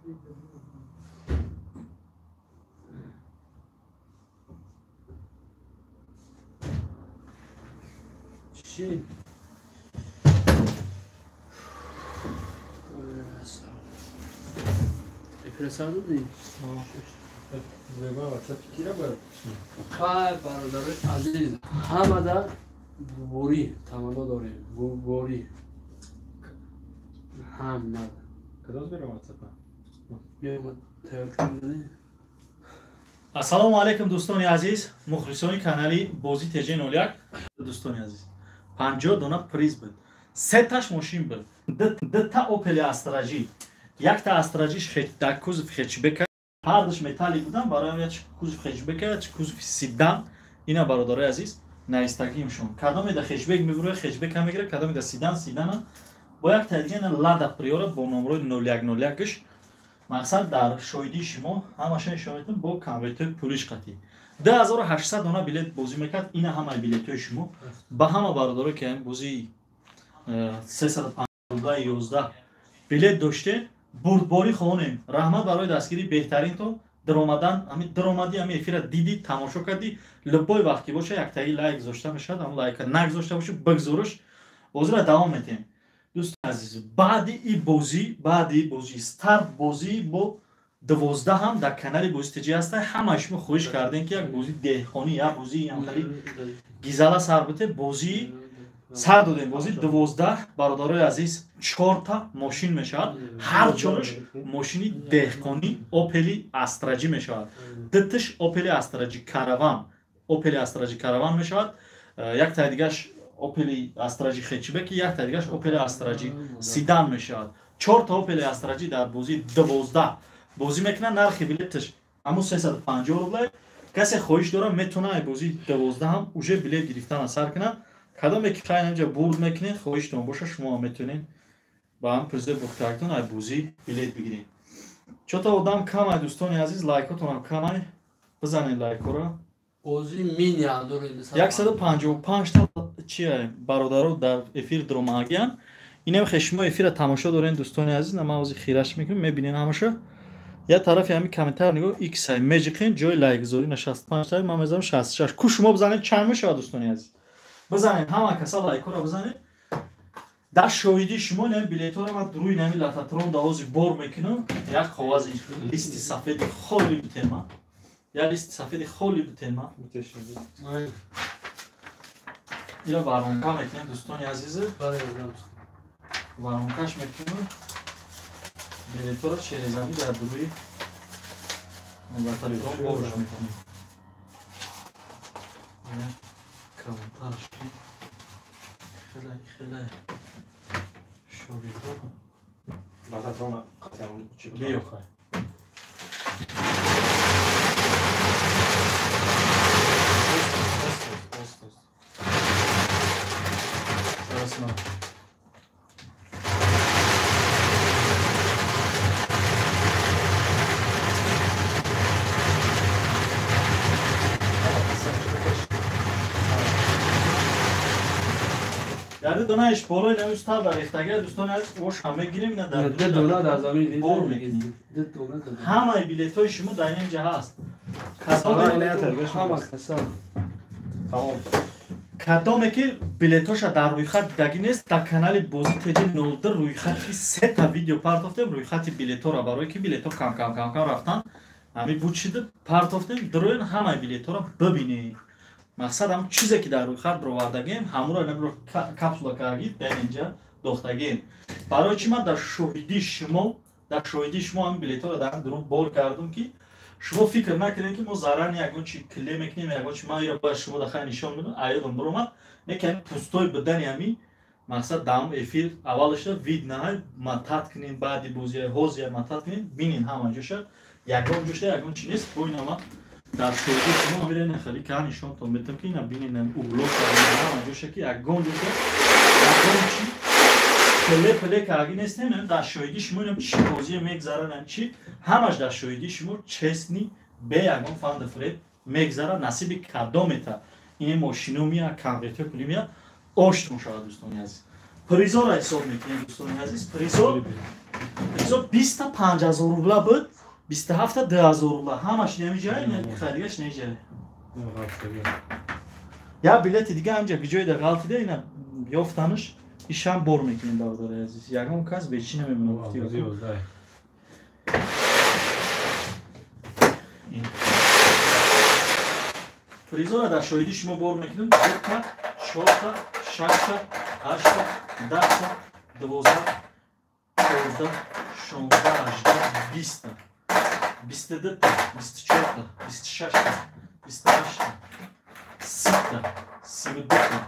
Чӣ? Хай, бародарои азиз, ҳамада бурдборӣ таманно дорем, бурдборӣ ҳамада. Ассалому алайкум, дӯстони азиз, мухлисони канали Бозӣ ТЖ 01. Дӯстони азиз, 50 дона приз буд, сеташ мошин буд, дта Опели Астражи, якта Астражиш дар кузов хэтчбека, ҳардуш металлик будан, барои як кузов хэтчбека, як кузови седан. Ина, бародарои азиз, наистагимшон, кадоме да хэтчбек мебуроя, хэтчбека мегира, кадоме да седан, седана. Бо якта дига Лада Приора бо номрои 0101-ш. Мақсад, дар шоҳидии шумо ҳамаша нишон медиҳам, бо конвертҳои пулиш қатӣ. 2800 дона билет бозӣ мекард. Ина ҳамаи билетҳои шумо. Ба ҳама бародаро, ки бозии 315 11 билет доште, бурдборӣ хонем. Раҳмат барои дастгирии беҳтаринтон. Даромадан, ами даромадӣ, ами эфира дидӣ, тамошо кардӣ, любой вақт ки боша, яктаи лайк гузошта мешавад. Ам лайка нагузошта боши, бигзориш. Бозиро давом метиҳем, дӯстони азиз. Баъди и бозӣ, баъди и бозӣ, старт бозӣ бо 12 ҳам дар канали Бозӣ ТЖ ҳаста. Ҳамаи шумо хоҳиш кардем, ки як бозии деҳқонӣ, як бозии ҳамхали гизала сар бите. Бозии сар додем, бозии 12, бародарои азиз, чорта мошин мешавад. Ҳар чораш мошини деҳқонӣ Опели Астраҷӣ мешавад. Дуташ Опели Астраҷи Караван, Опели Астраҷи Караван мешавад, яктаи дигаш Опели Астраҷи хэтчбеки, яктаи дигаш Опели Астраҷи седан мешавад. Чорта Опели Астраҷи дар бозии 12 бозӣ мекунад. Нархи билеташ ҳамун 350 рубле. Касе хоҳиш дора, метавона ай бозии 12 ҳам уже билет гирифтана сар кунад. Кадоме ки хайр инҷа бурд мекунед, хоҳиштон боша, шумо ҳам метавонед ба ҳам призои бухтарактон ай бозӣ билет бигиред. Чота одам камай, дӯстони азиз, лайкотонам камай, бизанед лайкҳоро. Бозӣ мини дорем. 155 та чия бародаро дар эфир дуромагиян. Инам хе шумо эфира тамошо дорен, дӯстони азиз. На, ман ҳозир хираш мекунам, мебинен ҳамаша. Як тарафи ҳами комментар нигоҳ, иксай меҷиқен, ҷои лайкгузорӣ на 65 та, ман мезанам 66. Ку шумо бизанед, чанд мешавад, дӯстони азиз? Бизанед, ҳама каса лайкҳоро бизанед. Дар шоҳидии шумо нами билетҳоро ман рӯи нами лататрон давози бор мекунам. Як коғази листи сафеди холи битема, як листи сафеди холи битема, ира воронка мекунем, дӯстони азизы, воронкаш мекунем. Билетҳоро через ами дар рӯи лататрон борш мекунем. Калонтарш хеле хеле шогирдо. Биё, хай. Зараз на. Яъне донаиш болои нависта дар рехтага, дӯстони азиз, ош ҳам мегирем, на дар Ду дона дар замин. Бор мекунем. Ду дона дар замин. Ҳамаи билетҳои шумо дар ин ҷа ҳаст. Ҳама каса. Кадоме ки билетҳоша дар рӯйхат дидагӣ нест, дар канали Бозӣ ТЖ 02 рӯйхати сета видео партофтем, рӯйхати билетҳоро, барое ки билетҳо кам кам кам кам рафтан, ҳами буд шида партофтем. Дароен, ҳамаи билетҳоро бибинед. Мақсад, ҳам чизе ки дар рӯйхат бировардагем, ҳамуро набро капсула кардагӣ, дар инҷа дохтагем. Барои чӣ ман дар шоҳидии шумо ҳамин билетҳоро дар дурун бор кардам, ки шумо фикр накунед, ки мо зарарни ягон чи кле мекунем, ягон чи. Ман иро бояд шумо да хай нишон бидам, аёдам биромад. Не ки ҳами пустой будани ҳами мақсад даҳум эфир аввалаша вид наҳай матат кунем, баъди бозия ҳозия матат кунем, бинен ҳама ҷоша, ягон ҷоша ягон чи нест. Бо инама дар шоҳидии шумо ҳамира хеле ка нишонтон метам, ки ина бинен, угло ҳама ҷоша, ки ягон ҷоша ягон чи пеле пеле карги нестем. Дар шоҳидии шумо инам чӣ бозие мегзарад, чи ҳамаш дар шоҳидии шумо, честный, бе ягон фанду фиреб мегзарад. Насиби кадомета ин мошино мия, конвертҳои пулӣ мия, оштон шавад, дӯстони азиз. Призора ҳисоб мекунем, дӯстони азиз, призо. Призо 20 5000 рубла буд, 27 2000 рубла. Ҳамаш намеҷай, харигаш неҷай. Я билети дига ҳамҷа ҷойда ғалтида ина ёфтанаш ишам бор мекунем бародари азиз. Ягон кас бечи намемонад. Призора дар шоҳидӣ шумо бор мекунем. 2та, 4та, 6та, 8та, 10та, 12, 14, 16, 18, 20та, 22та, 24та, 26та, 28та, 30та, 32та,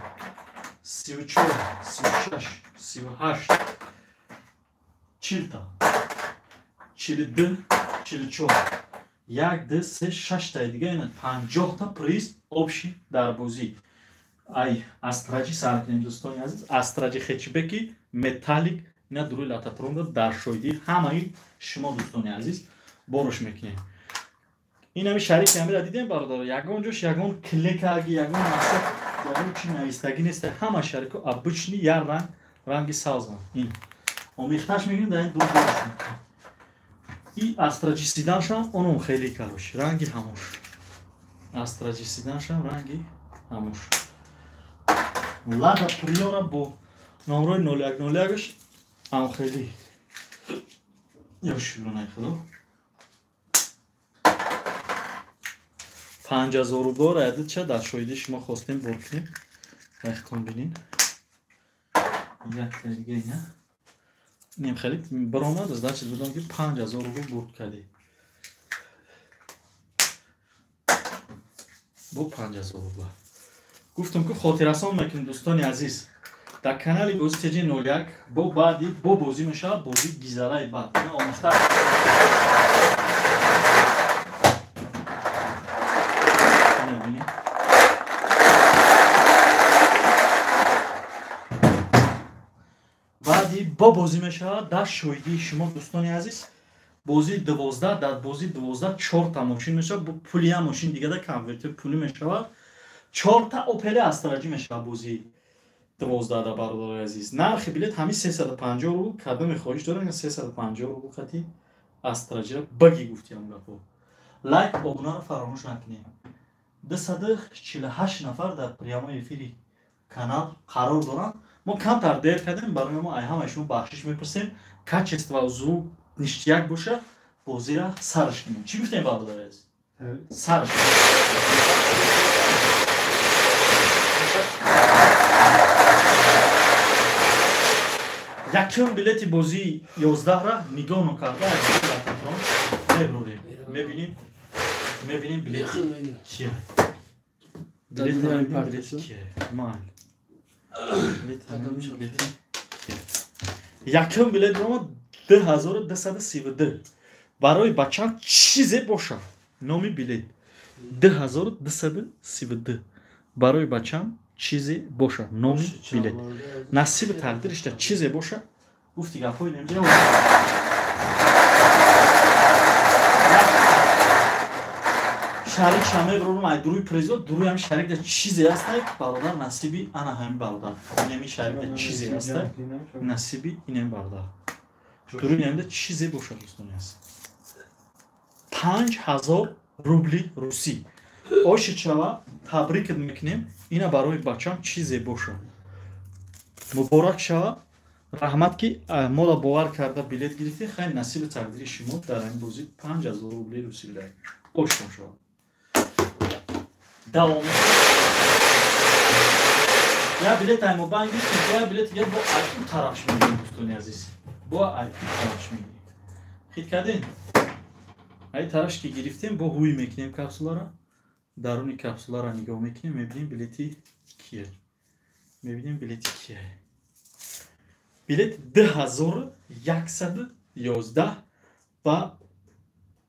34, 36, 38, 40та, 42, 44. 1, 2, 3, 6 таи дига ина 50та приз общий дар бозӣ. Ай астраҷи сар кунем дӯстони азиз. Астраҷи хетчбеки металлик ина дуруи лататронда дар шоҳидӣ ҳамаи шумо дӯстони азиз борш мекунем. Ин ҳами шарики ҳамира дидем бародаро, ягон ҷош ягон клекаги, ягон мақсад, ягон чи навистагӣ нест. Ҳама шарико обычный як ранг, ранги сабзан. Ин омехташ мекунем дар ин ду борш мекунем. И астраҷисиданшам оном хеле карош, ранги ҳамош. Астраҷисиданшам ранги ҳамош. Лада Приора бо номрои 0101-ш ам хеле. Ё шукронаи худо. 5000 рубла ададча дар шоҳидӣ шумо хостем бор кунем. Рахтон бинин. Як дига ина. Нем хеле баромад, значит будам ки 5000 рубл бурд кардӣ. Бо 5000 рубла. Гуфтам ки хотиррасон мекунем дӯстони азиз. Дар канали бозӣ TJ01 бо баъди бо бозӣ мешавад бозӣ гизараи баъд. Ина омехта баъди бо бозӣ мешавад дар шоҳидии шумо дӯстони азиз. Бозии 12 дар бозии 12 чорта мошин мешавад, бо пули ям мошин дигада конвертер пулӣ мешавад. Чорта Опел Астраҷи мешавад бозии 12 да бародарои азиз. Нархи билет ҳамин 350 рубл, кадоме хоҳиш дорад 350 рубл хати Астраҷиро баги гуфтиам гапо. Лайк, обунаро фаромӯш накунед. 248 нафар дар прямой эфири канал қарор доранд. Мо камтар дер кардем, барои мо ай ҳамаи шумо бахшиш мепурсем. Качество звук ништяк боша, бозира сарш кунем. Чӣ гуфтем бародари азиз? Сарш кунем. Якум билети бозии 11-ра нигоҳ нокарда аз лататрон мебурем. Мебинем, мебинем билети кия. Билети кия. Ман. Якум билет рома 2232. Барои бачам чизе боша. Номи билет 2232. Барои бачам чизе боша. Номи билет. Насиби тақдиришда чизе боша. Гуфти гапҳои немҷа. Шарик шамеброрум ай дуруи призо, дуруи ҳами шарикда чизе ҳастай, бародар насиби ана ҳами бародар. Инами шарикда чизе ҳастай, насиби инами бародар. Дуруи инамда чизе боша дӯстони азиз. 5000 рубли русӣ. Оши чава табрикат мекунем, ина барои бачам чизе боша. Муборак шава. Раҳмат ки мола бовар карда билет гирифтӣ. Хайр насиби тақдири шумо дар ин бозӣ 5000 рубли русӣ бидаҳед. Ошон шава. Давом. Я билет ай мобайн гирифтем, я билет я бо ай ун тарафш мегирем дӯстони азиз. Бо ай ун тарафш мегирем. Хит кардем? Ай тарафш ки гирифтем, бо ҳуй мекунем капсулара. Даруни капсулара нигоҳ мекунем, мебинем билети кия. Мебинем билети кия. Билет 2111 ба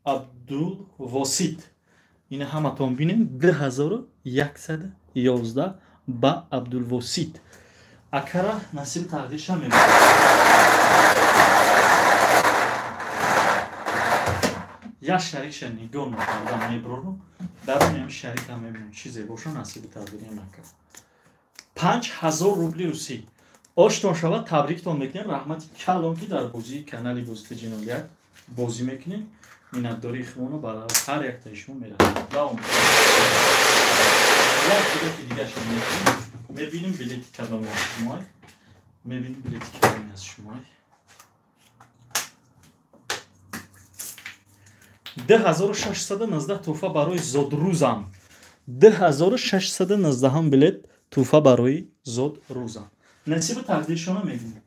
Абдулвосит. Ина ҳаматон бинем 2111 ба Абдулвосит. Акара насиби тақдирша мебинем. Як шарикша нигоҳ накарда меброрум. Даруни ҳами шарикам мебинем чизе боша насиби тақдири нака. 5000 рубли русӣ. Оштон шавад, табриктон мекунем. Раҳмати калон ки дар бозии канали Бозӣ ТЖ01 бозӣ мекунем. Миннатдории худмонро ба ҳар яктаи шумо мерасонем. Давом. Як билети дигаша мекунем. Мебинем билети кадоме аз шумо. Мебинем билети кадоме аз шумо. 2619 туҳфа барои зодрӯзам. 2619 билет туҳфа барои зодрӯзам. Насибу тақдиршонро мебинем.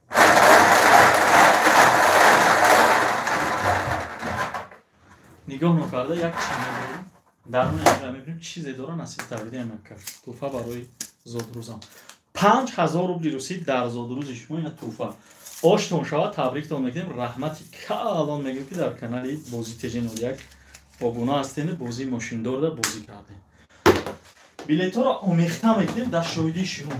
Нигоҳ нокарда як чиз мебинем. Даруни анҷа мебинем чизе дора насиби тақдири амака. Туҳфа барои зодрӯзам. 5000 рубли русӣ дар зодрӯзи шумо ина туҳфа. Оштон шавад, табриктон мекунем. Раҳмати калон мегӯем ки дар канали Бозӣ ТЖ01 обуна ҳастем, бозии мошиндорда бозӣ кардем. Билетҳоро омехта мекунем дар шоҳидии шумо.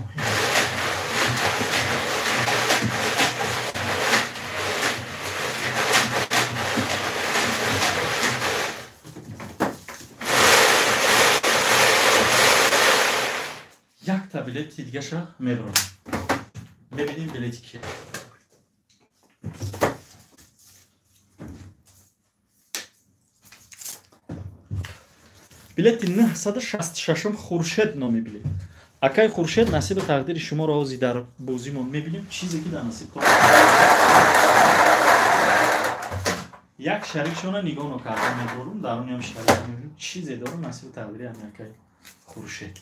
Якта билети дигаша мебарам. Мебинем билети ки. Билети 966 Хуршед номи билет. Акай Хуршед, насиби тақдири шуморо ҳозир дар бозимон мебинем, чизе ки дар насибтон. Як шарикшона нигоҳ нокарда мебарам, дар он ҳам шарик мебинем, чизе дорам насиби тақдири ҳамин акай Хуршед.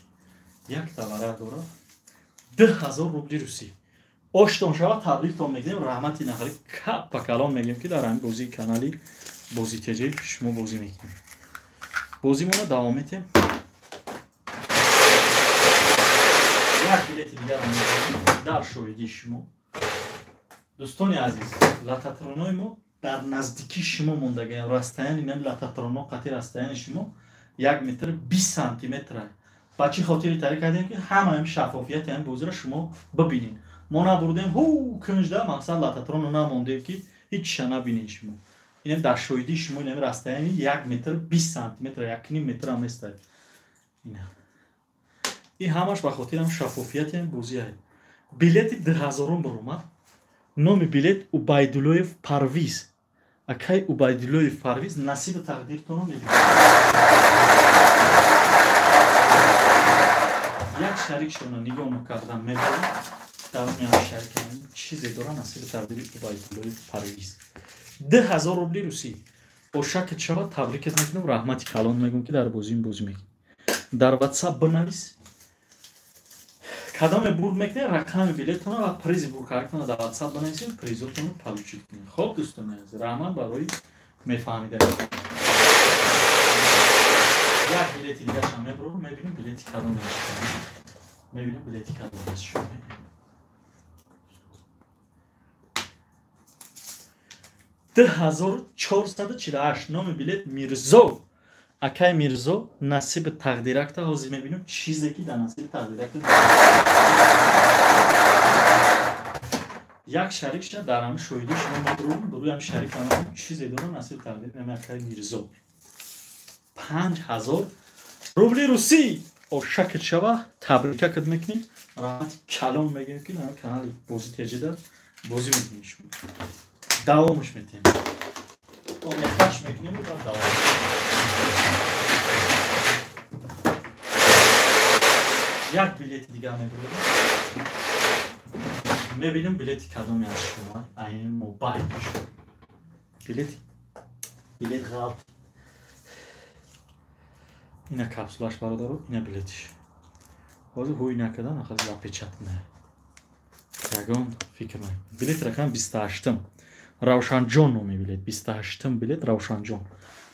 Як тавара дора 2000 рубли русӣ. Оштон шавад, табриктон мекунем. Раҳмати нафари каппа калон мегӯем ки дар ҳамин бозии канали Бозӣ ТЖ шумо бозӣ мекунем. Бозимонро давом метем. Як билети дигарро мебарем дар шоҳидии шумо. Дӯстони азиз, лататронои мо дар наздикии шумо мондагиам. Расстояние нам лататроно қати расстояние шумо 1 метр 20 сантиметр. Ба чӣ хотири тариқ кардем ки ҳамаи шаффофияти ҳамин бозиро шумо бибинед. Мо набурдем ҳу кунҷда, мақсад лататроно намондем ки ҳеҷ набинед шумо. Инам дар шоҳидии шумо инам расстояние 1 метр 20 сантиметр, 1.5 метр ҳам нест. Ина. Ин ҳамаш ба хотири ҳам шаффофияти ҳамин бозӣ аст. Билети 2000 баромад. Номи билет Убайдуллоев Парвиз. Акай Убайдуллоев Парвиз, насиби тақдиртонро мебинед. Як шарикшонро нигоҳ нокардан мебарам. Дар он як шарик чизе дора насиби тақдири Убайдуллоев Парвиз. 2000 рубли русӣ. Ошакет шавад, табрикет мекунам, раҳмати калон мегӯям ки дар бозиим бозӣ мекунӣ. Дар WhatsApp бинавис. Кадоме бурд мекунед, рақами билетонро ва призи бурдкардатонро дар WhatsApp бинависед, призотонро получит кунед. Хоб дӯстони азиз, раҳмат барои мефаҳмидан. Як билети дигарашам мебарам, мебинем билети кадоме аст. Мебинем билети кадоме аст шумо. 2448 номи билет Мирзо. Акай Мирзо, насиби тақдиракта ҳозир мебинем чизе ки дар насиби тақдиракта. Як шарикша дар ҳамин шоҳидии шумо мебарам, рӯи ҳамин шарик ҳам чизе дорам насиби тақдир мебинем акай Мирзо. 5000 рубли русӣ. Ошакет шава, табрикакат мекунем. Раҳмати калон мегӯем ки дар канали Бозӣ ТЖ-да бозӣ мекунем шумо. Давомаш метем. Омехташ мекунем ва давом. Як билети дигар мебарем. Мебинем билети кадоме аз шумо. Айни мобайл. Билет ғалт. Ина капсулаш бародаро, ина билетиш. Ҳозир ҳуй накардан, ахир запечатна. Ягон фикр накун. Билет рақам 28-м. Равшанҷон номи билет, 28-м билет Равшанҷон.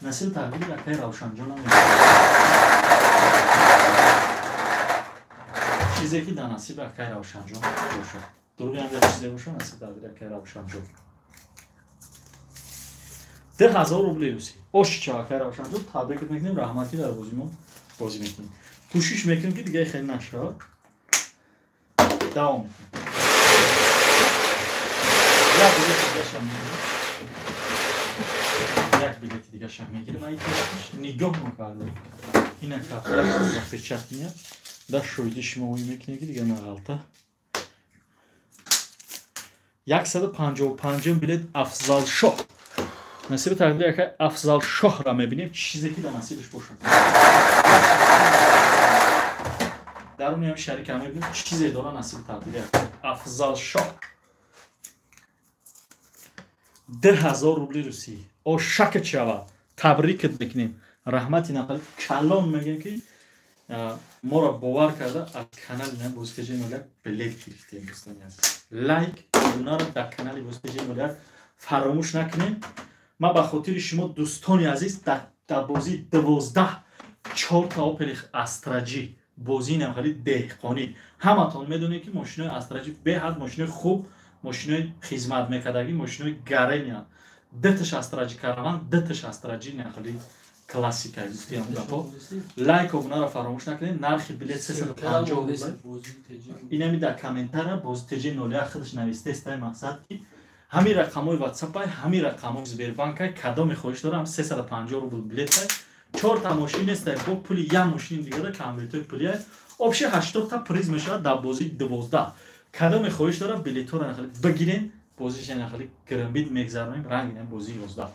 Насиби тақдири акай Равшанҷон ҳам чизе ки дар насиби акай Равшанҷон бошад. Дуруғи ҳам як чизе бошад, насиби тақдири акай Равшанҷон. 2000 рубли русӣ. Ошча акай Равшанҷон, табрикат мекунем, раҳматӣ дар бозимон бозӣ мекунем. Кӯшиш мекунем ки дигаре хеле нашавад. Давом мекунем. Як билети дигарашам мегирам. Як билети дигарашам мегирам. Ай тарафаш нигоҳ накардам. Ина капсулаш запечатния. Дар шоҳидии шумо ӯй мекунем ки дигар нағалта. 155 билет Афзалшоҳ. Насиби тақдири акай Афзалшоҳро мебинем, чизе ки дар насибаш бошад. Даруни ҳам шарика мебинем, чизе дора насиби тақдири акай Афзалшоҳ. 2000 рубли русӣ. Ошакат шава. Табрикат мекунем. Раҳмати нақали калон мегӯем ки моро бовар карда аз канали Бозӣ ТЖ 01 билет гирифтем, дӯстони азиз. Лайк, обунаро дар канали Бозӣ ТЖ 01 фаромӯш накунем. Ман ба хотири шумо дӯстони азиз дар бозии 12 чорта Опели Астраҷи, бозии намхали деҳқонӣ. Ҳаматон медонед ки мошинои Астраҷи беҳад мошинои хуб, мошинои хизмат мекардагӣ, мошинои гаренианд. Дуташ Астраҷи караван, дуташ Астраҷи намхали классика гуфтиам гапо. Лайк, обунаро фаромӯш накунед. Нархи билет 350 рубл. Инами дар комментара Бозӣ ТЖ 01 худаш навистааст, ай мақсад ки ҳамин рақамҳои ватсапай, ҳамин рақамҳои Сбербанкай, кадоме хоҳиш дорам 350 рубл билетай. Чорта мошин нестай, бо пули як мошини дигара конвертои пулиай. Обши 80 та приз мешавад дар бозии 12. Кадоме хоҳиш дорам билетҳоро нахали бигирен, бозиша нахали гирамбит мегзаронем, рангинам бозии 11.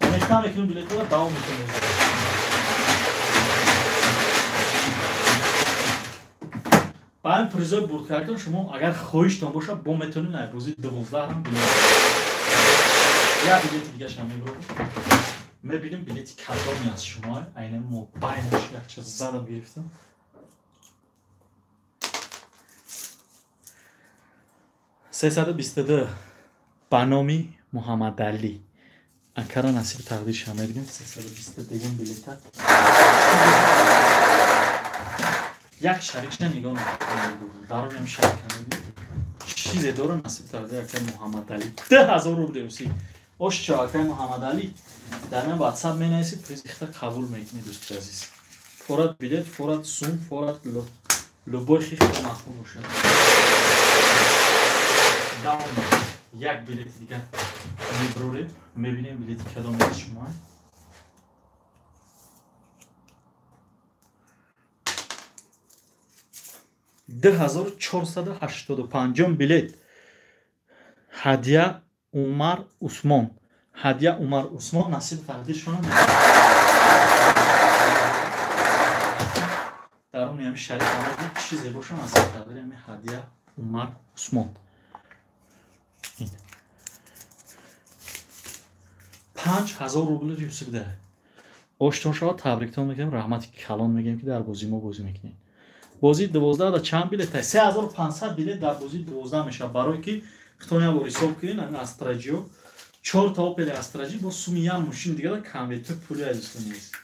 Мехтам мекунем билетҳоро, давом мекунем. Ба ҳамин призои бурдкардатон шумо агар хоҳиштон бошад, бо метавонед ай бозии 12 ҳам билет. Як билети дигарашам мебурем. Мебинем билети кадоме аз шумо, айнан мобайлаш якча задам гирифтам. 322 ба номи Муҳаммадалӣ. Акара насиби тақдиршам мебинем. 322 билета. Як шарикша нигоҳ мекунем. Дарунам шарика мебинем. Чизе дора насиби тақдир акай Муҳаммадалӣ. 2000 рубли русӣ. Ошчо акай Муҳаммадалӣ дар ман WhatsApp менависӣ, приз ихта қабул мекунӣ дӯсти азиз. Форат билет, форат сум, форат любой хихта махмул бошад. Давом. Як билети дигар мебурем, мебинем билети кадом аз шумо. 2485 билет. Ҳадия Умар Усмон. Ҳадия Умар Усмон насиби тақдиршона даруни ҳами шарик омад, чизе боша насиби тақдири ҳами Ҳадия Умар Усмон. 5000 рубли русӣ буда. Оштон шава, табриктон мекунем, раҳмати калон мегӯем ки дар бозии мо бозӣ мекунем. Бозии 12 да чанд билет? 3500 билет дар бозии 12 мешавад. Барои ки хитон як бор ҳисоб кунед, ҳамин Астраҷио 4 та Опели Астраҷи бо суми як мошин дигар конвертои пули азизтон нест.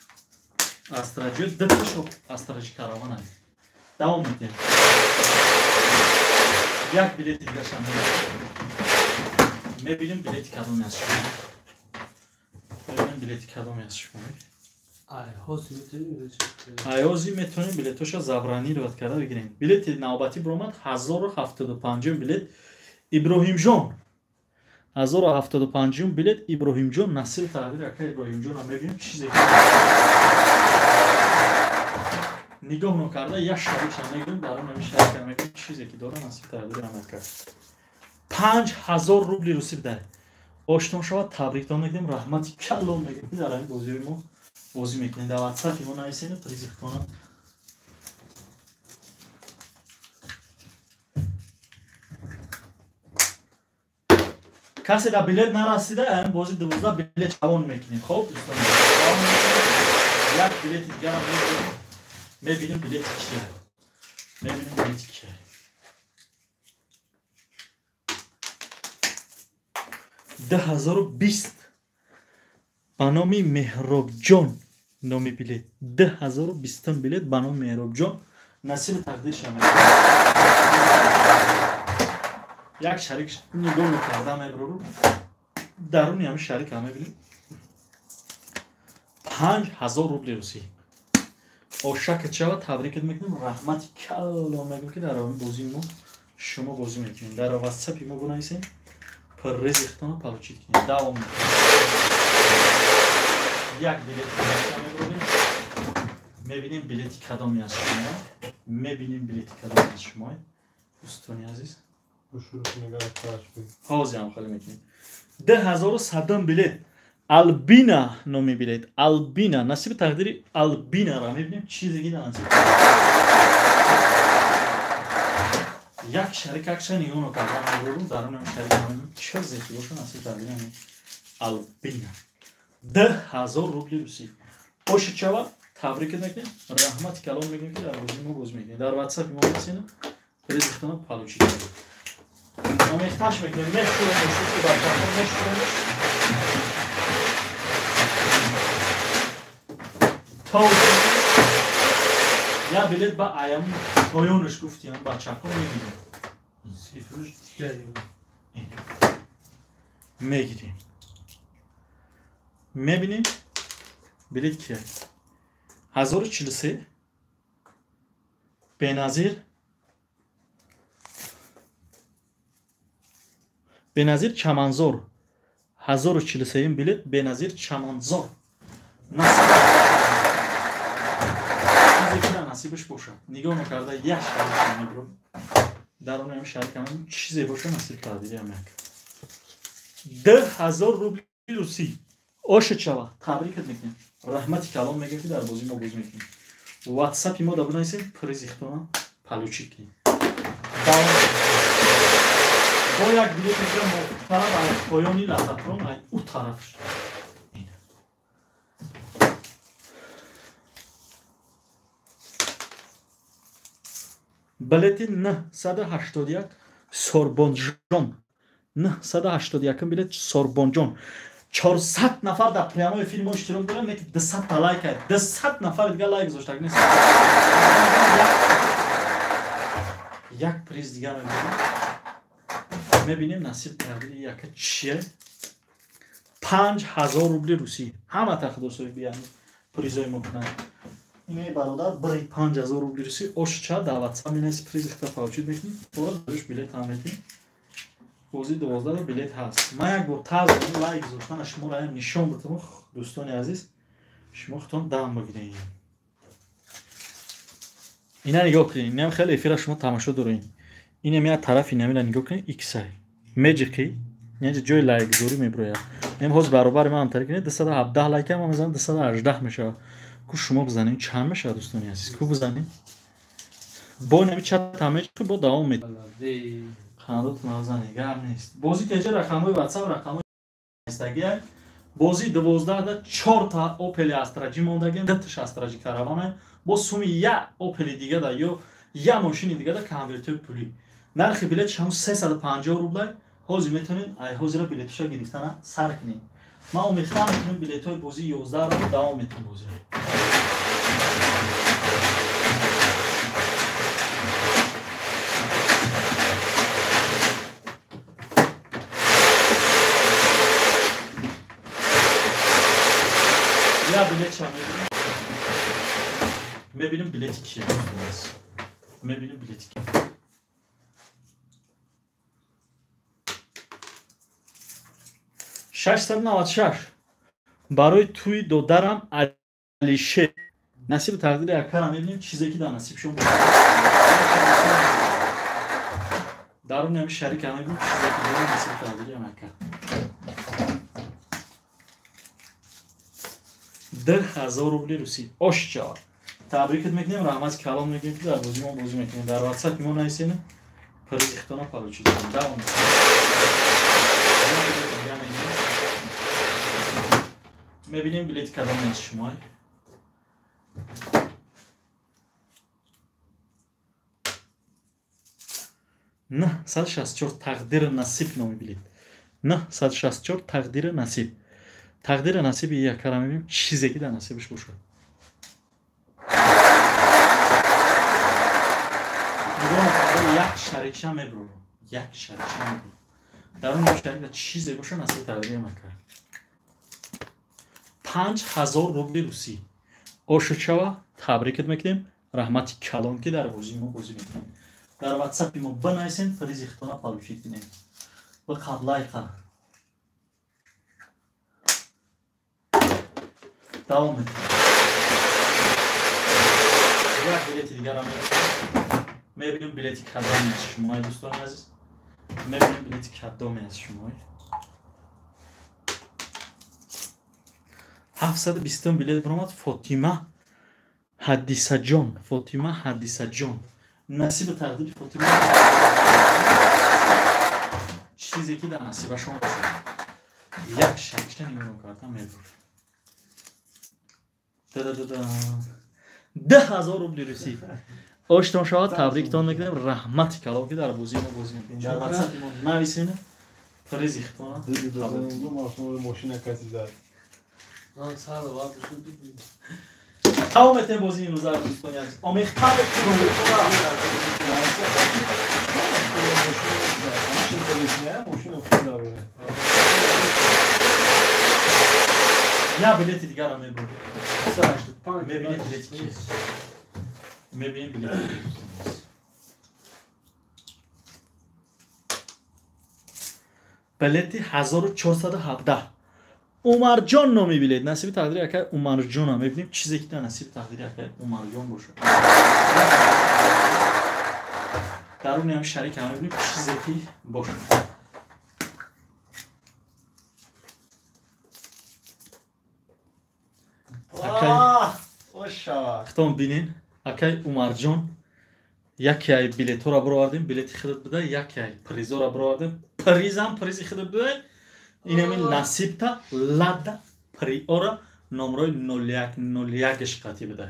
Астраҷио дуташ Астраҷи караван аст. Давом медиҳем. Як билети дигарашам мебинем, билети кадоме аз шумо. Мебинем билети кадоме аз шумо. Айҳози метавонем билетҳоша забронировать карда бигирем. Билети навбатӣ биромад 1075 билет Иброҳимҷон. 1075 билет Иброҳимҷон. Насиби тақдир акай Иброҳимҷонро мебинем, чизе нигоҳ нокарда як шарикша мегирем, дар он ҳамин шарика мегирем, чизе ки дора насиби тақдир амал кард. 5000 рубли русӣ бидаҳед. Оштон шавад, табриктон мекунем, раҳмати калон мегӯем ки дар ҳамин бозиҳои мо бозӣ мекунем. Дар WhatsApp мо нависем, призи худтона касе дар билет нарасида, ҳамин бози 12 билет чавон мекунем. Хоб дӯстон, як билети дигарам мебинем, билети кия. Мебинем билети кия. 2020 ба номи Меҳробҷон номи билет. 2020 билет ба номи Меҳробҷон. Насиби тақдир шавад. Як шарик нигоҳ мекарда мебуру. Даруни ҳамин шарик ҳам мебинем. 5000 рубли русӣ. Ошакат шавад, табрикат мекунем, раҳмати калон мегӯем ки дар ҳамин бозии мо шумо бозӣ мекунед. Дар WhatsApp мо бинависем, призи худтонро получить кунед. Давом мекунем. Як билет мебурем. Мебинем билети кадоме аз шумо. Мебинем билети кадоме аз шумо. Дӯстони азиз, Ҳозир ҳам хеле мекунем. 2100 билет. Албина номи билет. Албина. Насиби тақдири Албинаро мебинем. Чизе ки насиб. Як шарик акша нигоҳ кардан мебурдум, дар он шарик чизе ки боша насиб тақдири Албина. 2000 рубли русӣ. Ошичава табрик мекунем. Раҳмати калон мегӯем ки дар бозии мо боз мекунем. Дар WhatsApp мо ҳастем. Приз хитона получить. Омехташ мекунем, мешӯрем, шӯши бачаҳо мешӯрем. То я билет ба аям поёнаш гуфтиам бачаҳо мегирем. Сифрш дигар. Мегирем. Мебинем билет кия? 1043 Беназир Беназир Чаманзор 1043 билет Беназир Чаманзор. Чизе ки насибаш бошад. Нигоҳ накарда як шарик мебурам. Дар он ҳам шарик ҳам чизе боша насиб тақдири ҳам як. 2000 рубли русӣ. Ошичава табрикат мекунем. Раҳмати калон мегӯем ки дар бозии мо боз мекунем. WhatsApp-и мо да бинависем призи хитона получить кунем. Бо як билет мегирам тараф аз поёни лататрон ай у тарафш. Билети 981 Сорбонҷон. 981 билет Сорбонҷон. 400 нафар дар прямой эфири мо иштирок доранд, не ки 200 та лайк ай. 200 нафар дигар лайк гузоштаг нест. Як приз дигар мебинем. Мебинем насиб тақдири яка чие? 5000 рубли русӣ. Ҳама тақдирсои биян призои мо кунанд. Ине бародар бри 5000 рубли русӣ ошча даъватса менаси приз хита получить мекунӣ. Боз билет ҳам метӣ. Бозии 12 билет ҳаст. Ман як бор тарз лайк гузоштана шуморо ҳам нишон додам, дӯстони азиз. Шумо худтон дам бигиред. Ина нигоҳ кунед. Инам хеле эфира шумо тамошо доред. Инам як тараф инамира нигоҳ кунед, X-ай. Magic-и, яъне ҷои лайкгузорӣ мебирояд. Ин ҳоз баробари ман ҳамтари кунед 217 лайк ам, ман мезанам 218 мешавад. Ку шумо бизанед чанд мешавад дӯстони азиз? Ку бизанед? Бо инами чат ҳама бо давом медиҳад. Хандот навзани гап нест. Бозӣ теҷа рақамҳои WhatsApp рақамҳои нестагиай. Бозӣ 12 да 4 та Opel Astra G мондагем, 2 таш Astra G каравана. Бо суми я Opel дига да ё я мошини дига да конвертер пулӣ. Нархи билет шам 350 рублай. Ҳозир метавонед ай ҳозира билетша гирифтана сар кунед. Ман умедворам метавонем билетҳои бозии 11 ро давом метавонем бозӣ. Я билет чам мебинем. Мебинем билети кие. Мебинем билети кие. 696 барои туи додарам Алишер. Насиби тақдири акарам мебинем чизе ки дар насиб шумо. Даруни ҳами шарик ам мебинем чизе ки дар насиби тақдири ака. 2000 рубли русӣ. Ошчава. Табрикат мекунем, раҳмати калон мегӯем ки дар бозии мо бозӣ мекунем. Дар WhatsApp мо нависем, призи хитона получить. Давом. Мебинем билети кадом нест шумо. 964 тақдири насиб номи билет. 964 тақдири насиб. Тақдири насиби якара мебинем чизе ки дар насибаш бошад. Як шарикша мебурам. Як шарикша мебурам. Дар он шарик чизе боша насиби тақдири макар. 5000 рубли русӣ. Ошучава табрикат мекунем. Раҳмати калон ки дар бозии мо бозӣ мекунем. Дар WhatsApp-и мо бинависем, призи хитона получить кунем. Ба қаблайқа. Давом медиҳем. Як билети дигарам мебинем. Мебинем билети кадом нест шумо, дӯстони азиз. Мебинем билети кадоме аз шумо. 720 билет баромад. Фотима Ҳадисаҷон. Фотима Ҳадисаҷон. Насиби тақдири Фотима чизе ки дар насибашон бошад. Як шакша нигоҳ карда мебурд. 10,000 рубли русӣ. Оштон шавад, табриктон мекунем. Раҳмати калом ки дар бозии мо бозӣ мекунем. Дар ватсапи мо нависен, призи хитона. Тамом метем бозии имрӯза, дӯстони азиз. Омехта я билети дигарам мебурд. Мебинем билети ки. Мебинем билети. Билети 1417. Умарҷон номи билет. Насиби тақдири акай Умарҷонам. Мебинем чизе ки насиби тақдири акай Умарҷон бошад. Даруни ҳам шарик ҳам мебинем чизе ки бошад. Хитон бинен, акай Умарҷон яке ай билетҳоро баровардем, билети худат буда, яке ай призҳоро баровардем, призам призи худат буда. Инами насибта Лада Приора номрои 0101 қатӣ буда.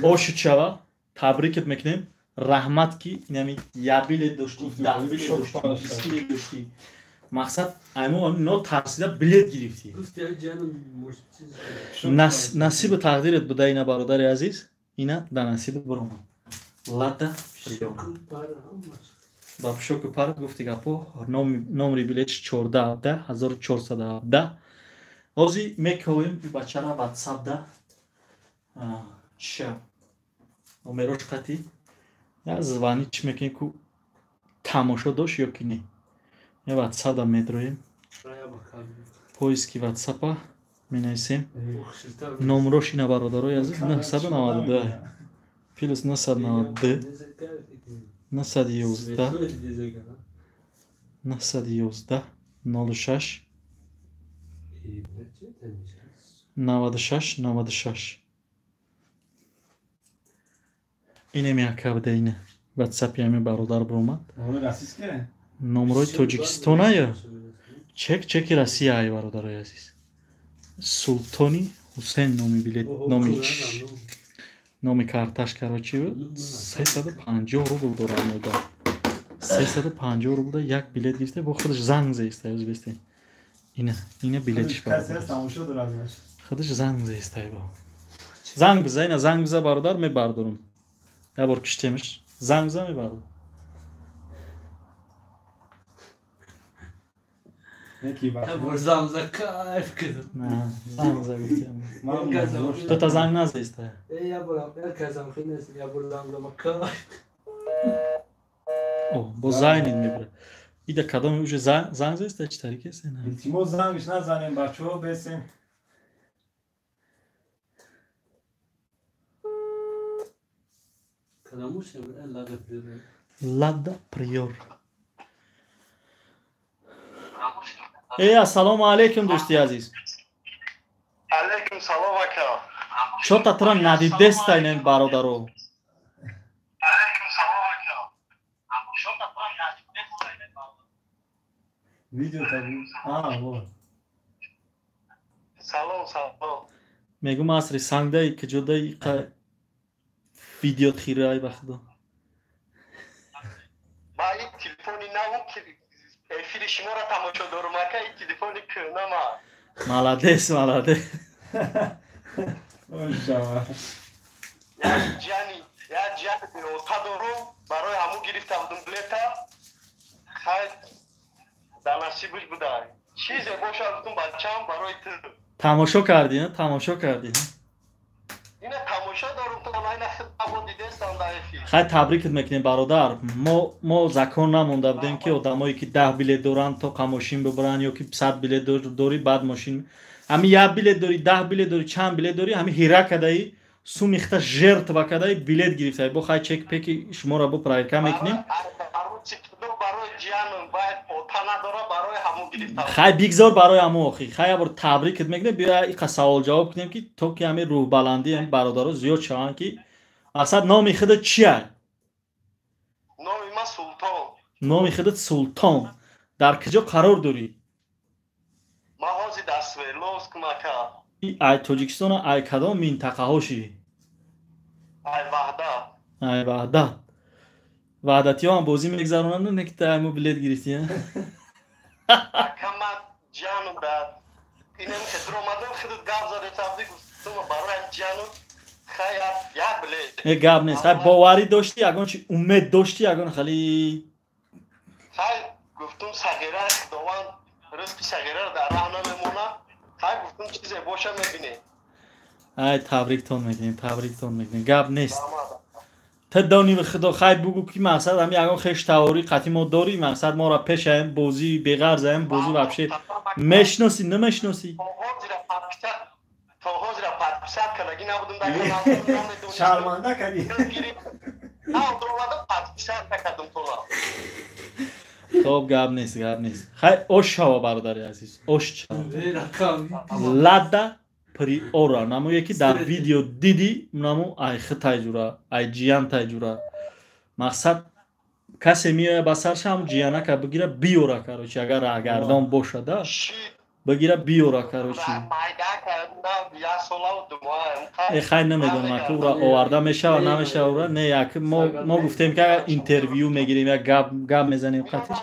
Ошуд шава, табрикат мекунем. Раҳмат ки инами я билет доштӣ, даҳ билет доштӣ, бист билет доштӣ. Мақсад аймо нотарсида билет гирифтӣ. Насибу тақдират буда ина, бародари азиз, ина дар насибат баромад. Лада Приора. Ба пушоку парат гуфти гапо, номри билетш 14 1417. Ҳозир мековем бачара ватсапда ча номерош қатӣ я звани чӣ мекунем ку тамошо дошт ё ки не. Я ватсапда медроем. Поиски ватсапа менависем. Номрош ина, бародарои азиз, 992 плюс 992 911 911 06 96 96. Инем яка буда, ина ватсапи ҳамин бародар баромад. Номрои Тоҷикистона ё чек чеки Россия ай, бародарои азиз. Султони Ҳусен номи билет, номи карташ короче 350 рубл дорад мода. 350 рублда як билет гирифта, бо худаш занг заиста, ӯзбестен. Ина, ина билетиш бародар. Худаш занг заиста бо. Занг биза, ина занг биза бародар, мебардорам. Я бор киштемиш. Занг биза мебардорам. Занг за кайф кардам. Занг за гуфтам. То занг назаиста. Я бурам, я казам хинес, я бурам за кайф. О, бо зайнид мебарад. Ида кадом уже занг заиста чӣ тарике сена? Илтимос зангш назанем, бачаҳо бесем. Лада Приор. Лада Приор. Эй, ассалому алайкум, дӯсти азиз. Алайкум салом, ака. Чота тура надидеста инами бародаро. Алайкум салом, ака. Чота тура надидеста инами бародаро. Видео табу. А, вот. Салом, салом. Мегум асри сангдай киҷодай видео тирай ба худо. Ма ин телефони наву эфири шуморо тамошо дорум, ака, ин телефони кӯҳнама. Молодец, молодец. Ҷани, як ҷани ота дорум, барои ҳамун гирифта будум билета. Хай, дар насибаш буда. Чизе бошад гуфтум бачам барои ту. Тамошо кардӣ, на? Тамошо кардӣ. Ина тамошо дорум, то онлайн худам дидестам дар эфир. Хай, табрикат мекунем, бародар. Мо закон намонда будем ки одамое ки 10 билет доранд то қа мошин бибаранд ё ки 100 билет дорӣ баъд мошин. Ҳами як билет дорӣ, 10 билет дорӣ, чанд билет дорӣ, ҳами ҳира кадаи, сумихта жертва кадаи билет гирифтаи. Бо хай чек пеки шуморо бо проверка мекунем. Барои ота надора, барои ҳамун гирифтам. Хай бигзор барои ҳамун охи. Хай як бор табрикат мекунем, биё иқа савол ҷавоб кунем ки то ки ҳамин рӯҳбаландӣ ҳамин бародаро зиёд шаванд ки мақсад номи худат чия? Номи ман Султон. Номи худат Султон. Дар куҷо қарор дорӣ? Ман ҳозир дар Свердловск мака. Ай Тоҷикистон ай кадом минтақаҳошӣ? Ай Ваҳдат. Ай Ваҳдат. Ваҳдатиҳо ҳам бозӣ мегзаронанд, не ки мо билет гирифтӣ? Ака ман ҷану да инам ки дуромадам худат гап зада табди гуфтум барои ҷану хай як билет. Э гап нест. Хай боварӣ доштӣ, ягон чи умед доштӣ, ягон хали хай гуфтум сағира Худованд ризқи сағираро дар раҳ намемонад. Хай гуфтум чизе боша мебинем. Ай табриктон мекунем, табриктон мекунем. Гап нест. Та дони ба худо хай бугу ки мақсад ҳами ягон хеш таворӣ қатъи мо дорӣ, мақсад моро пешаем бозӣ беғарзаем бозӣ вообще мешносӣ намешносӣ? То ҳозира подписат кардагӣ набудум дар канал. Шарманда кардӣ. Дуромадам подписат накардум тола. Хоб гап нест, гап нест. Хай ош шава бародари азиз, ош шава. Лада Приора намое ки дар видео дидӣ, наму ай хитай ҷура, ай ҷиянтай ҷура. Мақсад касе меояд ба сарша ҳам ҷиянака бигира биёра, короче, агар раҳгардон бошада, бигира биёра, короче. Э хай намедонам, аки ура оварда мешава, намешава ура, не, аки мо гуфтем ки агар интервю мегирем, як гап мезанем қатиш.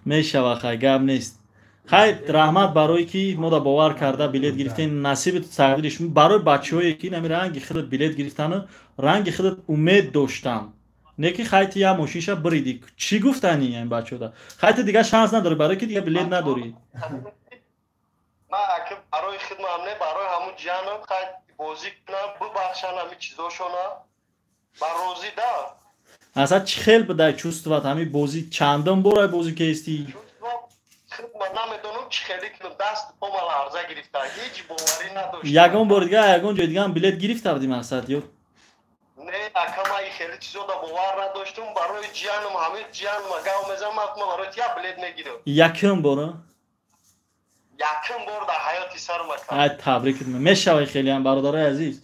Мешава, хай гап нест. Хай раҳмат барое ки мо да бовар карда билет гирифтем, насиби тақдири шумо барои бачаҳое ки нами ранги худат билет гирифтану ранги худат умед доштан. Не ки хай ти як мошинша биридӣ. Чӣ гуфтани ин бачаҳода? Хай ти дигар шанс надорӣ, барое ки дигар билет надорӣ. Ман аки барои хидмам не, барои ҳамун ҷиянам хай бозӣ кунам, бубахшан ҳами чизошона. Ба розӣ да. Асад чӣ хел буда чувствовать ҳами бозӣ чандум бора бозӣ кестӣ? Ман намедонам чӣ хеле кунам, даст пома ларза гирифта, ҳеҷ боварӣ надоштам. Ягон бор дигар, ягон ҷой дигар билет гирифта будӣ мақсад ё? Не, ака ман ин хеле чизода бовар надоштум, барои ҷиянам, ҳамин ҷиянам гав мезанам, ман барои як билет мегирам. Якум бор? Якум бор дар ҳаёти сарам ака. Ай табрик мешавай хеле ҳам бародарои азиз.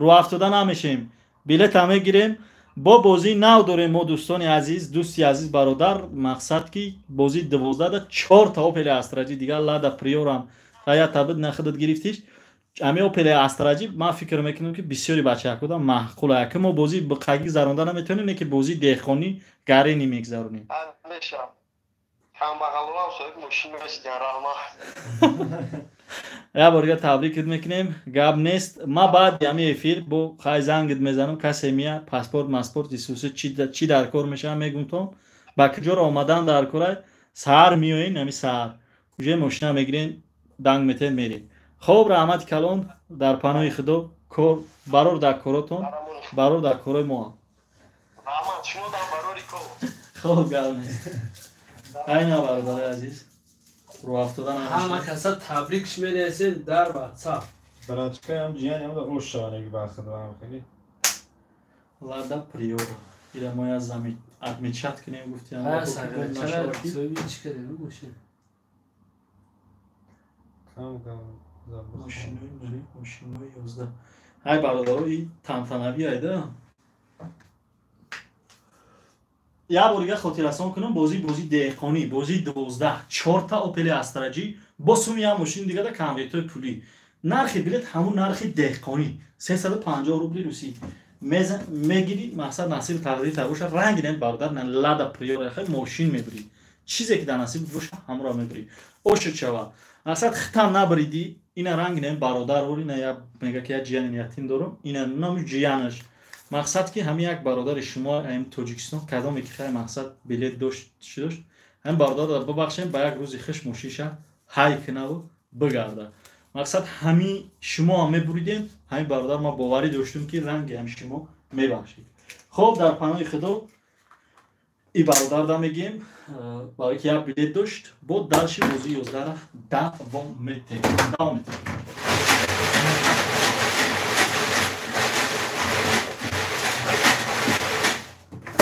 Рӯ афтода намешем, билета мегирем. Бо бозии нав дорем мо дӯстони азиз, дӯсти азиз бародар, мақсад ки бозии 12 4 та Опели Астраҷи, дигар Лада Приорам ая табид нахудат гирифтиш. Ами Опели Астраҷи ман фикр мекунам ки бисёри бачаҳакуда маъқул ая ки мо бозии биқагӣ гузаронда наметавонем, не ки бозии деҳқонӣ гарени мегузаронем. Як бор дигар табрикат мекунем, гап нест. Ма баъди ҳами эфир бо хай зангит мезанам, касе мия паспорт маспорт исуси чӣ дар кор мешавад мегум то ба куҷоро омадан дар кора. Саҳар миёен, ҳами саҳар уже мошина мегирен, данг метен, мерем. Хоб, раҳмати калон, дар паноҳи худо, кор барор дар коротон, барор дар корои мо. Хоб, гап нест. Айна бародари азиз, рӯ афтода ҳама каса табрикш мерасем дар ватсап. Братчикаям ҷиянам да ош шаванаги ба худам хеле. Лада Приора. Ира мо я зами отмечать кунем гуфтем. Кам кам мошинои мошинои 11. Ҳай бародаро, и тантанавӣ айда. Як бор дигар хотиррасон кунам, бозӣ деҳқонӣ, бозии 12, 4 та Опели Астраҷӣ бо суми як мошини дигар да конвертҳои пулӣ. Нархи билет ҳамун нархи деҳқонӣ 350 рубли русӣ мегирӣ. Мақсад насиби тақдири та боша, ранги не бародар, на Лада Приора хел мошин мебирӣ, чизе ки дар насиб боша ҳамонро мебирӣ. Ошуд шава, мақсад хитам набиридӣ, ина ранги не бародар ори, ина я мега ки як ҷияни ятим дорам, ина нами ҷиянаш. Мақсад ки ҳамин як бародари шумо ҳамин Тоҷикистон кадоме ки хай мақсад билет дошт, чӣ дошт, ҳамин бародарро бибахшем, ба як рӯзи хиш мошиша ҳай кунаву бигарда. Мақсад ҳамин шумо ҳам мебуридем, ҳамин бародар ма боварӣ доштум ки ранги ҳамин шумо мебахшид. Хоб, дар паноҳи худо. И бародарда мегӯем, барое ки як билет дошт, бо дальше бозии 11-ра давом метем, давом метем.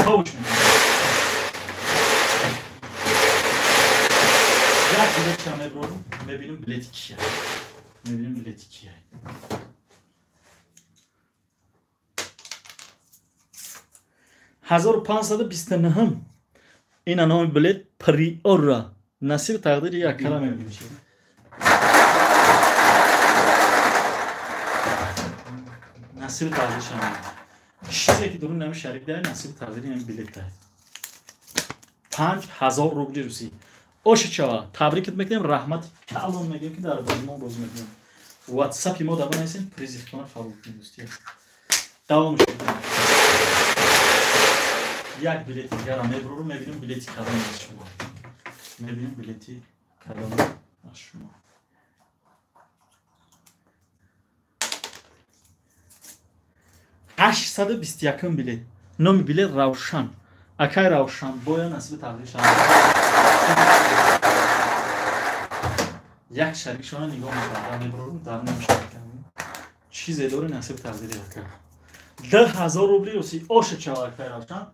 Хоб. Як билетша меброрум, мебинем билети кия. Мебинем билети кия. 1529 ина номи билет Приора. Насиби тақдири яккара мебинем. Насиби тақдирша мебинем. Чизе ки дурун нами шарик дай, насиби тақдири ҳами билет дай. 5000 рубли русӣ. Ошичава, табрикат мекунем, раҳмати калон мегӯем ки дар бозимо бозӣ мекунем. WhatsApp-и мо дар бинависем, призи худтона қабул кунем, дӯстия. Давом мекунем. Як билети дигарам мебурам, мебинем билети кадом аз шумо. Мебинем билети кадом аз шумо. 821 билет. Номи билет Равшан. Акай Равшан, боя насиби тақдир шавад. Як шарикшона нигоҳ мекардам, мебурам, дар намешарикам. Чизе дори насиби тақдири ака. 2000 рубли русӣ. Оша чава акай Равшан.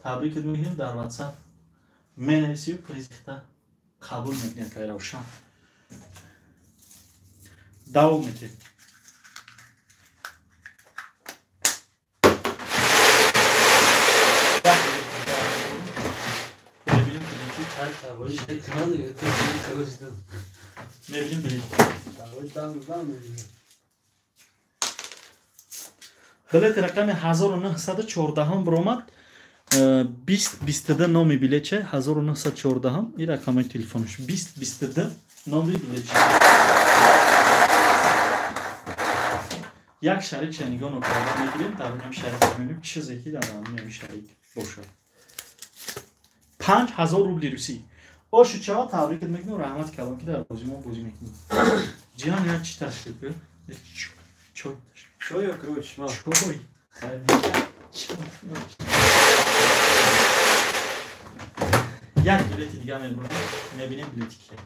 Табрикат мекунем, дар WhatsApp менависию призихта қабул мекунем акай Равшан. Давом метем. Мебинем билет. Билети рақами 1914 биромад. 2022 номи билетча 1914 ин рақами телефонш 2022 номи билетча. Як шарикша нигоҳ нокарда мегирем, дар ҳам шарик мебинем чизе ки дар ҳам шарик бошад. 5000 рубли русӣ. Ошу чава, табрикат мекунем, раҳмати калон ки дар бозӣ мо бозӣ мекунем. Ҷиҳан як чӣ ташкил кунед? Чой. Чой ё кручма? Чой. Як билети дигар мебурам, мебинем билети кия.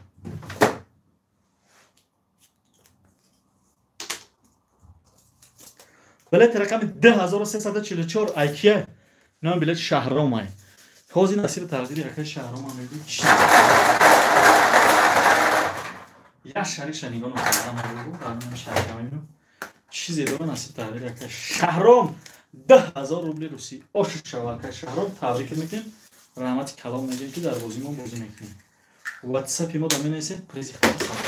Билети рақами 2344 айкия. Номи билет Шаҳромай. Ҳозир насиби тақдири акаи Шаҳрома мебинем. Як шарикша нигоҳ накардам, дар шарика мебинем. Чизе дора насиби тақдири акаи Шаҳром. 10000 рубли русӣ. Ошу шава акаи Шаҳром, табрик мекунем. Раҳмати калом мегӯем ки дар бозӣ мо бозӣ мекунем. WhatsApp-и мо да менависед, призи худро сабт.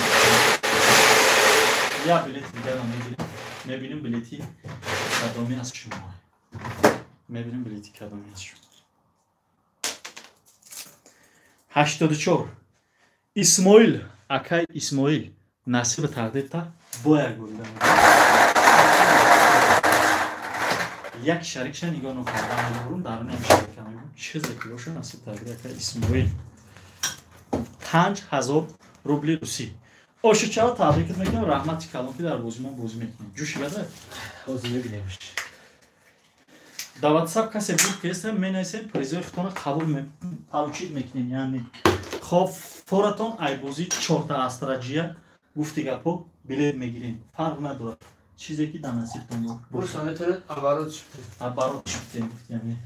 Як билети дигарам мегирем. Мебинем билети кадоми аз шумо. Мебинем билети кадоми аз шумо. 84 Исмоил, акай Исмоил, насиби тақдирта бояд гурида. Як шарикша нигоҳ нокардам мебурам, дар намешарика мебурам. Чизе ки боша насиби тақдири акай Исмоил. 5000 рубли русӣ. Ошучава, табрикат мекунем, раҳмати калон ки дар бозӣ мо бозӣ мекунем. Ҷӯши бада? Ҳозир мебинемш. Дар WhatsApp касе буд ки ҳастем, менависем, призои худтонро қабул получить мекунем, яъне хоб форатон ай бозӣ 4та астраҷия гуфти гапо билет мегирем. Фарқ надорад. Чизе ки дар насибтон бошад. Метавонед оборот шуд. Оборот шуд, гуфти яъне.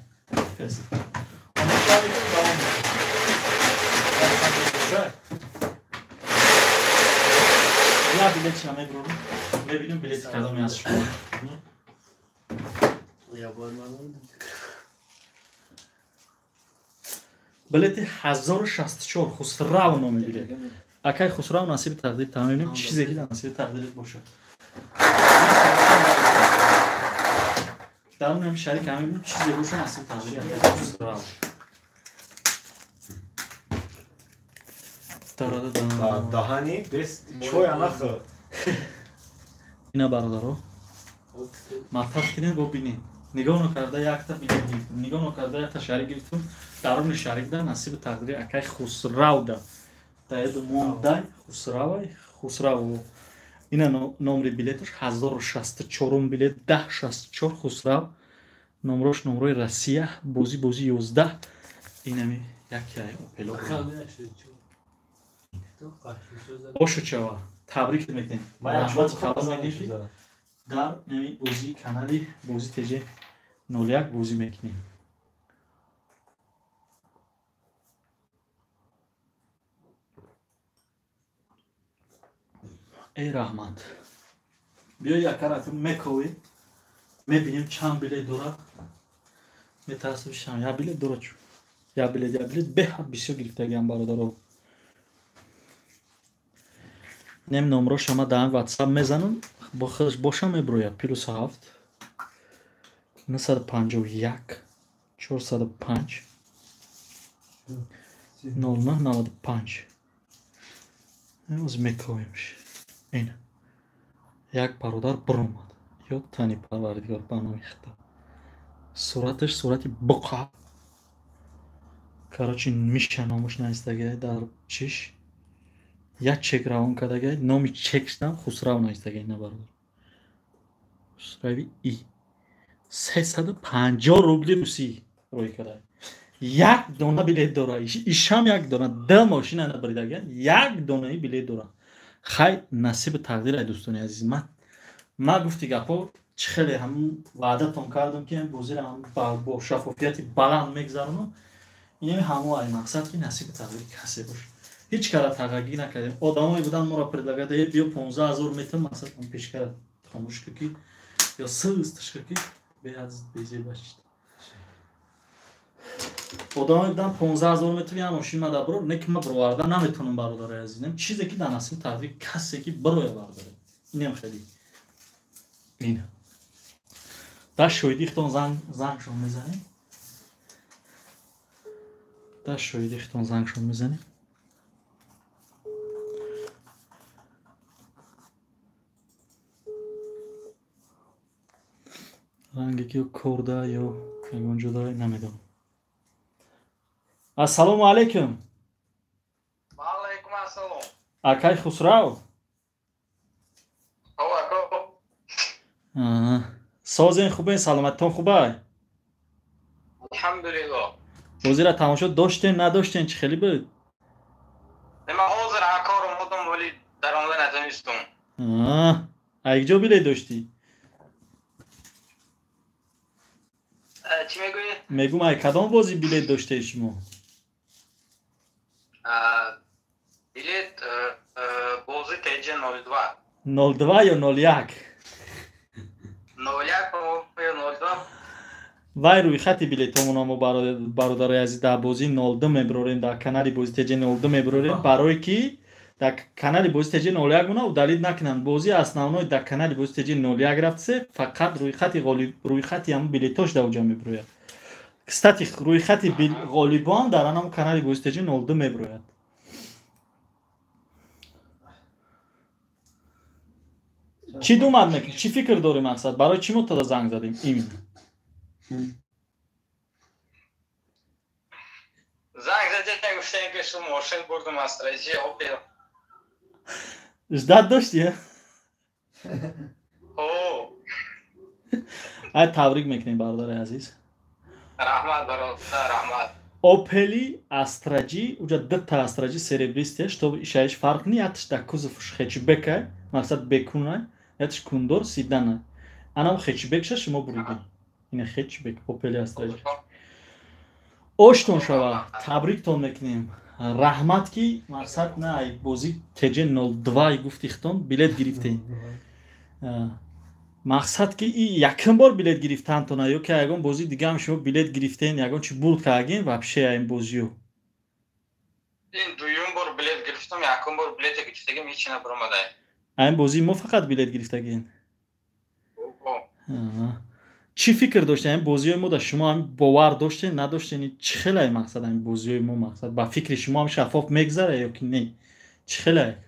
Я билетша мебурам, мебинем билети кадоми аз шумо. Билети 1064 Хусрав номи билет. Акай Хусрав, насиби тақдир тамомем, чизе ки насиби тақдирит бошад. Дар он шарик ҳамин чизе бошад насиби тақдири акай Хусрав. Даҳани бес чой анахӯр. Ина бародаро, матаб кунед, бо бинед. Нигоҳ накарда якта билет гирифтум, нигоҳ накарда якта шарик гирифтум. Даруни шарик да насиби тақдири акай Хусрав да. Даеду мондай Хусравай, Хусрав. Ина номри билеташ 1064 билет, 1064 Хусрав. Номрош номрои Россия, бозӣ 11. Инами яке Опело. Ошучава, табрик мекунем. Раҳмати калон мегӯем ки дар нами бозии канали бозӣ ТЖ 01 бозӣ мекунем. Эй раҳмат. Биё якара мековӣ. Мебинем чанд билет дорад. Метарсим шам. Я билет дорад чу. Я билет беҳад бисёр гирифтагиам бародаро. Нем номроша ма дар WhatsApp мезанам, боша меброяд. +7 951 405 0995. Имрӯз мековемш. Ин як бародар биромад. Ё тани парвардигор ба номи Худо. Сураташ сурати буқа. Короче, миша номаш наистагай дар чиш. Як чек равон кардагай, номи чекшам Хусрав наистагай на бародар. Хусрави И. 350 рубли русӣ рӯй карда. Як дона билет дора. Ишам як дона, ду мошина набаридага, як донаи билет дора. Хай насиби тақдир ай дӯстони азиз. Ма гуфти гапо чӣ хеле ҳамун ваъдатон кардам ки бозиро ҳам бо шаффофияти баланд мегзаронам. Ин ҳамо ай мақсад ки насиби тақдири касе бошад. Ҳеҷ кара тағагӣ накардем. Одамое буданд моро предлагада, биё 15 000 метр мақсад он пешкара хомӯш ки ё сысташ ки беҳад безебашид. Одамое буданд 15 000 метр я мошин ма дабро, не ки ма бироварда наметонам бародари азизам. Чизе ки дар насиби тақдири касе ки бироя бародаре. Инам хеле. Ин. Дар шоҳидихтон зангшон мезанем. Дар шоҳидихтон зангшон мезанем. Ранге ки ё корда ё ягон ҷо дора намедонам. Ассалому алайкум. Ва алайкум ассалом. Акай Хусрав? О, ако. Созен хубен, саломаттон хубай? Алҳамдулиллоҳ. Бозира тамошо доштен, надоштен, чӣ хеле буд? Ман ҳозир акор омадам, вале даромада натонистам. Ай ҷо билет доштӣ? Чӣ мегӯӣ? Мегӯм ай кадом бозӣ билет доштаи шумо? Билет бозӣ ТЖ 02. 02 ё 01? 01 ё 02. Вай рӯйхати билетҳомона мо бародарои азиз дар бозӣ 02 мебирорем, дар канали бозӣ ТЖ 02 мебирорем, барое ки дар канали бозӣ ТЖ 01 мона удалить накунанд. Бозии основной дар канали бозӣ ТЖ 01 рафтсе, фақат рӯйхати ғолиб, рӯйхати ҳамн билетош дар оҷа мебирояд. Кстати, рӯйхати ғолибон дар анам канали бозӣ ТЖ 02 мебирояд. Чӣ думад мекунӣ? Чӣ фикр дорӣ мақсад? Барои чӣ мо тада занг задем именно? Занг задем, гуфтем ки шумо мошин бурдум аз Россия Опел. Ждать дошти? О. Ай табрик мекунем бародари азиз. Раҳмат бародар, раҳмат. Опели Астра G, уҷа дта Астра G серебристая, что ишаиш фарқ ни, ятш да кузовш хэтчбека, мақсад бекуна, ятш кундор седана. Анам хэтчбекша шумо буридем. Ина хэтчбек Опели Астра G. Оштон шава, табриктон мекунем. Раҳмат ки мақсад на ай бозӣ ТЖ 02 гуфтихтон билет гирифтем. Мақсад ки и якум бор билет гирифтантона ё ки ягон бозӣ дигаам шумо билет гирифтен, ягон чи бурд кардагин вообще ин бозиё? Ин дуюм бор билет гирифтам, якум бор билете гирифтагим ҳеч набаромадай. Ин бозии мо фақат билет гирифтагин? Чӣ фикр доштем ин бозиҳои мо да шумо ҳам бовар доштен, надоштен? Чӣ хелай мақсад ин бозиҳои мо мақсад? Ба фикри шумо ҳам шаффоф мегзара ё ки не? Чӣ хелай?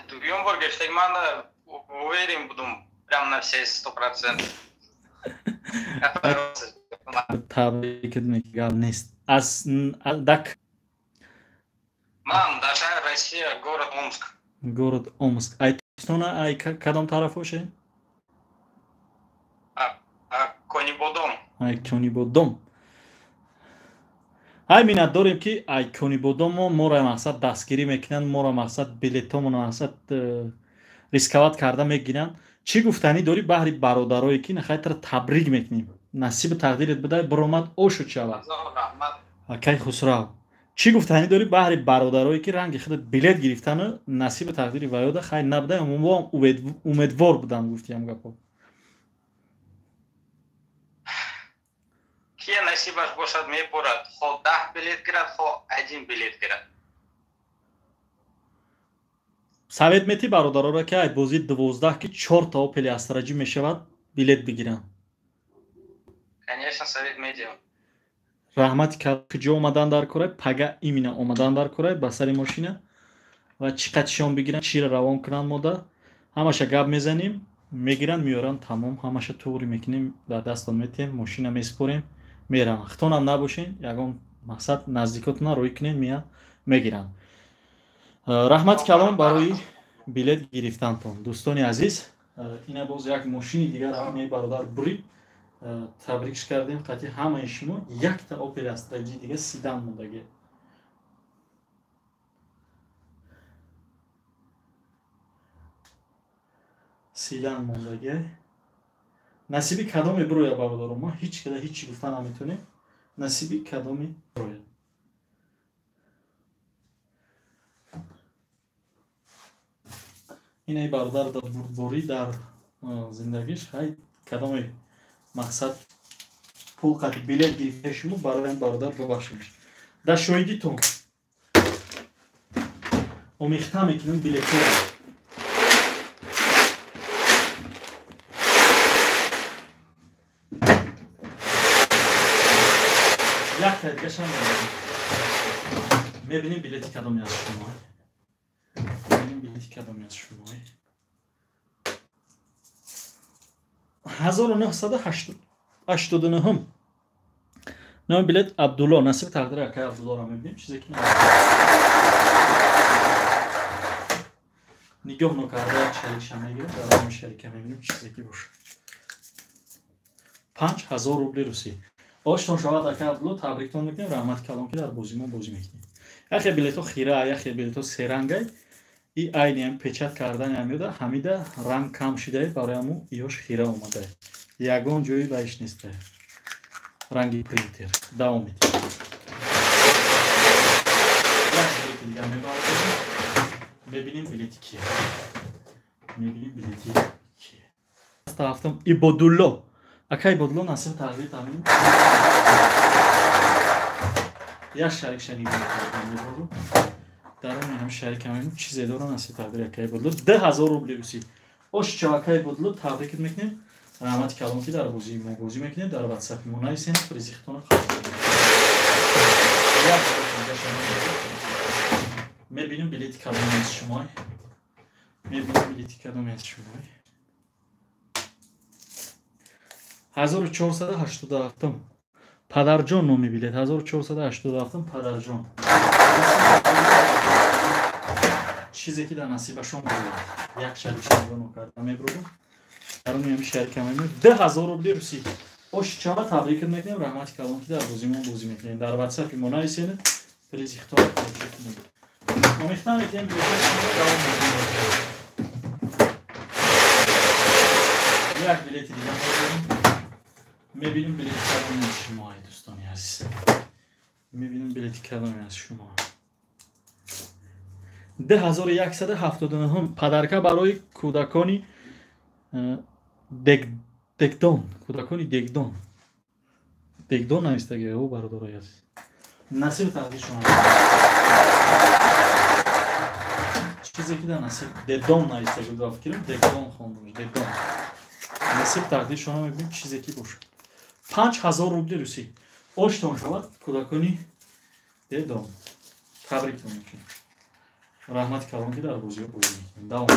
Дуюм бор гирифтагим, ман уверен будум прям на все 100%. Табрик гап нест. Аз дак Ман дар шаҳри Россия, город Омск. Город Омск. Ай Тоҷикистона ай кадом тараф боше? Конибодом. Ай Конибодом. Ай миннат дорем ки ай Конибодомо моро мақсад дастгирӣ мекунанд, моро мақсад билетҳомоно мақсад рисковать карда мегиранд. Чӣ гуфтанӣ дорӣ баҳри бародарое ки нахайтара табрик мекунем? Насиби тақдирет бидай, биромад, ошуд шавад. Акай Хусрав. Чӣ гуфтанӣ дорӣ баҳри бародарое ки ранги худат билет гирифтану насиби тақдири ваёда хайр набуда, мо умедвор будам гуфтиам гапо. Ки насибаш бошад мебурад, хо 10 билет гирад, хо 1 билет гирад. Совет мети бародароро ки ай бозии 12 ки 4 та Опели Астра G мешавад билет бигиранд? Конечно, совет медиҳам. Раҳмати куҷо омадан дар корай, пага имина омадан дар корай ба сари мошина ва чӣ қатишон бигиранд, чиро равон кунанд мода, ҳамаша гап мезанем, мегиранд, меоранд, тамом, ҳамаша туғри мекунем, дар дастон метиҳем, мошина месупорем, мераванд. Хитонам набошен, ягон мақсад наздикотона рӯй кунен, меянд, мегиранд. Раҳмати калон барои билет гирифтантон. Дӯстони азиз, ина боз як мошини дигар ҳамаи бародар бурид. Табрикш кардем қатъи ҳамаи шумо. Якта Опел Астра G дига седан мондагӣ. Седан мондагӣ. Насиби кадоме бирояд бародаро, мо ҳеҷ када ҳеҷ чӣ гуфта наметонем. Насиби кадоме бирояд. Инаи бародар дар бурдборӣ дар зиндагиш хай кадоме мақсад пул қати билет гирифта шумо барои бародар бубахшед. Дар шоҳидитон омехта мекунем билетҳоро. Якта дигашам мебинем билети кадоме аз шумо. Мебинем билети кадоме аз шумо. 1989 номи билет Абдулло. Насиби тақдири акаи Абдуллоро мебинем, чизе ки нигоҳ нокарда як шарикша мегирем, дар ҳамин шарика мебинем чизе ки бошад. 5000 рубли русӣ. Оштон шавад акаи Абдулло, табриктон мекунем, раҳмати калон ки дар бозии мо бозӣ мекунем. Яхе билетҳо хира, яхе билетҳо серангай. И айни ҳам печат кардани ҳамида ҳамида ранг кам шидае, барои ҳаму иёш хира омадае. Ягон ҷои баиш нестае. Ранги принтер. Давом медиҳем. Як билети дигар мебардорем. Мебинем билети кие. Мебинем билети кие. Ҳафтам Ибодулло. Ака Ибодулло насиб тақдир тамин. Як шарикша нигоҳ кардам мебарам. Дар он ҳам шарик ҳам чизе дора насиб тақдир акаи Ибодулло. 2000 рубли русӣ. Ош чавакаи Ибодулло табрикит мекунем. Раҳмати калон ки дар бозии мо бозӣ мекунем. Дар ватсапи мо нависем, призи хитона қабул кунем. Мебинем билети кадоме аз шумо. Мебинем билети кадоме аз шумо. 1487 Падарҷон номи билет. 1487 Падарҷон. Чизе ки дар насибашон буд. Як шарик нигоҳ карда мебурдам. Дар он ҳам шарик ҳам 2000 рубли русӣ. Ош чава табрикат мекунем, раҳмати калон ки дар бозии мо бозӣ мекунем. Дар ватсапи мо нависед, призи хитоб мекунем. Омехта мекунем, давом мекунем. Як билети дигар мебарем. Мебинем билети кадоме аз шумо, ай дӯстони азиз. Мебинем билети кадоме аз шумо. 2179 падарка барои кӯдакони дегдон, кӯдакони дегдон. Дегдон навистаги ӯ бародарои азиз. Насиб тақдир шумо. Чизе ки дар насиб дедон навистаги буд, фикрим дегдон хондам, дегдон. Насиб тақдир шумо мебинем чизе ки бошад. 5000 рубли русӣ. Оштон шавад кӯдакони дедон. Табриктон мекунем. Раҳмати калон ки дар бозиҳо бозӣ мекунем. Давом.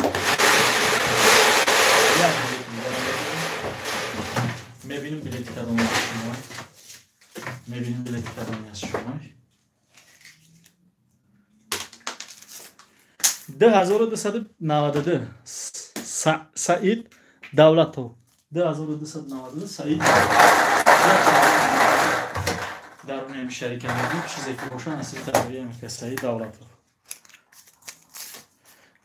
Мебинем билети кадоме аз шумо. Мебинем билети кадоме аз шумо. 2292 Саид Давлатов. 2292 Саид Дар он ҳам шарика мебинем чизе ки бошад насиби тақдири ҳам Саид Давлатов.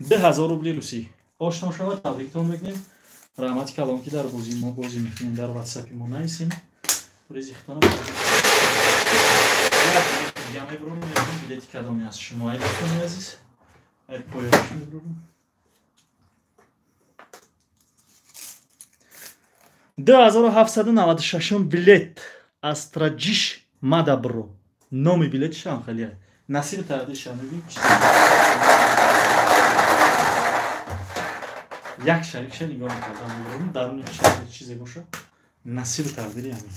2000 рубли русӣ. Ошно шавад, табриктон мекунем. Раҳмати калон ки дар бозии мо бозӣ мекунем. Дар ватсапи мо нависем. Призи хитона. дига мебурам, мебинем билети кадоме аз шумо. Ай дӯстони азиз, ай поёнаш мебурам. 2796 билет Астраҷиш Мадабро. Номи билетшам хеле. Насиби тақдиршам мебинем. Як шарикша нигоҳ мекардам, мебурам, даруни чизе боша. Насиби тақдири ҳамин.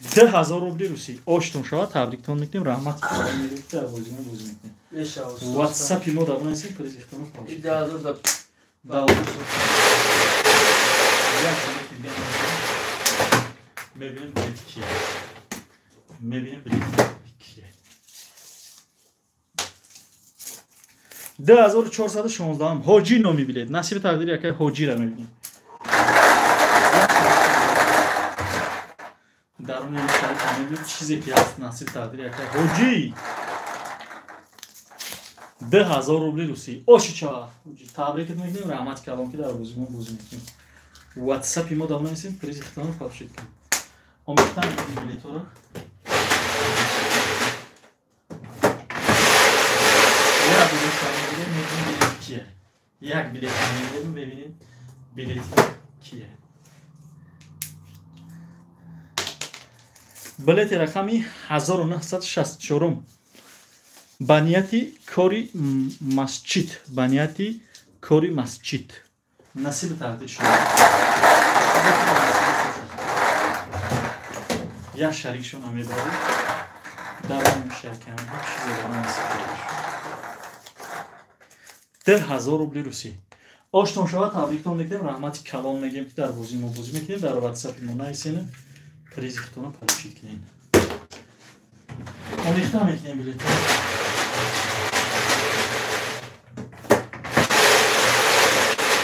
2000 рубли русӣ. Оштон шавад, табриктон мекунем, раҳмат мегӯем, дар бозима бозӣ мекунем. WhatsApp-и мо дар бинависед, призихтон И 2000 да як билети дига мебинем, билети кие. Мебинем билети кие. 2416 Ҳоҷӣ номи билет. Насиби тақдири якай Ҳоҷира мебинем. Даруни шарик мебинем чизе ки ҳаст насиби тақдири якай Ҳоҷӣ. 2000 рубли русӣ. Оши чава. Табрикат мекунем, раҳмати калом ки дар бозимон бозӣ мекунем. WhatsApp-и мо давно нестем, призи хитонро фаршид кунем. Омехта мекунем билетҳоро. Як билет мегирем, мебинем билети кие. Як билет мегирем, мебинем билети кие. Билети рақами 1964 ба нияти кори масҷид, ба нияти кори масҷид. Насиби тақдир шумо. Як шарикшон мебарем. Дар он шарикам чизе ба насиб тақдир. 2000 рубли русӣ. Оштон шавад, табриктон мекунем, раҳмати калон мегӯем ки дар бозии мо бозӣ мекунем, дар WhatsApp-и мо нависенем, призи худтонро получид кунем. Омехта мекунем билетҳо.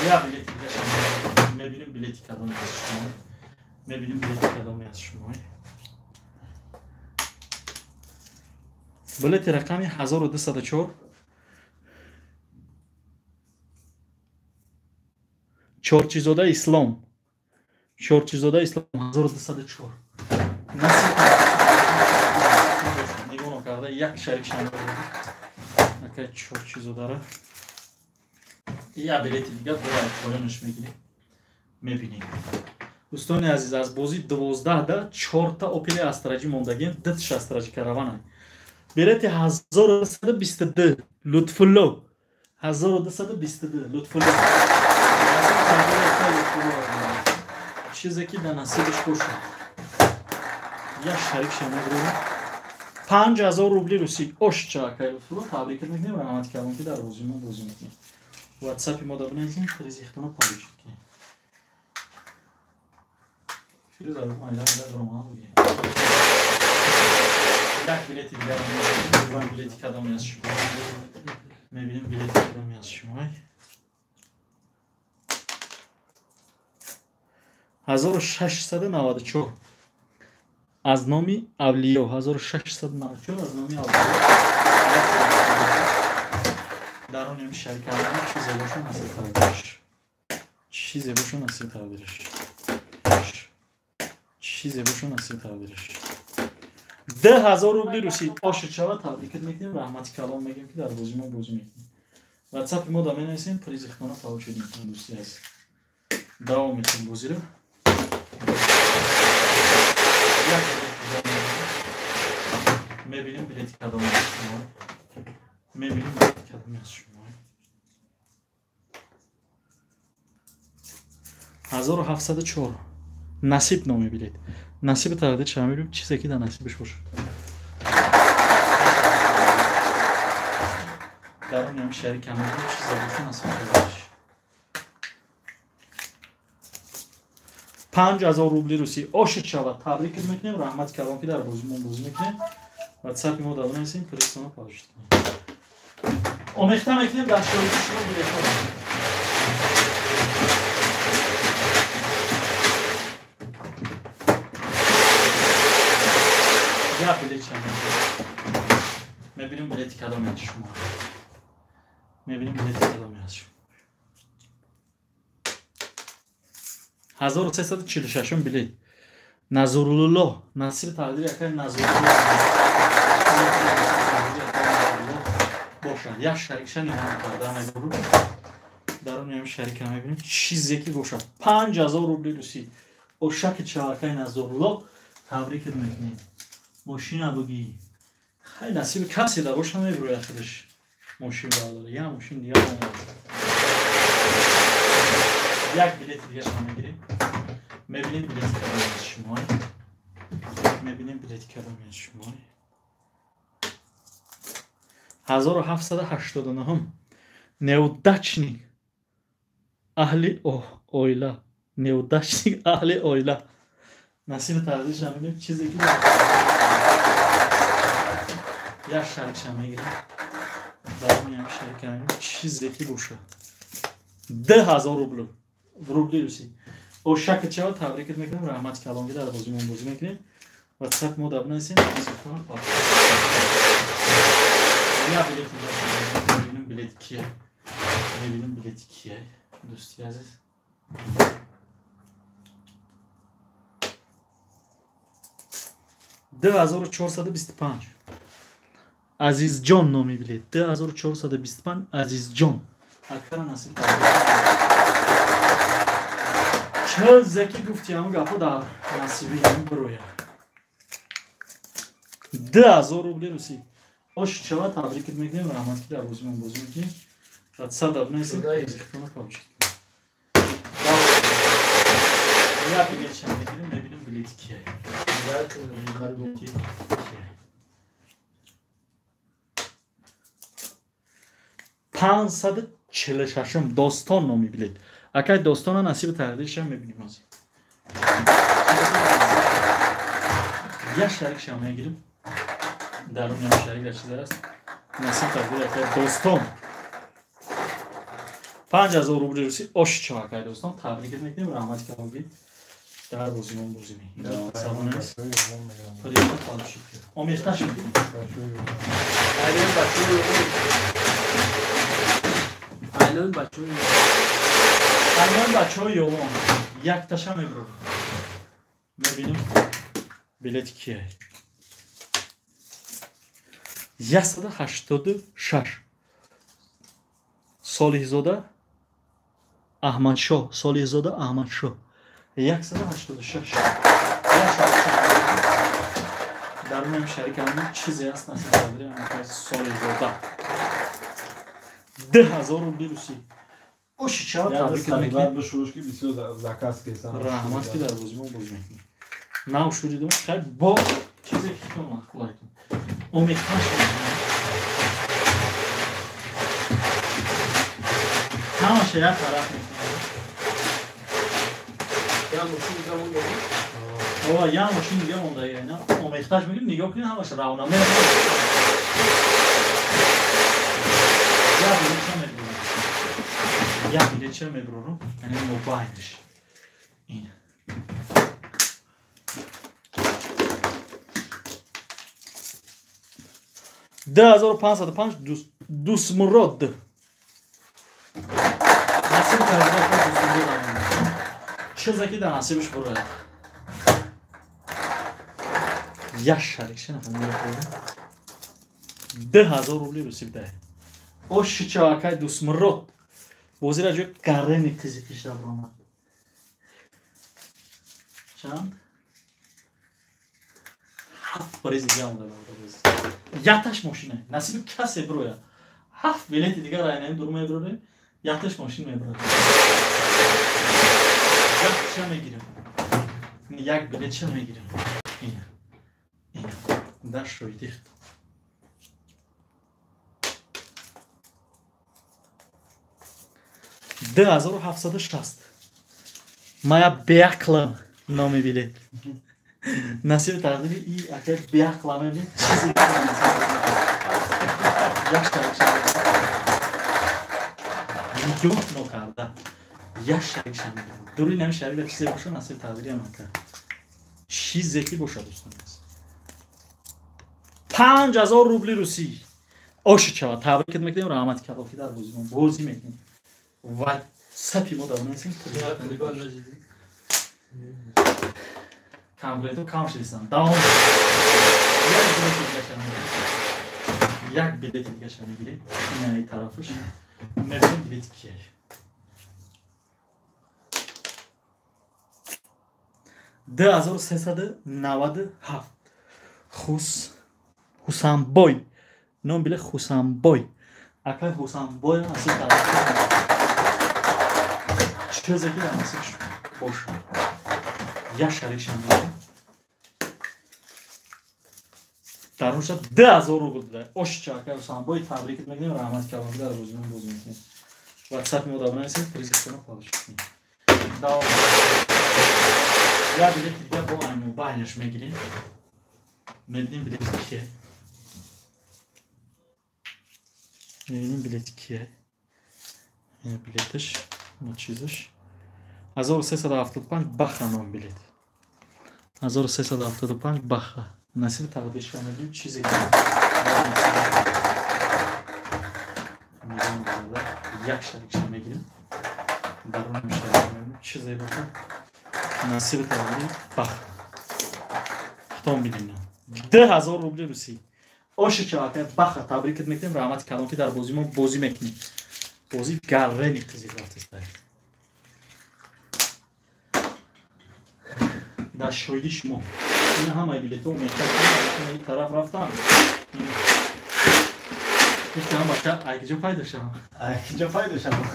Як билети дигаша мебинем, билети кадоме аз шумо. Мебинем билети кадоме аз шумо. Билети рақами 1204 Чорчизода Ислом. Чорчизода Ислом 1204. Насиб нигоҳ карда як шарик шамил. Акай Чорчизодара. Я билети дига бояд поёнаш мегирем. Мебинем. Дӯстони азиз, аз бозӣ 12 да 4 та Опели Астраҷӣ мондагем, 2 таш Астраҷӣ каравана. Билети 1222 Лутфулло. 1222 Лутфулло. Чизе ки дар насибаш бошад. Як шарик шамил. 5000 рубли русӣ. Ош чакай Лутфулло, табрик мекунем, раҳмати калон ки дар бозии мо бозӣ мекунем. WhatsApp-и мо дар бинависем, призи худтонро получид кунем. Фирӯз як билети дигар мебинем, билети кадоме аз шумо. Мебинем билети кадоме аз шумо. 1694 аз номи Авлиё, 1694 аз номи Авлиё. Дар он шарик кардан чизе боша насиб тақдираш. Чизе боша насиб тақдираш. Чизе боша насиб тақдираш. 2000 рубли русӣ. Оши чава, табрикат мекунем, раҳмати калон мегӯем ки дар бозии мо бозӣ мекунем. WhatsApp-и мо да менависем, призи худтонро получид мекунем, дӯсти азиз. Давом мекунем бозиро. Мебинем билети кадоме аз шумо. Мебинем билети кадоме аз шумо. 1704 Насиб номи билет. Насиби тақдир ча мебинем, чизе ки дар насибаш бошад. Дар он ҳам шарик ҳам чизе боша насиб тақдираш. 5000 рубли русӣ. Оши шавад, табрикат мекунем, раҳмати калон ки дар бозимон бозӣ мекунем. WhatsApp-и мо дар бинависем, призтонро получид кунем. Омехта мекунем дар шарики шумо билетҳо. Як билет чанд мебинем, билети кадоме аз шумо. Мебинем билети кадоме аз шумо. 1346 билет. Назрулло, насиби тақдири якай Назрулло. Бошад. Як шарикша ниҳон карда мебуру. Даруни ҳамин шарика мебинем чизе ки бошад. 5000 рубли русӣ. Ошаки чавакаи Назрулло табрикат мекунем. Мошина бугӣ. Хай насиби касе да боша мебурояд худаш. Мошин бардора. Я мошин дигар омад. Як билети дигарша мегирем. Мебинем билети кадоми аз шумой. Мебинем билети кадоми аз шумой. 1789. Неудачник аҳли оила. Неудачник аҳли оила. Насиби тақдирша мебинем чизе ки як шарикша мегирем. Даруни ҳамин шарика мебинем чизе ки бошад. 2000 рубл. Рубли русӣ. Ошаки чава табрикат мекунем. Раҳмати калонги дар бозимон бозӣ мекунем. WhatsApp мо дар бинависем. Я билети мебинем билети кия. Мебинем билети кия. Дӯсти азиз. 2425. Азизҷон номи билет. 2425 Азизҷон. Акара насиб чизе ки гуфти ҳамон гапҳо дар насиби ҳамин бирояд. 2000 рубли русӣ. Ош чава табрикат мекунем. Раҳмат ки дар бозимон бозӣ мекунем. Сад абнесем. Я билетша мегирем, мебинем билети кия. 546 Достон номи билет. Акай Достона насиби тақдирша мебинем ҳозир. Як шарикша мегирем. Даруни ҳам шарик дар чизе аст. Насиб тақдир акай Достон. 5000 рубли русӣ. Ош чава акай Достон. Табрикат мекунем. Раҳмати калонги дар бозимон бозӣ мекунем. Салом аст. Омехташ мекунем. Айнан бачаҳои ёлон. Якташа мебурам. Мебинем билети кия. 186. Солиҳзода Аҳмадшоҳ. Солиҳзода Аҳмадшоҳ. 186. Даруни ҳамин шарикамон чизе аст насиб тақдири ҳамин Солиҳзода. 2000 рубли русӣ. Оши чава табрикат мекунем. Раҳмат ки дар бозимон бозӣ мекунем. Нав шуридем. Хай бо чизе ки ту маъқул айтем. Омехташ ҳамаша як тараф мекунем. Як мошин дига монда ина. Омехташ мекунем, нигоҳ кунед ҳамаша равна меояд. Як билетша мебурам. Як билетша мебурам. Яъне мобайлш. Ин. 2505 Дусмурод. Насиб карда Дусмурод. Чизе ки дар насибаш бурояд. Як шарикша нафаҳмида. 2000 рубли русӣ бидаҳед. Оши чавакай Дусмурод. Бозира ҷои гарени қизиқиша баромад. Чанд? 7 приз дига монда барои. Яташ мошина. Насиби касе бирояд. 7 билети дигар айнаи дур мебурорем. Яташ мошин мебурад. Якша мегирем. Як билетша мегирем. Ина. Ина. Дар шоҳидӣ. 2760. Мая беақлам номи билет. Насиби тақдири и акай беақлам мебинед чизе нигоҳ нокарда як шарикша мегирам. Дури нами шарик чизе боша насиби тақдири ам акай. Чизе ки боша дӯстон азиз. 5000 рубли русӣ. Оши чава табрикат мекунем. Раҳмати калон ки дар бозимон бозӣ мекунем. Ва сапи мо дар нестем. Комплекту кам шидистан. Давом. Як билети дигаша мегирем. Ина тарафаш. Мебинем билети кия. 2397 Хусанбой. Ном билет Хусанбой. Акай Хусанбой насиб тараф. Чизе ки насиб бош. Я шарик мегирем. Дар он шаб 2000 рубл буда. Ошча акай Хусанбой табрикит мекунем, раҳмат калом дар рӯзимон боз мекунем. WhatsApp мо да бинависед, призитона получит. Давом. Я билет дига бо аймобайлаш мегирем. Мебинем билети кие. Мебинем билети кие. Билеташ, ма чизаш. 1375 баха ном билет. 1375 баха. Насиби тақдирша мегирем, чизе ки як шарикша мегирем. Дарунам шарик мегирем. Чизе бошад. Насиби тақдири баха. Хитом бинем. 2000 рубли русӣ. Оши чавака баха табрикат мекунем, раҳмати калон ки дар бозии мо бозӣ мекунем. Бозӣ гаррени қизиқ рафтаст. Дар шоҳиди шумо. Ин ҳамаи билетҳо мехоҳанд ин тараф рафтан. Гуфтам бача, ай куҷо пайдо шавам? Ай куҷо пайдо шавам?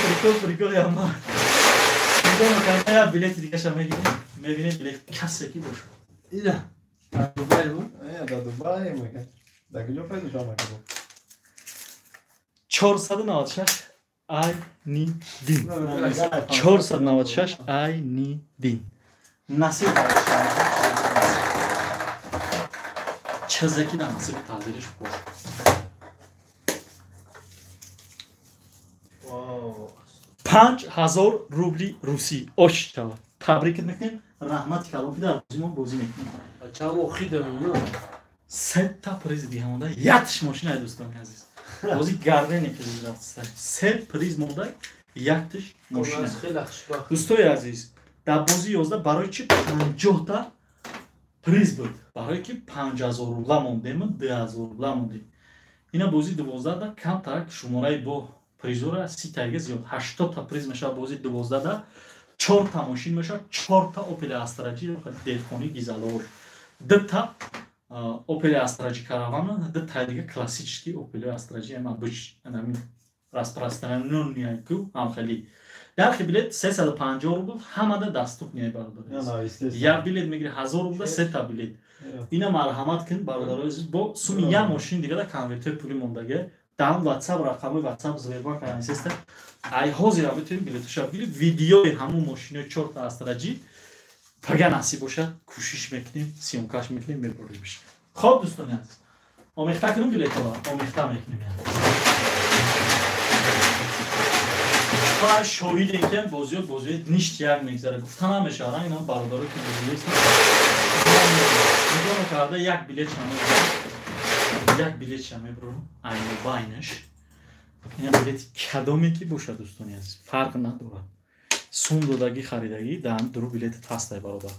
Прикол, прикол, яма. Нигоҳ мекардам, як билети дигаша мегирем. Мебинем билет касе ки бошад. Ина. Дар Дубай бу? Дар Дубай мека. Дар куҷо пайдо шавам ака? 496 ай ни дин. 496 ай ни дин. Насиб чизе ки дар насиби тақдириш бошад. 5000 рубли русӣ. Ош шавад. Табрикат мекунем. Раҳмати калон ки дар бозии мо бозӣ мекунем. Чанд охи дорем, Сета приз дига монда. Яктиш мошина, дӯстони азиз. Бозӣ гардени приз рафт. Се приз монда, яктиш мошина. Дӯстои азиз, дар бозии 11 барои чи 50 та приз буд? Барои ки 5000 рубла мондем, 2000 рубла мондем. Ина бозии 12 да камтар шумораи бо призора 30 тайга зиёд. 80 та приз мешавад бозии 12 да. 4 та мошин мешавад, 4 та Opel Astra G, деҳқони гизалор. 2 та Opel Astra G каравана, 2 та дига классический Opel Astra G, ама буш, ана распространённый ку, ҳам хеле. Нархи билет 350 рубл, ҳамада доступный бародар. Як билет мегири 1000 рубл, се та билет. Ина марҳамат кун бародарои азиз, бо суми як мошин дига да конвертои пули мондага. Дар WhatsApp рақами WhatsApp Сбербанк анаисеста. Ай ҳозир метавонем билетоша бигирем. Видеои ҳамун мошинои 4 та Astra G пага насиб бошад, кӯшиш мекунем, съёмкаш мекунем, мебуримш. Хоб дӯстони азиз, омехта кунем билетҳоро, омехта мекунем. Ва шоҳидем ки бозиё бозиё ништ як мегзарад. Гуфта намешавад, ина бародаро ки бозиё нигоҳ карда як билет шама, як билет шама мебурам, айно байнаш. Ина билет кадоме ки бошад дӯстони азиз, фарқ надорад. Сум додагӣ харидагӣ дар дуру билети пастай бародар.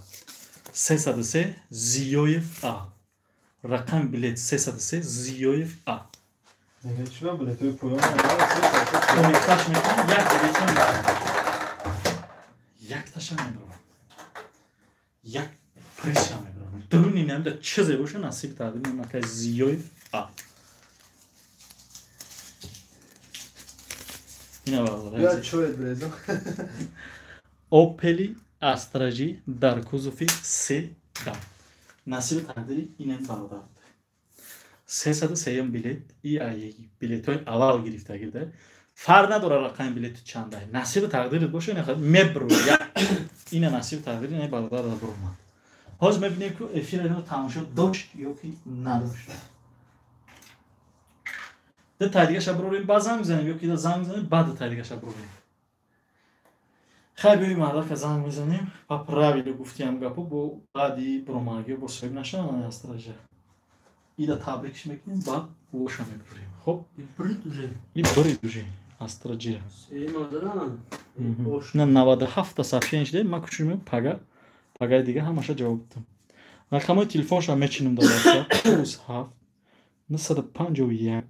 303 Зиёев А. Рақами билет 303 Зиёев А. Омехташ мекунам, як билетша мекунам. Якташа мебарам. Як призша мебарам. Дуруни намда чизе боша насиб тақдир мекунад Зиёев А. Ина бародар. Opel Astra G дар кузови седан. Насиби тақдири инам бародар. 303 билет и билетҳои аввал гирифтагида. Фарқ надорад рақами билети чанда. Насиби тақдирит боша, ина хад мебру. Ина насиби тақдири ина бародар буромад. Ҳозир мебинем ки эфир ино тамошо дошт ё ки надошт. Ду тай дигаша бурорем, баъд занг мезанем ё ки занг мезанем, баъд ду тай дигаша бурорем. Хай биёем мардака занг мезанем. Па правило гуфтиам гапо бо баъди буромагиё бо соҳиб нашаванд Астража. Ида табрикш мекунем, баъд воша мебурем. Хоб? Брид уже. И брид уже. Астра G. Се мадана. На 97 та сообщение шуда, ман кӯшиш мекунам пага Пагаи дига ҳамаша ҷавоб дидам. Рақамҳои телефоншам мечинам дар WhatsApp: +7 951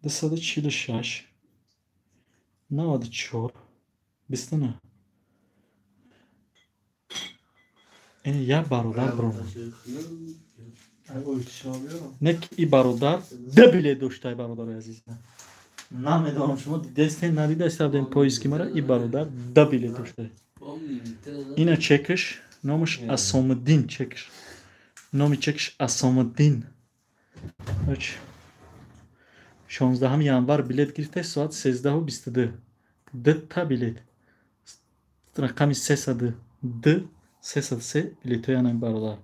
246 94 29. Ин як бародар биромад. Не ки и бародар ду билет доштай, бародари азиз. Намедонам, шумо дидастен, надидаста поиски мара, и бародар ду билет доштай. Ина чекаш, номаш Асомиддин чекаш. Номи чекаш Асомиддин. 16 январ билет гирифта, соат 13:22. Дта билет. Рақами 300 д 303 билетҳои ана бародар.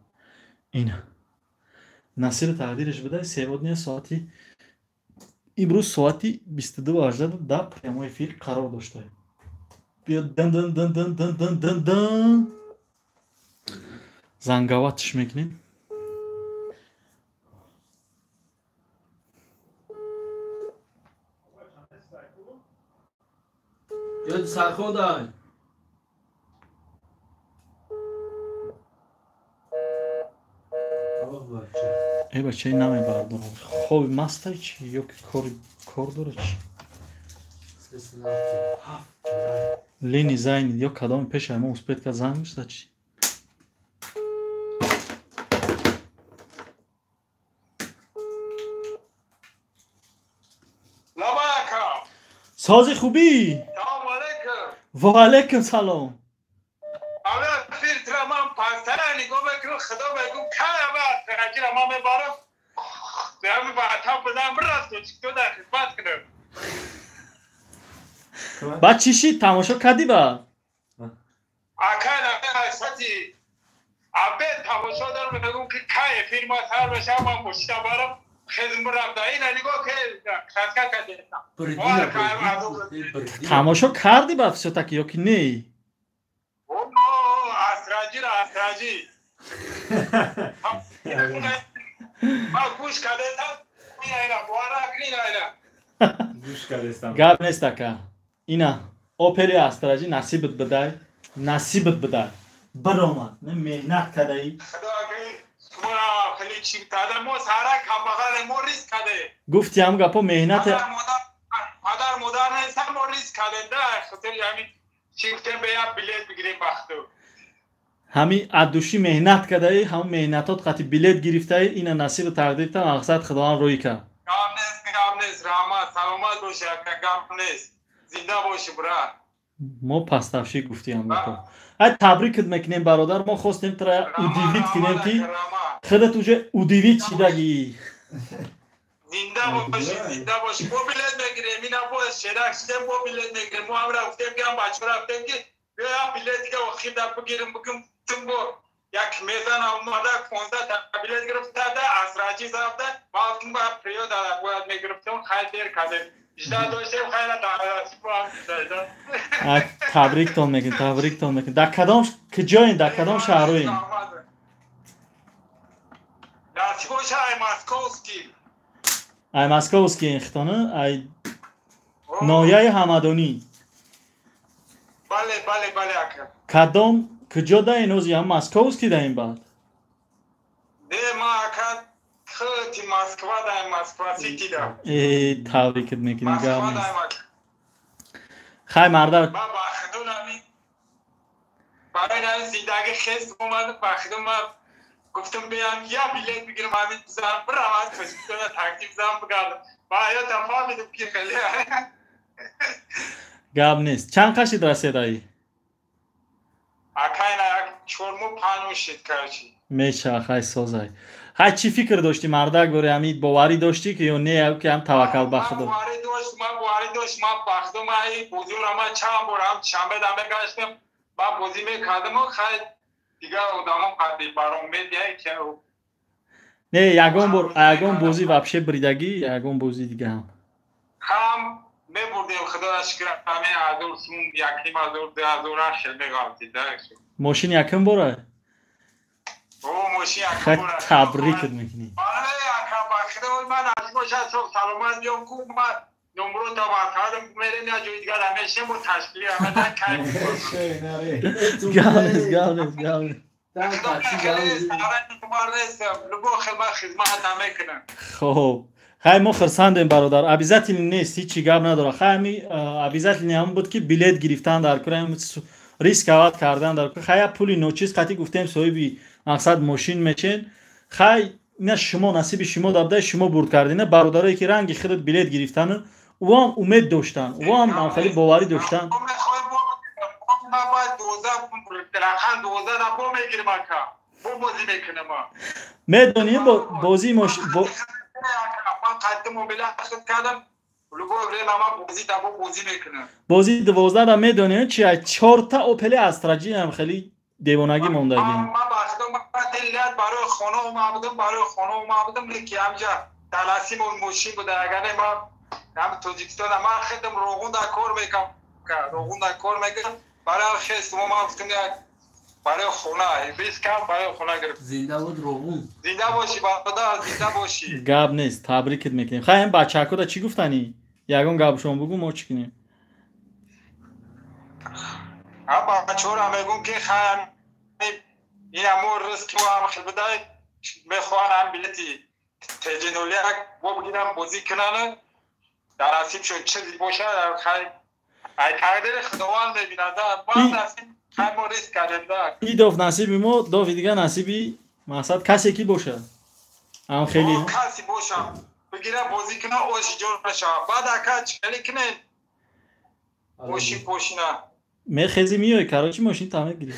Ина. Насиби тақдираш буда, сегодня соати имрӯз соати 22:18 дар прямой эфир қарор дошта. Биё дын дын дын дын дын дын дын дын. Занговатш мекунем. Ё сарходай. Э бачаи намебардорам. Хоби мастай чи ё ки кор дора чи? Лени зайни ё кадоми пешай мо успет кард занг мешда чи? Сози хубӣ? Ва алайкум салом. Баъд чӣ шид? Тамошо кардӣ ба? Тамошо кардӣ ба всё-таки ё ки не? Гап нест ака. Ина опери астраҷӣ насибат бидай, насибат бидай. Биромад, не меҳнат кардаӣ. Гуфти ҳам гапо меҳнат падар модар нестам, мо риск кардем да, хотир ҳамин чӣ гуфтем, ба як билет бигирем бахту. Ҳами аддушӣ меҳнат кардаӣ, ҳам меҳнатот қати билет гирифтаӣ, ина насибу тақдирта мақсад Худованд рӯй кард. Гап нест, гап нест, раҳмат, саломат бошӣ ака, гап нест. Зинда бошӣ, брат. Мо паставшӣ гуфти ҳам гапо. Ай табрикат мекунем, бародар, мо хостем тра удивить кунем ки худат уже удивить шидагӣ. Зинда бошӣ, зинда бошӣ. Мо билет мегирем, ина бо шерак шидем, мо билет мегирем. Мо ҳам рафтем ки ҳам бачаҳо рафтем ки биё як билет дига охир да бигирем, бигим тим бо як мезан омада 15 та билет гирифта да асраҷӣ зафта, балким ба приёд бояд мегирифтем, хайр дер кардем. Ижда доштем, хайра да. Табриктон мекунем, табриктон мекунем. Дар кадом куҷоем, дар кадом шаҳрҳоем? Насиб боша, ай Московский. Ай Московский хитона, ай ноҳияи Ҳамадонӣ. Бале, бале, бале ака. Кадом куҷо даин ози ҳам Московский даин баъд? Не, ма ака хати Москва даин, Москва Сити да. Э, табрикат мекунем, гап нест. Хай марда. Ма ба худо нами барои нами зиндагӣ хест омадам, ба худо ма гуфтам биям я билет бигирам, ҳамин зан биравам Тоҷикистона тактиб зан бигардам. Ба ҳаётам фаҳмидам ки хеле гап нест. Чанд қашид расидаӣ? Акайна як чорму панҷ шид, короче. Меша, хай созай. Хай чӣ фикр доштӣ, мардак, бори ҳамин боварӣ доштӣ ки ё не, ки ҳам таваккал ба Худо? Боварӣ дошт, ман боварӣ дошт, ман ба Худо ман ин бозиро ман чанд бор ҳам шанбе да мегаштам, ман бозӣ мекардам, хай дигар одамо қадри баром медиҳад ки не, ягон бор ягон бозӣ вообще бридагӣ, ягон бозӣ дига ҳам. Ҳам мебурдем, Худоро шукр, ҳамин ҳазор сум, якним ҳазор, ду ҳазор хел меғалтид. Мошин якум бора? О, мошин якум бора. Табрикат мекунем. Бале, ака, ба Худо ман аз бошад, саломат биём ку ман номро та вақарм мерем я ҷои дигар ҳамешем бо ташкили ҳама кайф. Гавнес, гавнес, гавнес. Хоб, хай мо хурсандем бародар. Обязательно нест, ҳичи гап надорад. Хай ами обязательно ҳам буд ки билет гирифтан дар кор, риск ават кардан дар кор. Хай я пули ночиз қати гуфтем соҳиби мақсад мошин мечен. Хай ина шумо насиби шумо дабда, шумо бурд кардина. Бародарое ки ранги худат билет гирифтану ӯам умед доштан, ӯам хеле боварӣ доштан. Медонӣ бозии бозии 12-да медонӣ чи чорта Опели Астраҷи ҳам хеле девонагӣ мондагӣ. Барои хона омадам, барои хона омадам, ки ҳамҷа таласимон мошин буда. Агар ман ҳам Тоҷикистон ман худам Роғунда кор мекунам, Роғунда кор мекунам. Барои хест мо ман гуфтам як барои хона риск кам барои хона гирифт. Зинда буд Роғун. Зинда бошӣ бародар, зинда бошӣ. Гап нест, табрикат мекунем. Хай ҳам бачаҳакода чӣ гуфтанӣ? Ягон гапшон бугӯ, мо чӣ кунем? Ҳам бачаҳоро мегӯм ки хай ин ҳамо риск мо ҳам хел буда, мехоҳанд ҳам билети ТЖ01 бо бигирам бозӣ кунанд, дар насибшон чизе бошад, хай ай тақдири Худованд мебинад. Мо насиб хай мо риск кардем да. И доф насиби мо, дофи дига насиби мақсад касе ки бошад. Ҳам хеле касе бошад бигира бозӣ кунад, оши ҷор нашавад. Баъд ака чӣ хеле кунем? Мошин пошина. Мехези миёй, короче мошин та мегирӣ.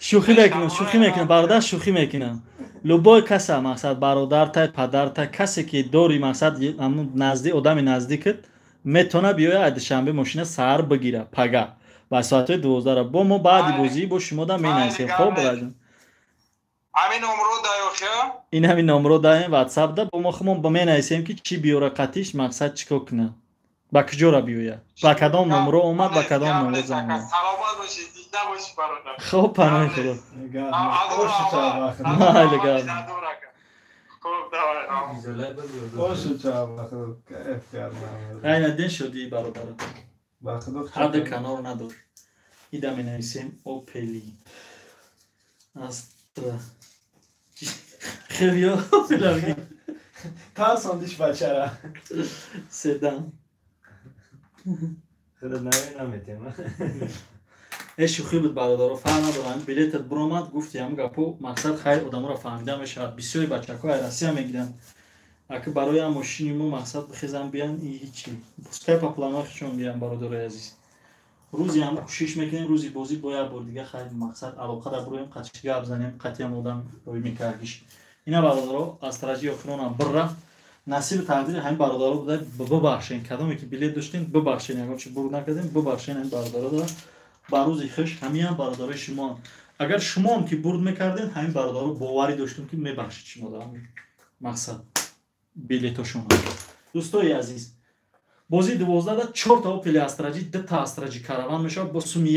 Шӯхӣ мекунам, шӯхӣ мекунам бародар, шӯхӣ мекунам. Любой каса мақсад бародарта, падарта, касе ки дори мақсад назди одами наздикат метавона биёяд аз Душанбе мошина саҳар бигира пага ба соатҳои 12-ра. Бо мо баъди бозӣ бо шумо да менависем. Хоб бародар, ҳамин номро даёхия? Ин ҳамин номро даем WhatsApp да, бо мо хумон менависем ки чӣ биёра қатиш, мақсад чӣ кор кунад, ба куҷора биёяд, ба кадом номро омад, ба кадом номро занг. Саломат бошӣ, зинда бошӣ бародар. Хоб, паноҳи Худо. Майли гап. Айнадин шудӣ бародар. Ҳадди канор надор. Ида менависем Опели Астра. Хеле Опели. Тарсондиш бачара. Седан. Э шӯхӣ буд бародаро, фарқ надорам. Билетат буромад, гуфти ҳам гапо мақсад хайр одаморо фаҳмида мешавад. Бисёри бачаҳо ай Россия мегиранд. Аки барои ҳам мошини мо мақсад бихезан биян, и ҳичи. Пускай по планах чон биян бародарои азиз. Рӯзи ҳам кӯшиш мекунем, рӯзи бозӣ бо як бор дига хайр мақсад алоқа да буроем, қатиш гап занем, қатиам одам рӯй мекардиш. Ина бародаро Астраҷи охиронам бир рафт. Насиби тақдири ҳамин бародаро буда, бибахшен. Кадоме ки билет доштем, бибахшен, ягон чи бурд накардем, бибахшен ҳамин бародаро да. Ба рӯзи хуш ҳамиам бародарои шумоам. Агар шумоам ки бурд мекардем, ҳамин бародаро боварӣ доштем ки мебахшид шумо да мақсад билетошон. Дӯстои азиз, бозии 12 да чорта Опели Астраҷи, дута Астраҷи караван мешавад, бо суми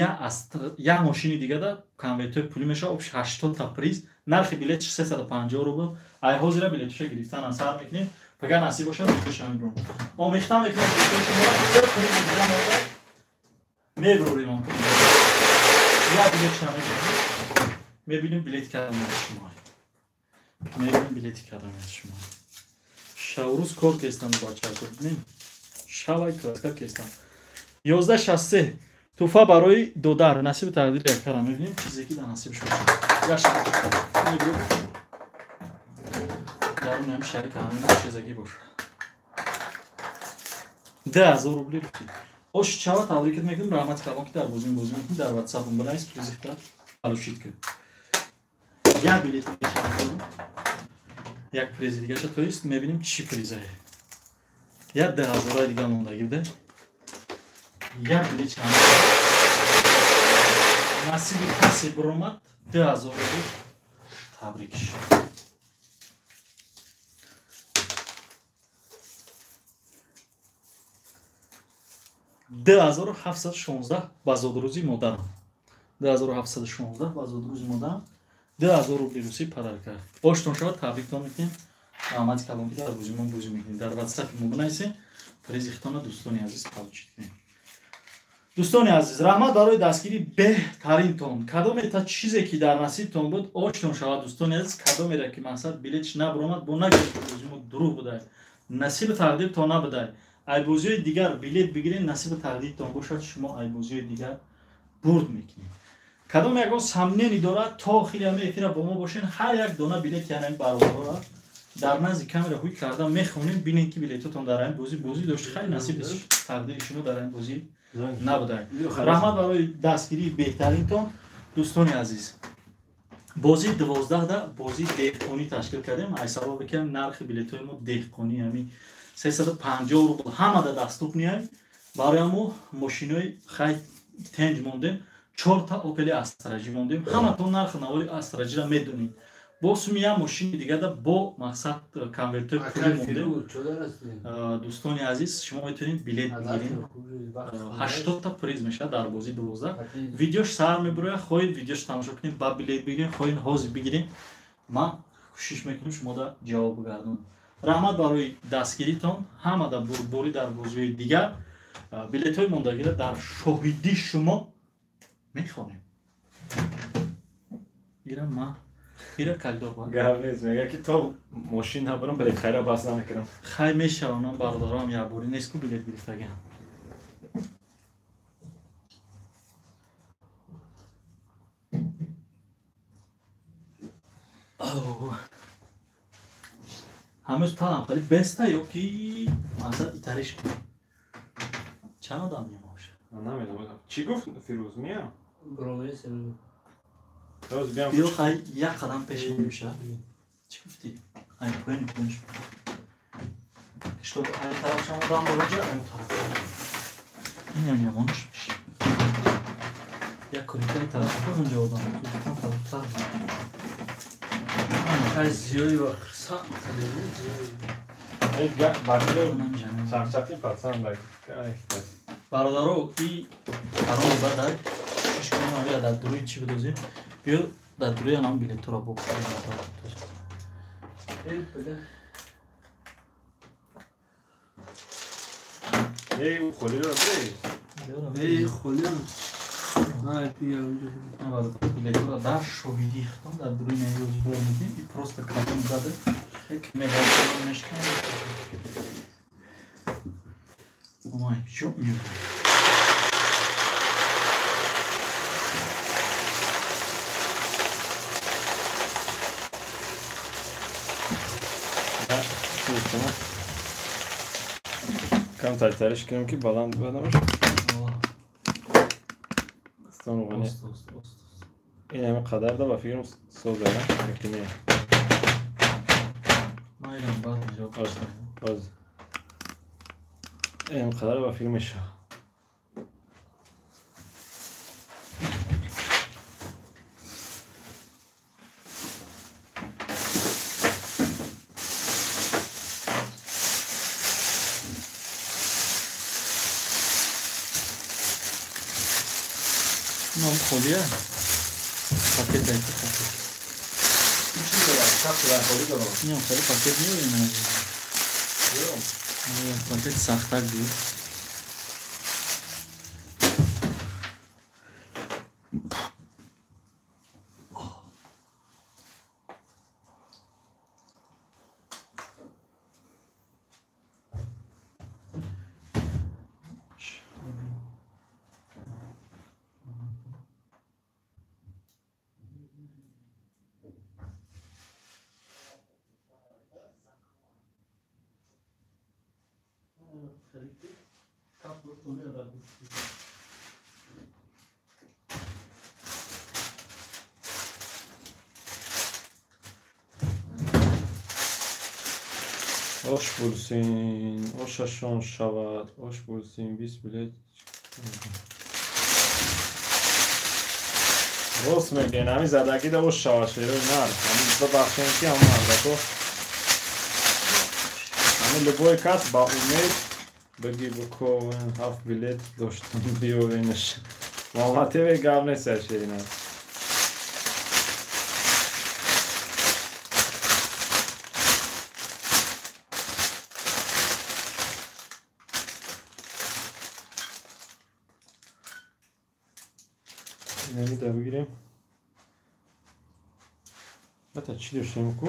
як мошини дига да конвертҳои пулӣ мешавад, общ 80 та приз. Нархи билет 350 рубл. Ай ҳозира билетоша гирифтан сар мекунем. Пага насиб бошад, бошам мебурам. Омехта мекунем мебурем он. Я билетша мебурем. Мебинем билет кардам аз шумо. Мебинем билети кардам аз шумо. Шаврӯз кор кестам бачаҳо, бинем. Шавай краска кестам. 1163 туҳфа барои додар. Насиби тақдири якара мебинем чизе ки дар насиб шуд. Дарун ҳам шарик ҳамин чизаги бошад. 2000 рубли рӯфтид. Ош чава табрикат мекунем, раҳмати калон ки дар бозӣ бозӣ мекунем, дар WhatsApp бинавис призихта получит ки. Як билет мешавад. Як призи дигаша, то есть мебинем чӣ призае. Як 2000 дига мондаги буда. Як билет чанд. Насиби касе биромад 2000 рубл. Табрикш. 2716 ба зодрӯзи модарам. 2716 ба зодрӯзи модарам. 2000 рубли русӣ подарка. Оштон шавад, табриктон мекунем. Раҳмати калон ки дар бозимон бозӣ мекунем. Дар ватсапи мо бинависед, призи хитона дӯстони азиз получить кунем. Дӯстони азиз, раҳмат барои дастгирии беҳтаринтон. Кадомета чизе ки дар насибтон буд, оштон шавад дӯстони азиз, кадомеро ки мақсад билетш набаромад, бо нагӯед ки бозии мо дурӯғ будай. Насиби тақдиртон набудай. Ай бозиҳои дигар билет бигиред, насиби тақдиртон бошад, шумо ай бозиҳои дигар бурд мекунед. Кадом ягон сомнение дорад, то охири ҳамин эфира бо мо бошед, ҳар як дона билет яъне бародарора дар назди камера ҳуй карда мехонем, бинед ки билетотон дар ҳамин бозӣ бозӣ дошт. Хай насиби тақдири шумо дар ҳамин бозӣ набудай. Раҳмат барои дастгирии беҳтаринтон дӯстони азиз. Бозии 12-да бозии деҳқонӣ ташкил кардем. Ай сабабе ки нархи билетҳои мо деҳқонӣ ҳамин 350 рубл ҳамада доступный. Барои мо мошинои хай тенҷ мондем, 4та Опели Астраҷи мондем. Ҳаматон нархи навори Астраҷиро медонед. Бо суми як мошини дигада бо мақсад конвертҳои пулӣ мондем. Дӯстони азиз, шумо метавонед билет бигиред. 80та приз мешавад дар бозии 12. Видеош сар мебурояд, хоҳед видеош тамошо кунед, ба билет бигиред, хоҳед ҳозир бигиред. Ман кӯшиш мекунам шумода ҷавоб бигардонам. Раҳмат барои дастгиритон, ҳамада бурдборӣ дар бозиҳои дигар. Билетҳои мондагиро дар шоҳидии шумо мехонем. Ира ма ира калдор ба. Гап нест, мега ки то мошин набарам, билет хайра бас намекунам. Хай мешавам, ман бародарам як бори нест ку билет гирифтагиам. Ҳамӯз талам хали беста ё ки мақсад итариш кунем. Чанд одам мемошад? Намедонам. Чӣ гуфт Фирӯз мия? Биё хай як қадам пеш мемеша. Чӣ гуфтӣ? Ай поёни поёнш. Чтоб ай тарафшам одам бороҷа, ай тараф. Инам ямонш меша. Як коридори тараф онҷо одам. Тарафтар. Ай зиёи ва хирсан. Эй гап бакло чақчақи пацан бак. Бародаро, и қарор бадай. Кӯшиш кунем аввал дар дуруи чӣ бидозем. Биё дар дуруи анам билетҳоро бохӯрем. Эй, холиро бей. Эй, холиро. Ай, биё. Билетҳоро дар шоҳидии худтон дар дуруи наёз бор медиҳем и просто кадом зада як мегалфон мешканем. Ой, чё мне? Кам тартариш кунем ки баланд бадамаш. Ин ҳама қадар да ба фикрам соза, ки не. Майрам баъд ҷавоб. Оз. Ин қадар ба фикр мешавад. Нам холия. Пакет дайте пакет. Не, холи пакет не уверен. Пакет сахтак был. Ош булсин, ошашон шавад, ош булсин, 20 билет. Рост мегӯян, ҳамин задагида ош шавад, шерои нар. Ҳамин бибахшем ки ҳамон мардако. Ҳамин любой кас ба умед бигӣ буко 7 билет доштам биёвенаш. Муҳаммадтеве гап нест шерина. Инамида бигирем. Бата чӣ доштем ку?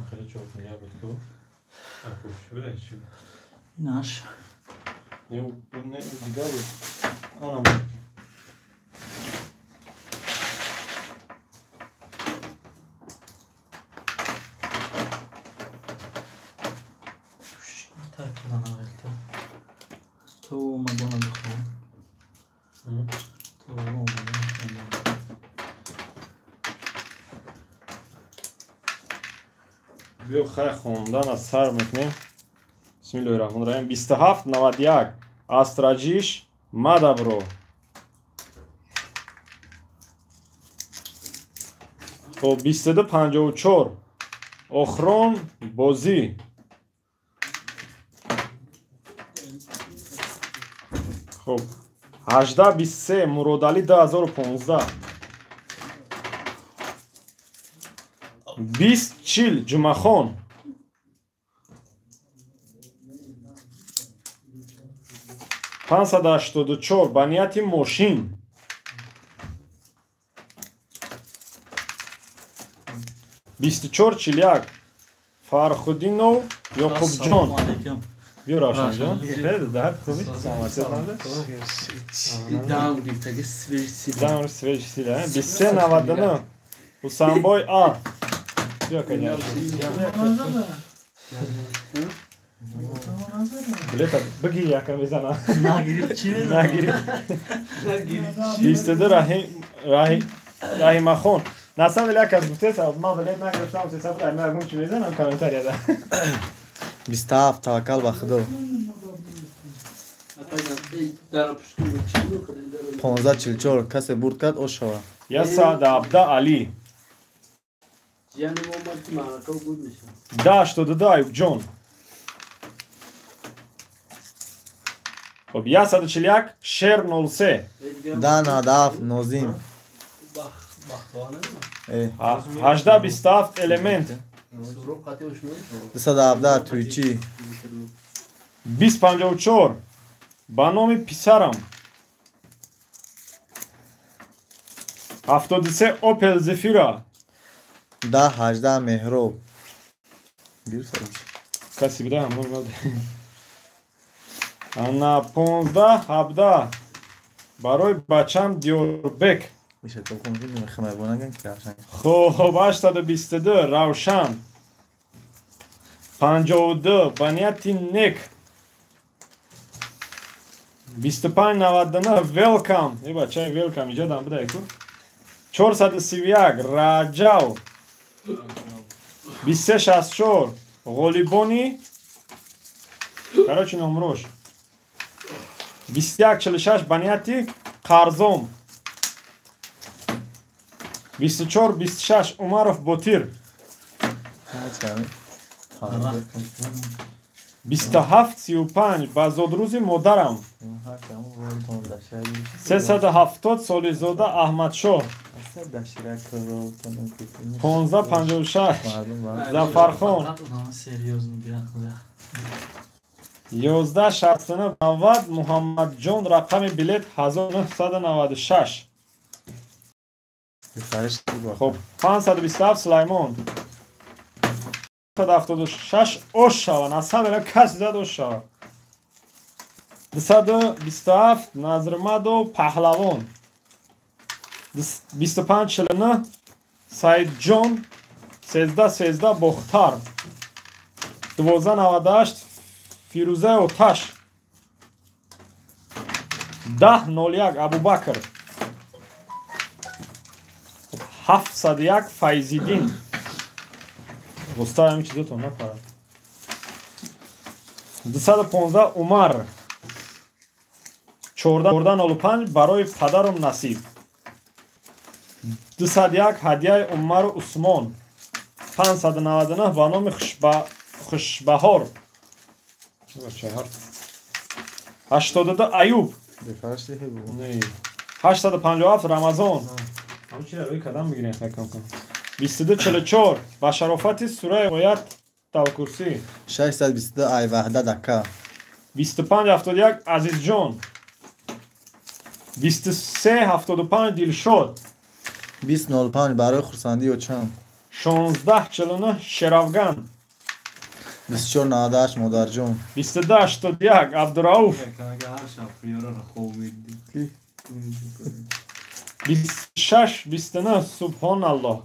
Хеле чоп буд ку. Аку чӣ буда чӣ? Инаш. Не, не, дигар буд. Анам. То омадана бихоҳам. То омадана. Биё хай хондан аз сар мекунем. Бисмиллоҳи раҳмони раҳим. 2791 Астраҷиш Мадабро. Хоб 2254 Охрон бозӣ. Хоб 1823 Муродалӣ 2015. 2040 Ҷумахон. 584 ба нияти мошин. 2441 Фархудинов Ёқубҷон. Биё Равшанҷон. Хеле дард хуби? Саломатӣ. Дам гирифтаги свеж сила. Дам свеж сила. 2399 Ҳусанбой А. Биё каҷа. Билета бигир якам мезана. Нагирифт чӣ мезана? Нагирифт. 22 Раҳимахон. На самом деле, як аз гуфтеса, ман билет нагирифтам, сесаб ай ман чӣ мезанам комментарияда. 27 таваккал ба Худо. 1544 касе бурд кард ош шава. 117 Али. 1082 Аюбҷон. Хоб 141 Шер 03. 1097 Нозим. 1827 Элемент. 217 Туйчӣ. 2054 ба номи писарам. 73 Опел Зефира. 1018 Меҳроб. Каси буда ҳамон бад. Ана 1517 барои бачам Диёрбек. Хоб 822 Равшан. 52 ба нияти нек. 2599 Велкам. Э бачаи Велкам иҷодам буда ку. 431 Раҷав. 2364 Ғолибони. Короче номрош. 2146 ба нияти Қарзом. 2426 Умаров Ботир. 2735 ба зодрӯзи модарам. 370 Солизода Аҳмадшоҳ. 1556 Зафархон. 1169 90 Муҳаммадҷон рақами билет 1996. Хоб 527 Сулаймон. 176 ош шаванд. Аз ҳама каси зад ош шавад. 227 Назрмадов Паҳлавон. 2549 Саидҷон. 1313 Бохтар. 1298 Фирӯзаи Оташ. 1001 Абубакр. 701 Файзиддин. Густа ҳамин чизотон напарад. 215 Умар. 1405 барои падарум Насиб. 201 ҳадияи Умару Усмон. 599 ба номи Хушбаҳор. 82 Аюб. 857 Рамазон. 2244 ба шарофати сураи оят талкурсӣ. 622 Ай Ваҳдат ака. 2571 Азизҷон. 23,75 Дилшод. 20,05 барои хурсандӣ очам. 16,49 Шеравган. 24,98 модарҷон. 22,81 Абдурауф. 26,29 Субҳоналлоҳ.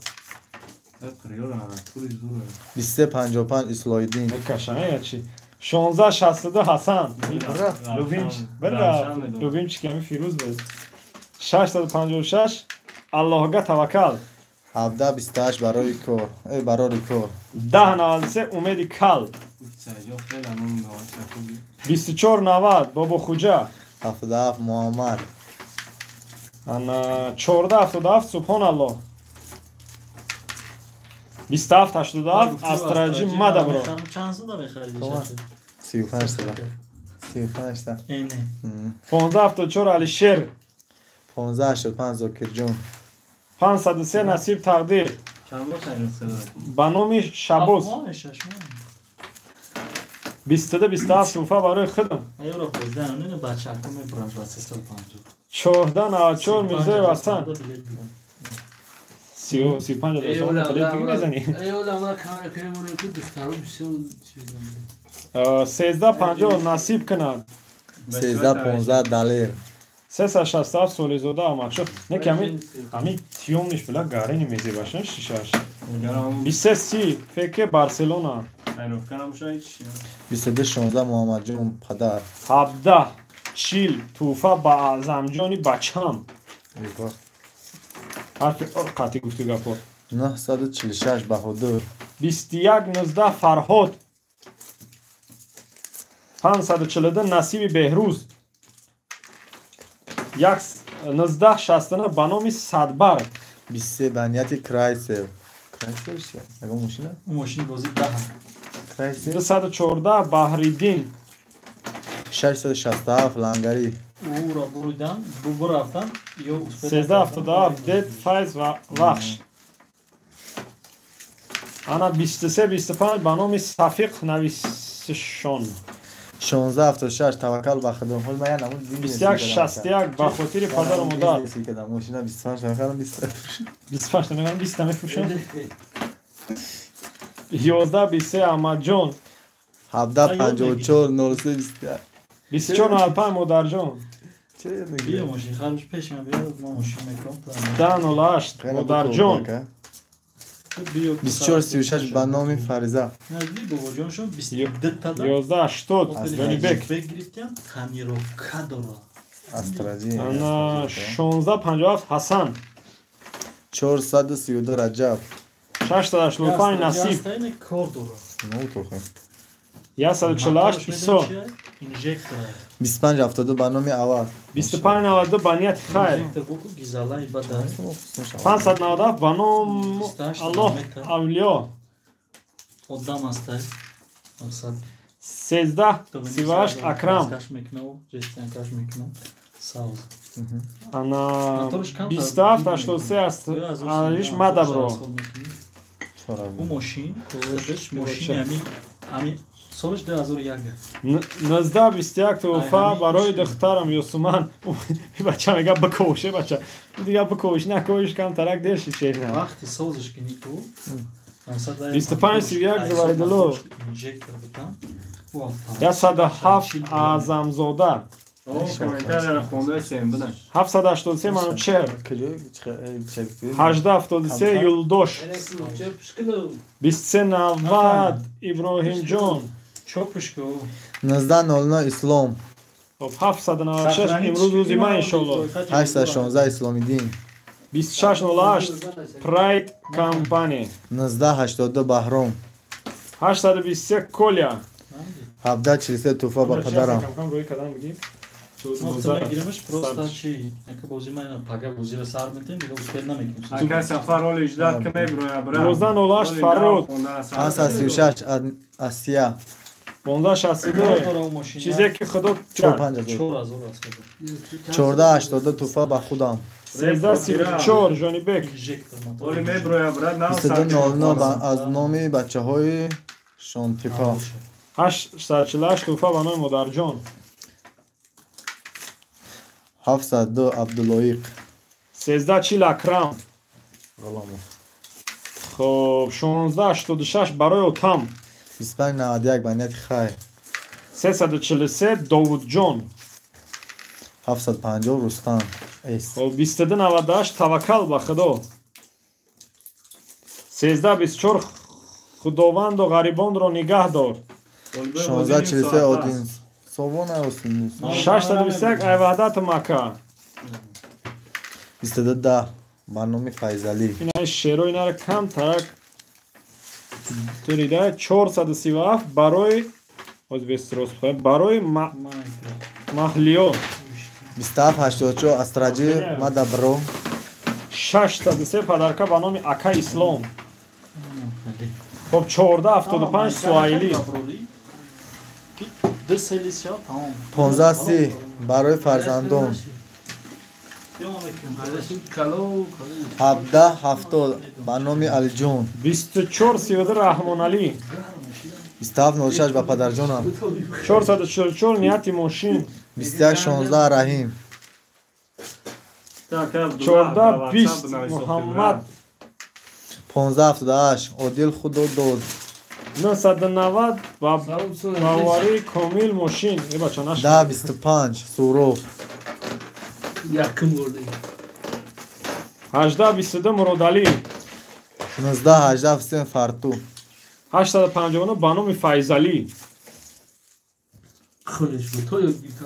23,55 Ислоиддин. 16,62 Ҳасан. Любимчик ами Фирӯз буд. 656 Аллоҳга таваккал. 17,28 барои кор. Барори кор. 10,93 Умеди кал. 24,90 Бобохуҷа. 77 Муаммар. 14,77 Субҳоналлоҳ. 27,87 Астраҷи Мадабро. Чанд суда мехаридӣ? 35 суда. 35 та. 15,74 Алишер. 15,85 Зокирҷон. 503 Насиб тақдир. Ба номи Шабоз. 22,27 Туҳфа барои худам. 14,94 Мирзои Ватан. 35 мезанӣ. 13,50 Насиб кунад. 13,15 Далер. 367 Солизода Аҳмадшоҳ. Не ки ами тиёмниш била гарени мезебашна шишаш. 23,30 ФК Барселона. 22,16 Муҳаммадҷон падар. 17,40 Туҳфа ба Аъзамҷони бачам. Ҳарфи О қатъи гуфту гапҳо. 946 Баҳодур. 21,19 Фарҳод. 542 Насиби Беҳрӯз. 19,69 ба номи Садбарг. 23 ба нияти Крайсер. Крайсер чи? Ягон мошина? Мошини бозӣ 10. Крайсер. 214 Баҳриддин. 667 Лангарӣ. Уро буридан, бурафтан ё 13,77 Дед Файз ва Вахш. Ана 23,25 ба номи Сафиқ нависшон. 16,76 Таваккал ба Худо. Ҳол ман намуд 21,61 ба хотири падару модар. Мошина 25 мехарам 20. 25 мехарам 20 мефурӯшам. 11,23 Аҳмадҷон. 17,54 03,21. 24,95 Модарҷон. Биё мошин хариш пешам биё ман мошин мекунам. 10,08 Модарҷон. 24,36 ба номи Фариза. Наздик бобоҷоншон 22 та 11,80 Ҷонибек. Гирифтям тонировка дорад. Астраҷи. Ана 16,57 Ҳасан. 432 Раҷаб. 685 Насиб. Кор дорад. Ну тухм. 148 Исо. Инжектор. 25,72 ба номи Аваз. 25,92 ба нияти хайр. 597 ба номи Аллоҳ Авлиё. Одам астай. 13,38 Акрам. Ана 27,83 аст. Алиш Мадабро. Мошин, мошини ами солиш 2001. 19,21 туҳфа барои духтарам Юсуман. Бача мега бикӯше бача. Дига бикӯш накӯш камтарак дер шишена. Вақти созиш ки нику. 25,31 Зувайдулло. Инжектор бутам. 107 Аъзамзода. 783 Манучер. 18,73 Юлдош. 23,90 Иброҳимҷон. 19,00 Ислом. Хоб 796 имрӯз рӯзи ман иншоллоҳ. 816 Исломиддин. 26,08 Прайд Компани. 19,82 Баҳром. 823 Коля. 17,43 туҳфа ба падарам. Мегиремаш просто чи яка бозӣ ман пага бозиро сар метем дига успел намекунем. Ака Сафар оли иждат ки меброя бра. 19,08 Фарруд. 536 Асия. 15,62 чизе ки худо 14,82 туҳфа ба худам. 13,34 Ҷонибек. Оли меброя бра. 22,00 аз номи бачаҳои Шонтипа. 848 туҳфа ба номи модарҷон. 702 Абдулоиқ. 1340 Акрам. Ғуломов. Хоб, 1686 барои отам. 2591 ба нияти хайр. 343 Довудҷон. 750 Рустам. Хоб, 2298 Таваккал ба Худо. 1324 Худованду ғарибонро нигаҳ дор. 1643 Один. Совона Осин. 621 Айваҳдат Мака. 2210 ба номи Файзалӣ. Ина шеро инара камтарак турида. 437 барои барои маҳлиё. 2784 Астраҷи Мадабро. 603 падарка ба номи Ака Ислом. Хоб, 1475 Суайли. 1530 барои фарзандон. 1770 ба номи Алиҷон. 2432 Раҳмоналӣ. 2706 ба падарҷонам. 444 нияти мошин. 2116 Раҳим. 1420 Муҳаммад. 1578 Одил Худо дод. 990 ба боварии комил мошин. 1025 Суров. 1822 Муродалӣ. 1918 Ҳусен Фарту. 859 ба номи Файзалӣ.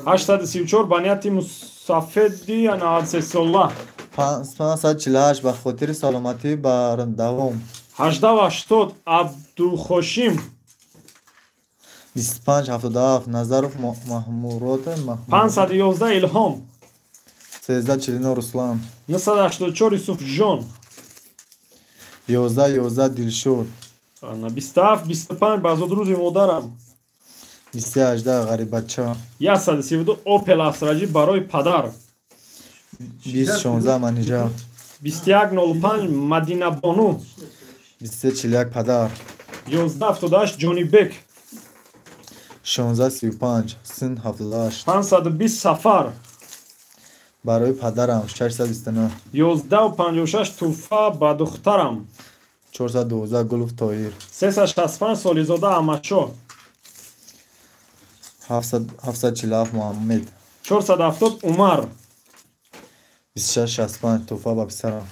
834 ба нияти мусафеди 93 сола. 548 ба хотири саломатӣ бардавом. 1880 Абдухошим. 2577 Назаров Маҳмурод. 511 Илҳом. 1349 Руслан. 984 Юсуфҷон. 1111 Дилшод. 2725 ба зодрӯзи модарам. 2318 Ғарибача. 132 Опел Астраҷӣ барои падар. 2016 Манижа. 2105 Мадинабону. 2341 падар. 1178 Ҷонибек. 1635 Син 78. 520 Сафар. Барои падарам 629. 1156 Тӯҳфа ба духтарам. 412 Гулов Тоир. 365 Солизода Аҳмадшоҳ. 747 Муҳаммед. 470 Умар. 2665 тӯҳфа ба писарам.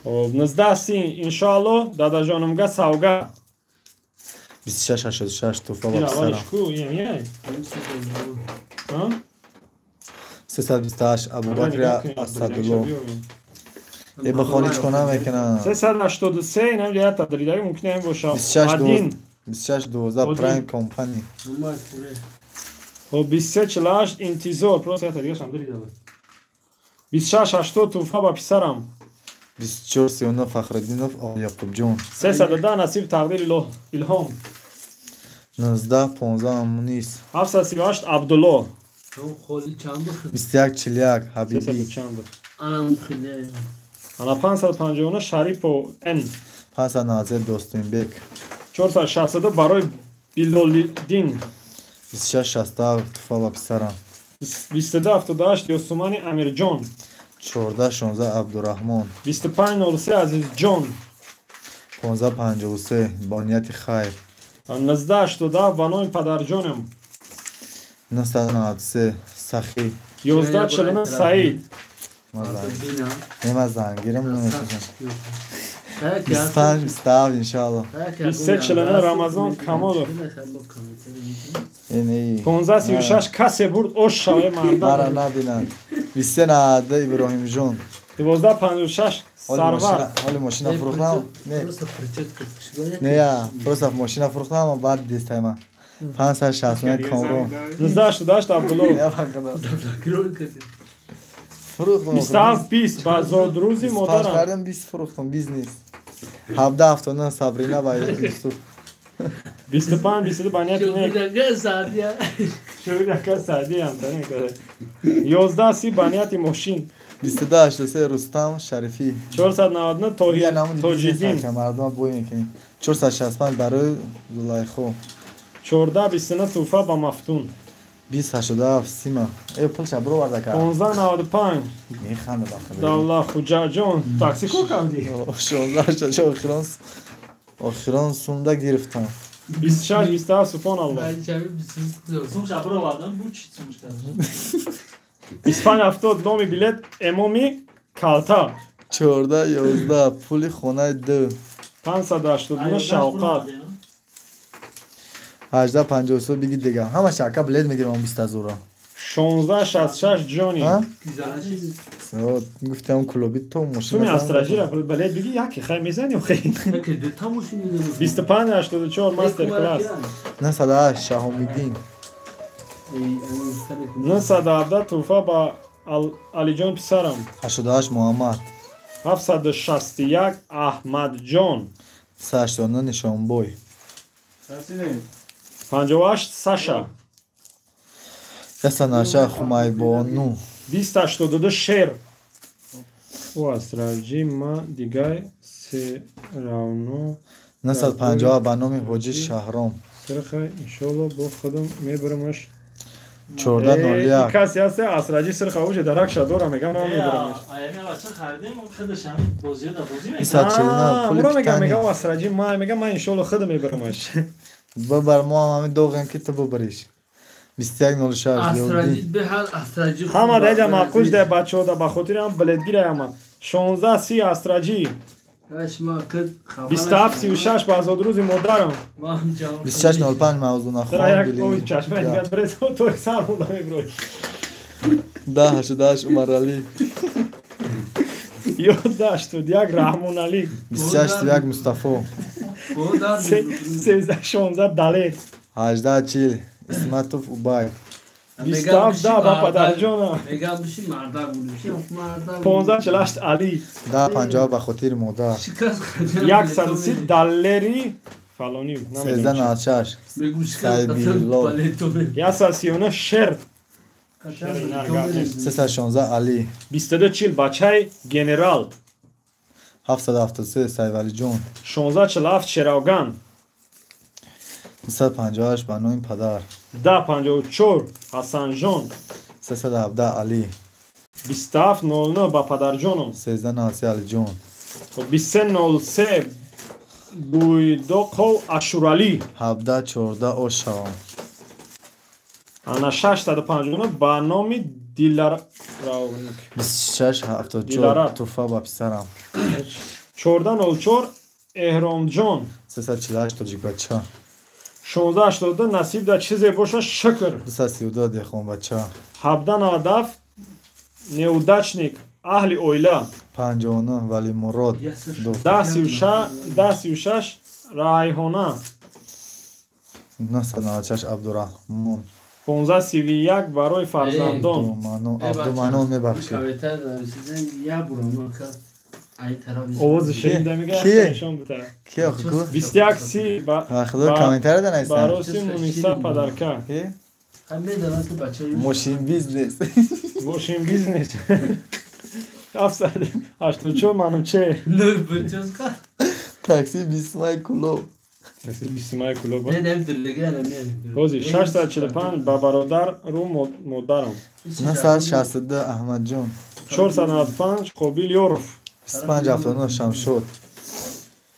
19 иншоалло дадаҷонумга савга. 2686 тӯҳфа ба писарам. 328 Абубакри Асадулло. Е, ба хонич кона мекунам. 383 инам ҷаята дридаги мумкин ин боша. 2612 Прайм Компани. Хоб, 2348 интизор, просто ята дигашам дрида. 2680 тӯҳфа ба писарам. 2439 Фахриддинов Яқубҷон. 310 насиб тақдир Илҳом. 1915 Мунис. 738 Абдулло. 2141 Ҳабибӣ. Ана, 559 Шарипо Н. 593 Достинбек. 462 барои Билолиддин. 2667 тӯҳфа ба писарам. 2278 Ёсумани Амирҷон. 1416 Абдураҳмон. 2503 Азизҷон. 1553 бо нияти хайр. 1987 ба номи падарҷонам. 993 Сахӣ. 1149 Саид. Не, ман зангирам, намешиносам. 25 27 иншоалло. 2349 Рамазон Камолов. 1536 касе бурд, ош шаве мардам. Мара набинанд. 2392 Иброҳимҷон. 1256 Сарвар. Ҳоли мошина фурӯхтам. Не. Не, я просто мошина фурӯхтам, баъд дистайма. 569 Комрон. 1988 Абдулло. Фурӯхтам. 27 20 ба зодрӯзи модарам. Кардам, 20 фурӯхтам, бизнес. 1779 Сабрина ва Юсуф. 25 22 ба нияти нек. Шудака саъдиям. 11 30 ба нияти мошин. 22 83 Рустам Шарифӣ. 499 Тоҷиддин. Мардум бой мекунем. 465 барои Зулайхо. 14 29 тӯҳфа ба Мафтун. 2087 Сима. Пулша бироварда ка. 1595. Механда бахта. Давла Хуҷаҷон такси кор кардӣ? 16 охирон сумда гирифтам. 26 27 субҳоналлоҳ. Сумша бировардам, бу чи сумш кардам? 25 70 номи билет эмоми калта. 14 11 пули хонаи 2. 589 Шавқат. 18 53 биги дига. Ҳамаша ака билет мегирам 20 ҳазорро. 16 66 Ҷони. Гуфтам клуби то мошина. Суми астражира билет биги яки хай мезанем хай. 25 84 мастер класс. 908 Шаҳомиддин. 917 туҳфа ба Алиҷон писарам. 88 Муҳаммад. 761 Аҳмадҷон. 389 Нишонбой. 58 Саша. 196 Хумайбону. 282 Шер. О астраҷи ма дигай се равно. 950 ба номи ҳоҷи Шаҳром. Сирхай иншолло бо худам мебарамаш. 1401. Каси ҳаст астраҷи сирха уже даракша дора мегам ман мебарамаш. Аями бача харидем, худаш ҳамин бозиё да бозӣ мекунад. Уро мегам мегам астраҷи ма мегам ман иншолло худам мебарамаш. Бибар мо ҳам ҳамин доғем ки ту бибариш. 2106 астраҷи беҳад астраҷи. Ҳама даҷа маъқул да бачаҳо да ба хотири ҳам билетгира ҳама. 16 30 астраҷи. 27 36 ба озодрӯзи модарам. 26 05 мавзунахон билет. Чашма дигар брез то сар буда меброй. 10 88 Умаралӣ. 11 81 Раҳмоналӣ. 26 31 Мустафо. 13 16 Далер. 18 40 Исматов Убай. 27 10 ба падарҷонам. 15 48 Алӣ. 10 50 ба хотири модар. 130 Далери фалонӣ. 13 96 Сайбилло. 139 Шер. 316 Алӣ. 22 40 бачаи генерал. 773 Сайвалиҷон. 16 47 Шеравган. 258 ба номи падар. 10 54 Ҳасанҷон. 317 Алӣ. 27 09 ба падарҷонам. 13 93 Алиҷон. 23 03 Буйдоқов Ашуралӣ. 17 14 Ошавам. Ана 659 ба номи Дилар. 26 74 туҳфа ба писарам. 14 04 Эҳромҷон. 348 Тоҷикбача. 16 82 насиб да чизе боша шукр. 232 Деҳқонбача. 17 97 Неудачник аҳли оила. 59 Валимурод. 10 36 Райҳона. 996 Абдураҳмон. 15 31 барои фарзандон. Абдуманон мебахшед. Овози шунида мега нишон бита. Ки охи ку? 21 30 ба худо комментария да нависам. Бароси Муниса падарка. Мошин бизнес. Мошин бизнес. 784 Мануче. Такси Бисмай Кулоб. Такси Бисмай Кулоб. Бози 645 ба бародар ру модарам. 962 Аҳмадҷон. 495 Қобил Ёров. 25 79 Шамшод.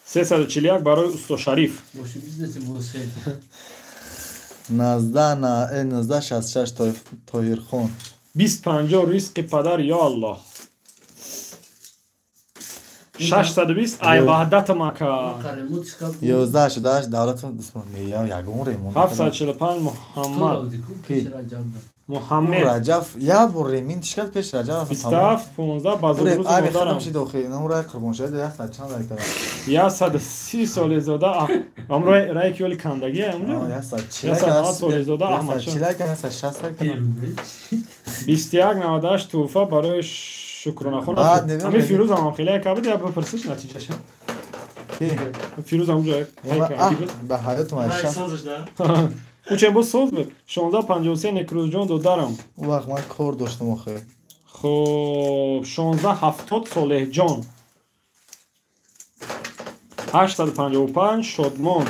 341 барои усто Шариф. 19 19 66 Тоҳирхон. 20 50 ризқи падар ё Аллоҳ. 620 ай ваҳдат мака. 11 88 Давлатов Дусмон. Ягон ремон. 745 Муҳаммад. Муҳаммед. Раҷаб як бор ремин чӣ пеш Раҷаб. 27 15 ба зудрӯзи модарам. Шид охи, намура қурбон шуд 100 чанд лайк дорам. 130 солезода амро рай ки оли кандагӣ амро. 140 солезода Аҳмадшоҳ. 140 лайк 21 98 туҳфа барои Шукронахон. Ами Фирӯз ҳам хеле як буд, я бипурсиш натиҷаша. Фирӯз ҳам ҷо ба ҳаётум айша. Учен боз соз буд. 16 53 Некрӯзҷон додарам. Он вақт ман кор доштам охе. Хоб 16 70 Солеҳҷон. 855 Шодмон.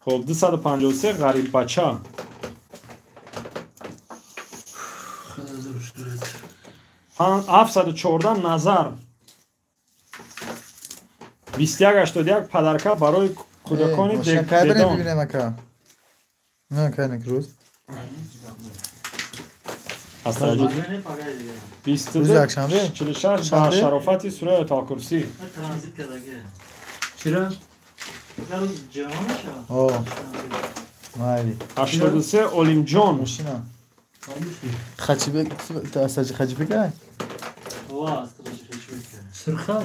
Хоб 253 Ғариббача. 714 Назар. 2181 падарка барои кӯдакони дедон. Не, кай некрӯз. 2246 ба шарофати сураи Оятулкурсӣ. Чира? 83 Олимҷон. Хачибек, Хачибек ай? Сирха?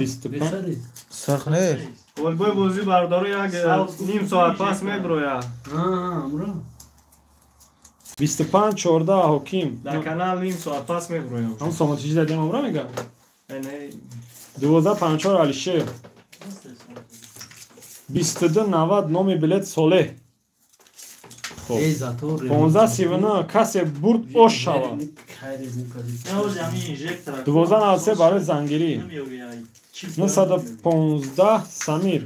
Сирх не. Голбой бозӣ бародаро як ним соат пас меброяд. 25-14 Ҳоким. Дар канал ним соат пас меброям. Ҳам соматижи дадем амра мега? 12-54 Алишер. 22-90 номи билет Солеҳ. 15-39 касе бурд ош шавад. 12-93 барои зангирӣ. 915 Самир.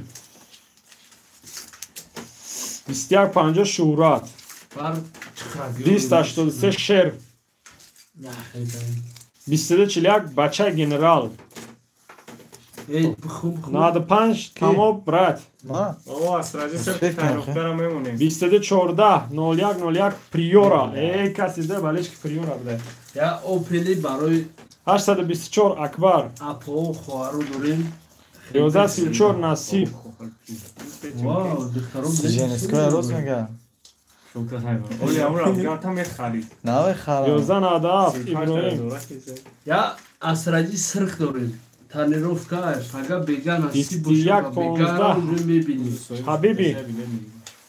21-50 Шӯҳрат. 20-83 Шер. 22-41 Бачаи генерал. 95 Тамоб брат. 22-14 01-01 Приора. Эй, каси де балешки Приора буда. Я Опели барои 824 Акбар. Апо хоҳару дорем. 11-34 Насиб. Вау, духтарон. Женская рост мега. 11-97 Иброҳим. Я асраҷи сирх дорем. Тренировка, пага бега насиб бошад, бега мебинем. Ҳабиби.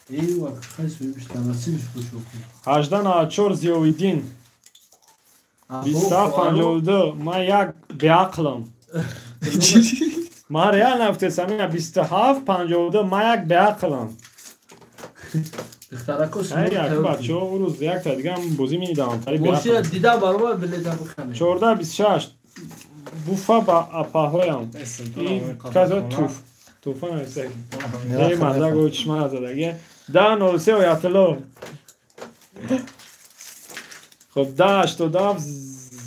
18-94 Зиёвиддин. 27-52 ман як беақлам. Ман реал нафтесам, 27-52 ман як беақлам. Бачаҳо рӯз якта дига бозӣ медидам. Дида баробар билета бихарем. 14-26 буфа ба апаҳоям. Казо туф. Туфа нависак. Эй маза го чишма назадаги. 10-03 Оятулло. Хоб 10-87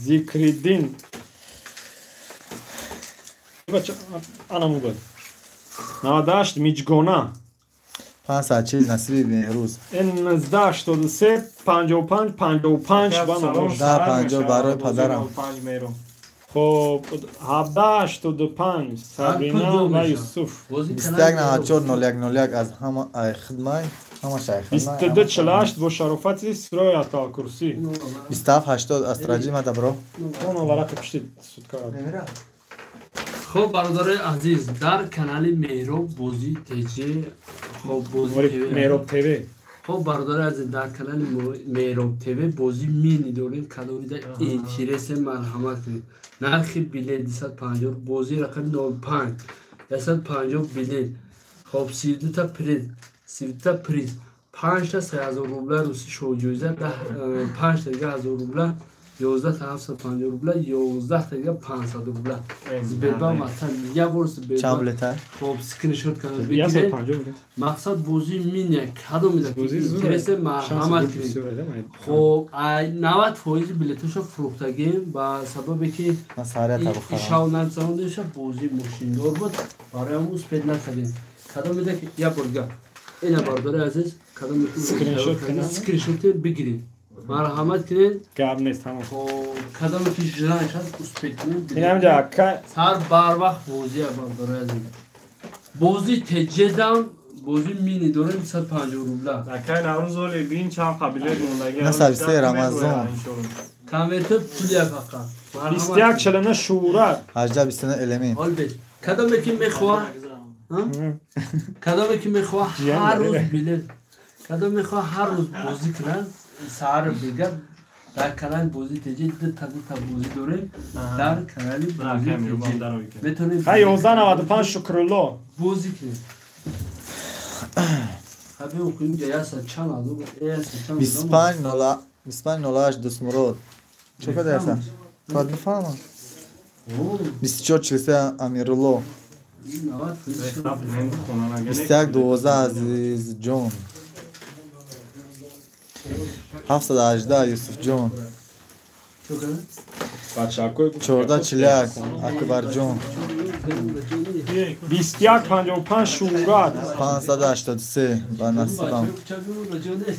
Зикриддин. Бача анаму буд. 98 Миҷгона. 540 Насиби Беҳрӯз. 1983 55 55 ба номер. 10 50 барои падарам. Хоб 1785 Сабрина ва Юсуф. 2194 01 01 аз ҳама ай хидмай, ҳамаш ай хидмай. 2248 бо шарофати сураи Оятулкурсӣ. 2780 Астраҷи ма добро. Он варақи пушти сутка. Хоб бародарои азиз, дар канали Меҳроб бозӣ ТЖ, хоб бозӣ Меҳроб ТВ. Хоб бародарои азиз, дар канали Меҳроб ТВ бозӣ мини дорем, кадомида интересе марҳамат кунед. Нархи билет 250, бозӣ рақами 05, 150 билет. Хоб 32 та приз, 32 та приз, 5 та 3000 рубла русӣ шоҳҷоиза, 5 та дига 1000 рубла, 11 та 750 рубла, 11 та дига 500 рубла. Сбербанк масалан як бор Сбербанк. Хоб скриншот карда бигиред. Мақсад бозии мини кадомида интересе марҳамат кунед. Хоб 90% билеташо фурӯхтагем ба сабабе ки шав нагзарондаша бозии мошиндор буд, барои ҳам успед накардем. Кадомида ки як бор дига ина бародари азиз, кадоме ки скриншот бигиред. Марҳамат кунед. Гап нест, тамом. Кадоме ки желание ҳаст успед кунед. Инамҷа ака сар барвақт бозия бародари азиз. Бозӣ теҷедам, бозӣ мини дорем 150 рубла. Акай Наврӯз оли бин чанд қабилет мондаги. На сабисе Рамазон. Конверти пулия фақат. 2149 Шӯҳрат. 1829 Элемент. Ҳол бед. Кадоме ки мехоҳад, кадоме ки мехоҳад ҳар рӯз билет, кадоме мехоҳад ҳар рӯз бозӣ кунад, саҳар бега дар канали бозӣ ТЖ ду та бозӣ дорем. Дар канали бозӣ ТЖ метавонед. 1195 Шукрулло. Бозӣ кунед. Хаби окунем ҷа яса чанд азоб, яса чанд. 25 25 08 Дӯстмурод. Чӣ када яса? Бояд бифаҳмам. 24 43 Амирулло. 21 12 Азизҷон. 718 Юсуфҷон. 1441 Акбарҷон. 2155 Шӯҳрат. 583 ба насибам.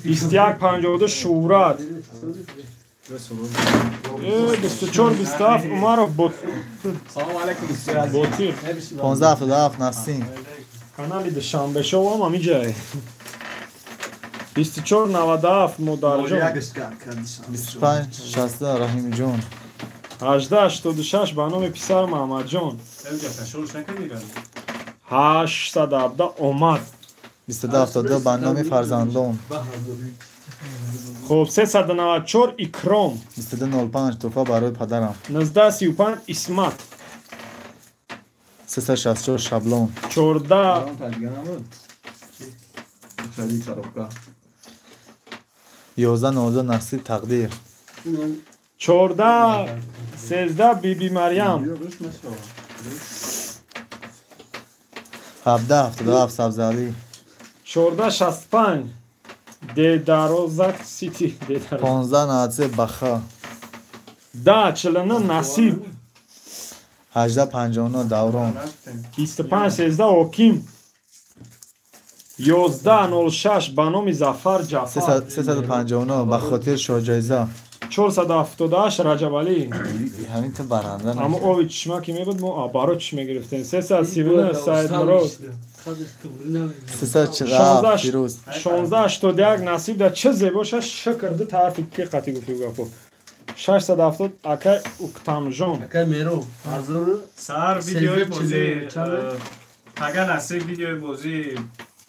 2152 Шӯҳрат. 2427 Умаров Салом алейкум. Ботир. 1577 Насим. Канали Душанбе шоу ҳам ҳамиҷае. 2497 Модарҷон. 2560 Раҳимҷон. 1886 ба номи писар Маҳмадҷон. 817 омад. 2272 ба номи фарзандон. Хуб, 394 Икром. 2205 тӯҳфа барои падарам. 1935 Исмат. 364 Шаблон. 14 1119 Насиб тақдир. 1413 Биби Марьям. 1777 Сабзалӣ. 1465 Дедарозак Сити. 1593 Баха. 1049 Насиб. 1859 Даврон. 2513 Ҳоким. 1106 ба номи Зафар Ҷафар. 359 ба хотири шоҳҷоиза. 478 Раҷабалӣ. Ҳамин ту баранда. Аммо оби чишма ки мебуд, мо баро чиш мегирифтем. 339 Саидмурод. 347 Фирӯз. 1681 Насиб да чӣ зебо шукр ду тарафи ки қати гуфти гапо. 670 акай Уктамжон. Акай Меро. Сар видеои бозӣ ага Насиб видеои бозӣ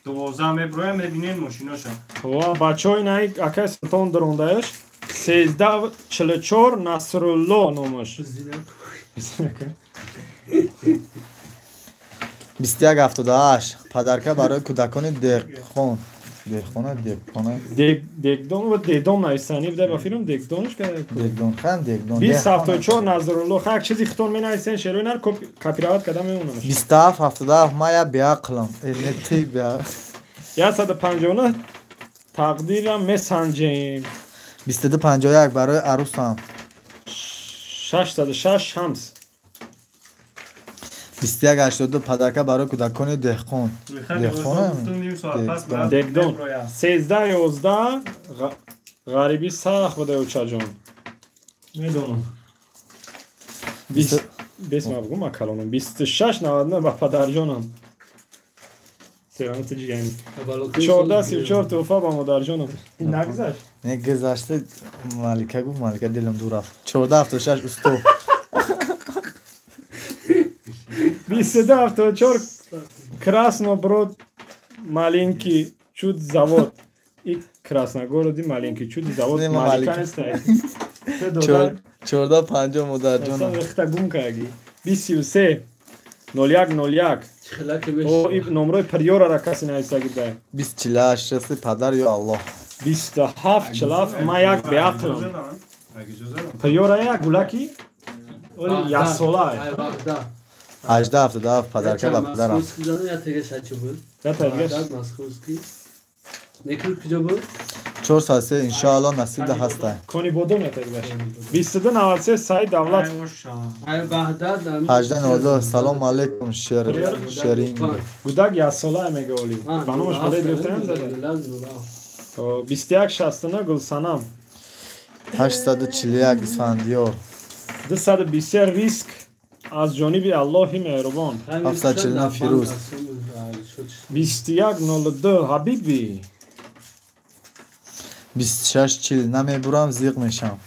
12 меброям мебинем мошиноша. Ва бачаҳои наи акай Султон дурондаеш 1344 Насрулло номаш. 2178 падарка барои кӯдакони деҳқон. Деҳқона, деҳқона. Дегдон ва дедон нависани буда ба филм дегдонш ка. Дегдон, хан дегдон. 2074 Назрулло хак чизи хитон менависен шерои нар копировать карда мемонам. 2777 ма я беақлам. Не ти беақл. 159 тақдирам месанҷем. 2251 барои арӯсам. 606 Шамс. 2182 падарка барои кӯдакони деҳқон. Деҳқон? Дегдон. 1311 ғарибӣ сахт буда учаҷон. Медонам. Бес ма бигӯ ма калонам. 2699 ба падарҷонам. Севани ҷигани. 1434 тӯҳфа ба модарҷонам. Нагузашт? Не гузашта Малика гуфт, Малика дилам дур рафт. 1476 усто. 2274 Красноброд маленький чуд завод. И Красногороди маленький чуд завод Малика нест. 1450 модарҷонам. Рехта гум карди. 23 01 01. О, и номрои приёрара касе нависаги да. 2048 падар ё Аллоҳ. 27 47 ма як беақлам. Приёра як гулаки? Оли яксола. 1877 падарка ба падарам. 403 иншоалло насиб да ҳаста. Кони бодом ятагаш. 2293 Саид Давлат. 1892 салом алейкум шерин. Гудак яксола мега оли. Ба номаш бале гирифтан зада. 2169 Гулсанам. 841 Исфандиёр. 223 Риск аз ҷониби Аллоҳи меҳрубон. 749 Фирӯз. 2102 Ҳабиби. 2640 намебурам зиқ мешам.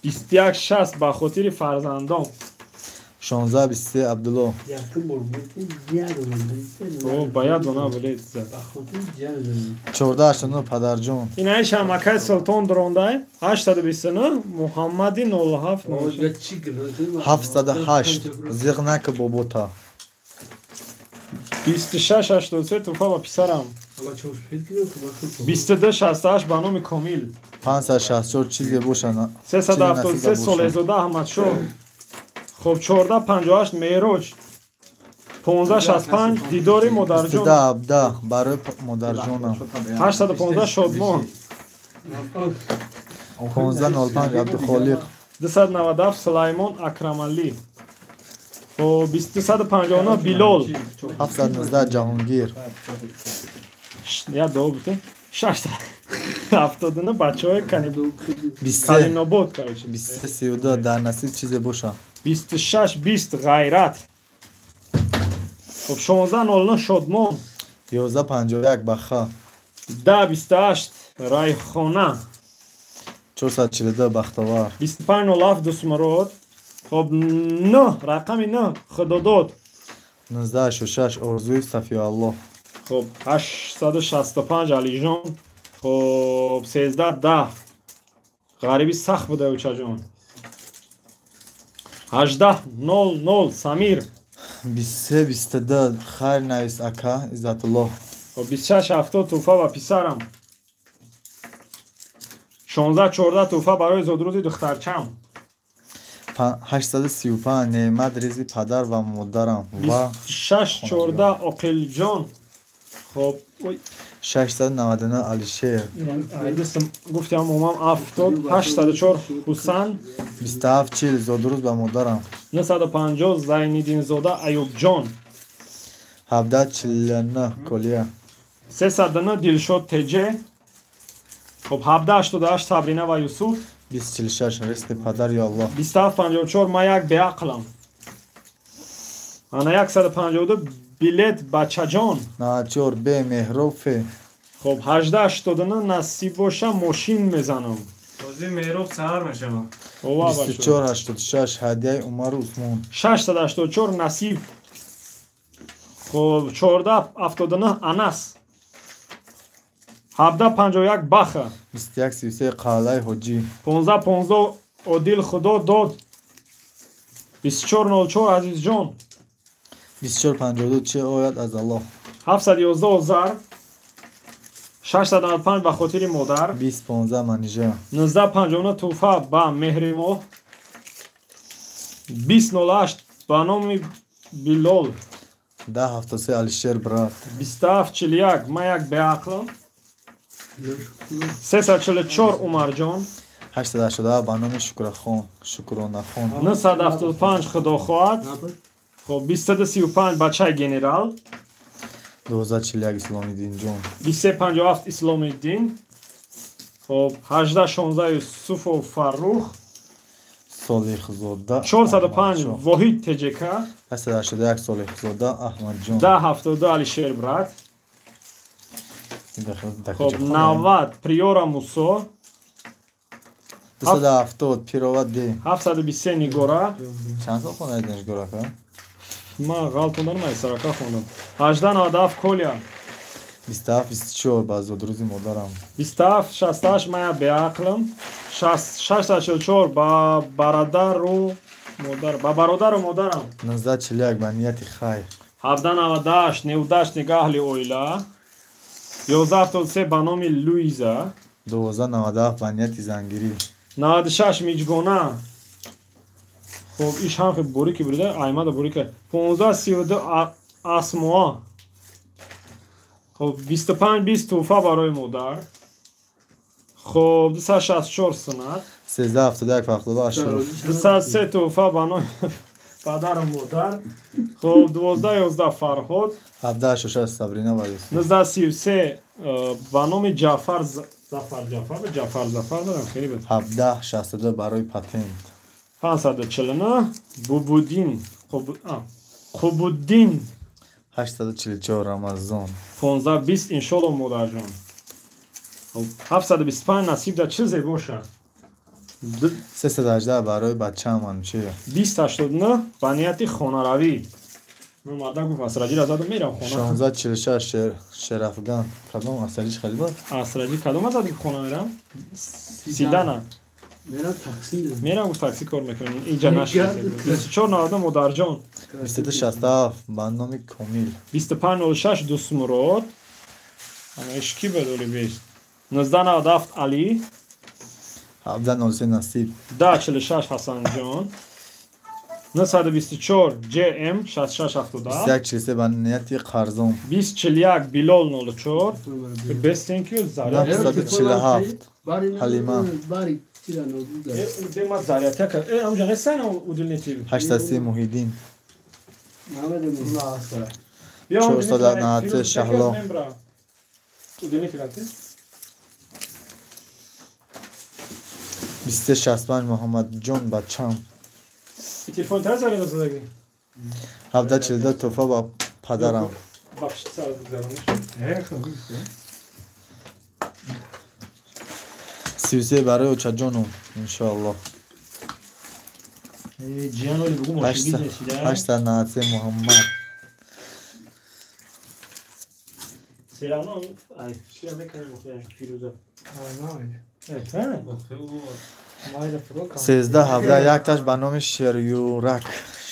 2160 ба хотири фарзандон. 1623 Абдулло. О, ба як дона билет. 1489 падарҷон. Ин айшам акай Султон дурондай. 829 Муҳаммади 07 708 зиқ нака бобота. 2683 тӯҳфа ба писарам. 2268 ба номи Комил. 564 чизе боша. 373 Солеҳзода Аҳмадшоҳ. Хоб 1458 Меъроҷ. 1565 Дидори модарҷон. 17 барои модарҷонам. 815 Шодмон. 1505 Абдухолиқ. 297 Сулаймон Акрамалӣ. Хоб 259 Билол. 719 Ҷаҳонгир. Я ду бутун. 679 бачаҳои Калинобод, короче. 2332 дар насиб чизе боша. 2620 Ғайрат. Хоб 1609 Шодмон. 1151 Баха. 1028 Райхона. 442 Бахтовар. 2507 Дусмурод. Хоб 9 рақами 9 Худодод. 1966 Орзуи Сафиаллоҳ. Хоб 865 Алиҷон. Хоб 1310 Ғариби сахт буда учаҷон. 1800 Самир. 2322 Хайр навис ака Иззатуллоҳ. Хоб 2670 Туҳфа ба писарам. 1614 Туҳфа барои зодрӯзи духтарчам. 835 Неъмат ризқи падар ва модарам ва 614 Оқилҷон. Хоб 699 Алишер. Гуфтам омам 70 804 Ҳусан. 2740 зодрӯз ба модарам. 950 Зайниддинзода Аюбҷон. 1749 Колия. 309 Дилшод ТЖ. Хоб 1788 Сабрина ва Юсуф. 2046 ризқи падар ё Аллоҳ. 2754 Ман як беақлам. Ана 152 билет бачаҷон. 94 Б Меҳроб Ф. Хоб 1889 насиб боша мошин мезанам. Бозӣ Меҳроб саҳар мешавад. 2486 ҳадияи Умару Усмон. 684 Насиб. Хоб 1479 Анас. 1751 Баха. 2133 Қалаи Ҳоҷӣ. 1515 Одил Худо дод. 2404 Азизҷон. 2452 чӣ ояд аз Аллоҳ. 711 Озар. 695 ба хотири модар. 2015 Манижа. 1959 Туҳфа ба Меҳримоҳ. 2008 ба номи Билол. 1073 Алишер брат. 2741 Ман як беақлам. 344 Умарҷон. 887 ба номи Шукронахон. 975 Худохоҳад. Хоб 235 бачаи генерал. 1241 Исломиддинҷон. 2357 Исломиддин. Хоб 1816 Юсуфов Фаррух. Солиҳзода. 405 Воҳид ТЖК. 881 Солиҳзода Аҳмадҷон. 1072 Алишер брат. Хоб 90 Приора Мусо. 270 Пирова Д. 723 Нигора. Чанд сол хонаед Нигора ка? Ман ғалат хондам, ман сарака хондам. 1897 Колия. 2724 ба зодрӯзи модарам. 2768 Ман беақлам. 644 ба бародару модар, ба бародару модарам. 1941 ба нияти хайр. 1798 неудачник аҳли оила. 1173 ба номи Луиза. 1297 ба нияти зангирӣ. 96 Миҷгона. Хоб иш ҳам хел борики бурида, аймада борика. 1532 Асмоа. Хоб 2520 туҳфа барои модар. Хоб 264 сунат. 1371 Фахрулло Ашуров. 203 туҳфа ба номи падару модар. Хоб 1211 Фарҳод. 1766 Сабрина ва Юсуф. 1933 ба номи Ҷафар Зафар Ҷафар Зафар дорам хеле бад. 1762 барои патент. 549 Бубудин Қубуддин. 844 Рамазон. 1520 иншолло модарҷон. 725 насиб да чизе бошад. 318 барои бачаам Манучеҳр. 2089 ба нияти хонаравӣ. Ман марда гуфт асраҷиро задам мерам хона. 1646 Шерафган. Кадом асраҷи хеле буд? Асраҷи кадом зади хона мерам? Сидана. Мерам такси. Мерам гуфт такси кор мекунам. Инҷа нашид. 2490 модарҷон. 2267 ба номи Комил. 2506 Дусмурод. Ама ишки бедоли бест. 1997 Али. 1703 Насиб. 1046 Ҳасанҷон. 924 ЖМ 6677. 2143 ба нияти қарзон. 2041 Билол 04. Best thank you. 947 Ҳалима. 803 Муҳиддин. 493 Шаҳло. 2365 Муҳаммадҷон бачам. 1742 тӯҳфа ба падарам. 33 барои очаҷоном иншоаллоҳ. 893 Муҳаммад. 1317 якташ ба номи Шерюрак.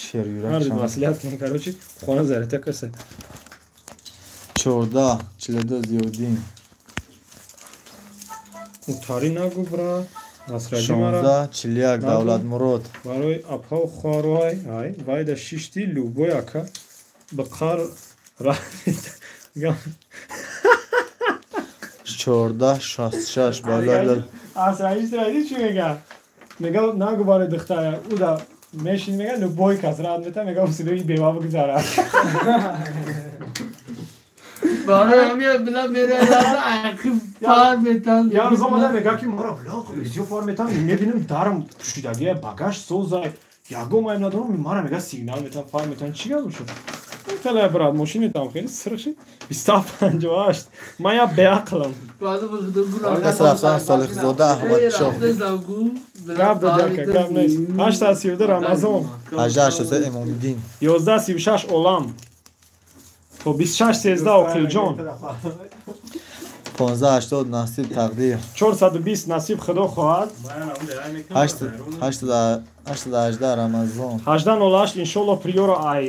Шерюрак. 1442 Зиёддин. Тари нагу бра. 1641 Давлатмурод. Барои апҳо хоҳарҳой ай вайда шишти любой ака ба қар 1466 барои Асраиш ради чӣ мега? Мега нагу барои духтара уда мешин мега любой кас рад мета мега усилои бева бигзара. Барои ҳамин била мерада ақиб фар метан. Я рӯз омада мега ки мара била видео фар метан мебинам дарам пӯшидагия багаж созай ягон маем надорам мара мега сигнал метан фар метан чӣ гап шуд? Хеле брат мошини там хеле сирх шид 2758 ман я беақлам. Рафтан Солиҳзода Аҳмадшоҳ. Гап дод яка гап нест. 832 Рамазон. 1883 Имомиддин. 1136 Олам. Хоб 2613 Оқилҷон. 1580 Насиб Тақдир. 420 Насиб Худо хоҳад. 818 Рамазон. 1808 иншоллоҳ приёро ай.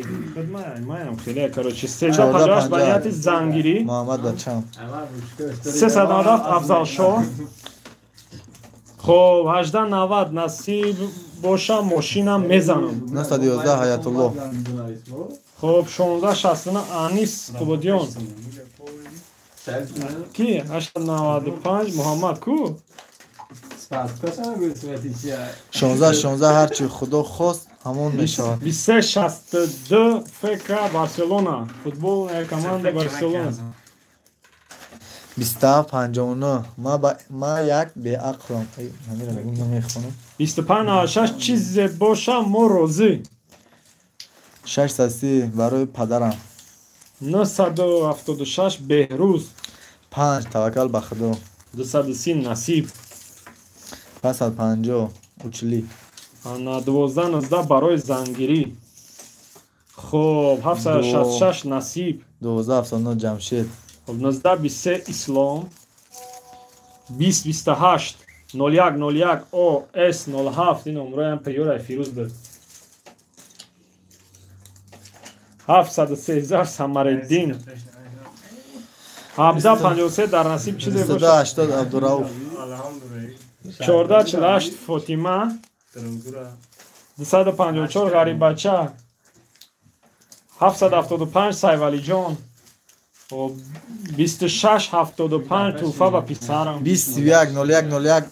Маям хеле короче 1358 ба нияти зангирӣ. Муҳаммад бачам. 397 Афзалшоҳ. Хоб 1890 Насиб боша мошинам мезанам. 911 Ҳаятуллоҳ. Хоб 1669 Анис Қубодиён. Ки 895 Муҳаммад ку? 1616 ҳарчи Худо хост ҳамон мешавад. 2362 ФК Барселона. Футболная команда Барселона. 2759 ма як беақлам. Ҳаминро мегӯм намехонам. 2596 чизе боша мо розӣ. 630 барои падарам. 976 Беҳрӯз. 5 таваккал ба Худо. 230 Насиб. 550 Учли. Ана 1219 барои зангирӣ. Хоб 766 Насиб. 1279 Ҷамшед. Хоб 1923 Ислом. 2028 01 01 О С 07 ин номроям приёраи Фирӯз буд. 713 Самариддин. 1753 дар насиб чизе бошад. 180 Абдурауф. 1448 Фотима. 254 Ғариббача. 775 Сайвалиҷон. 2675 тӯҳфа ба писарам. 21 01 01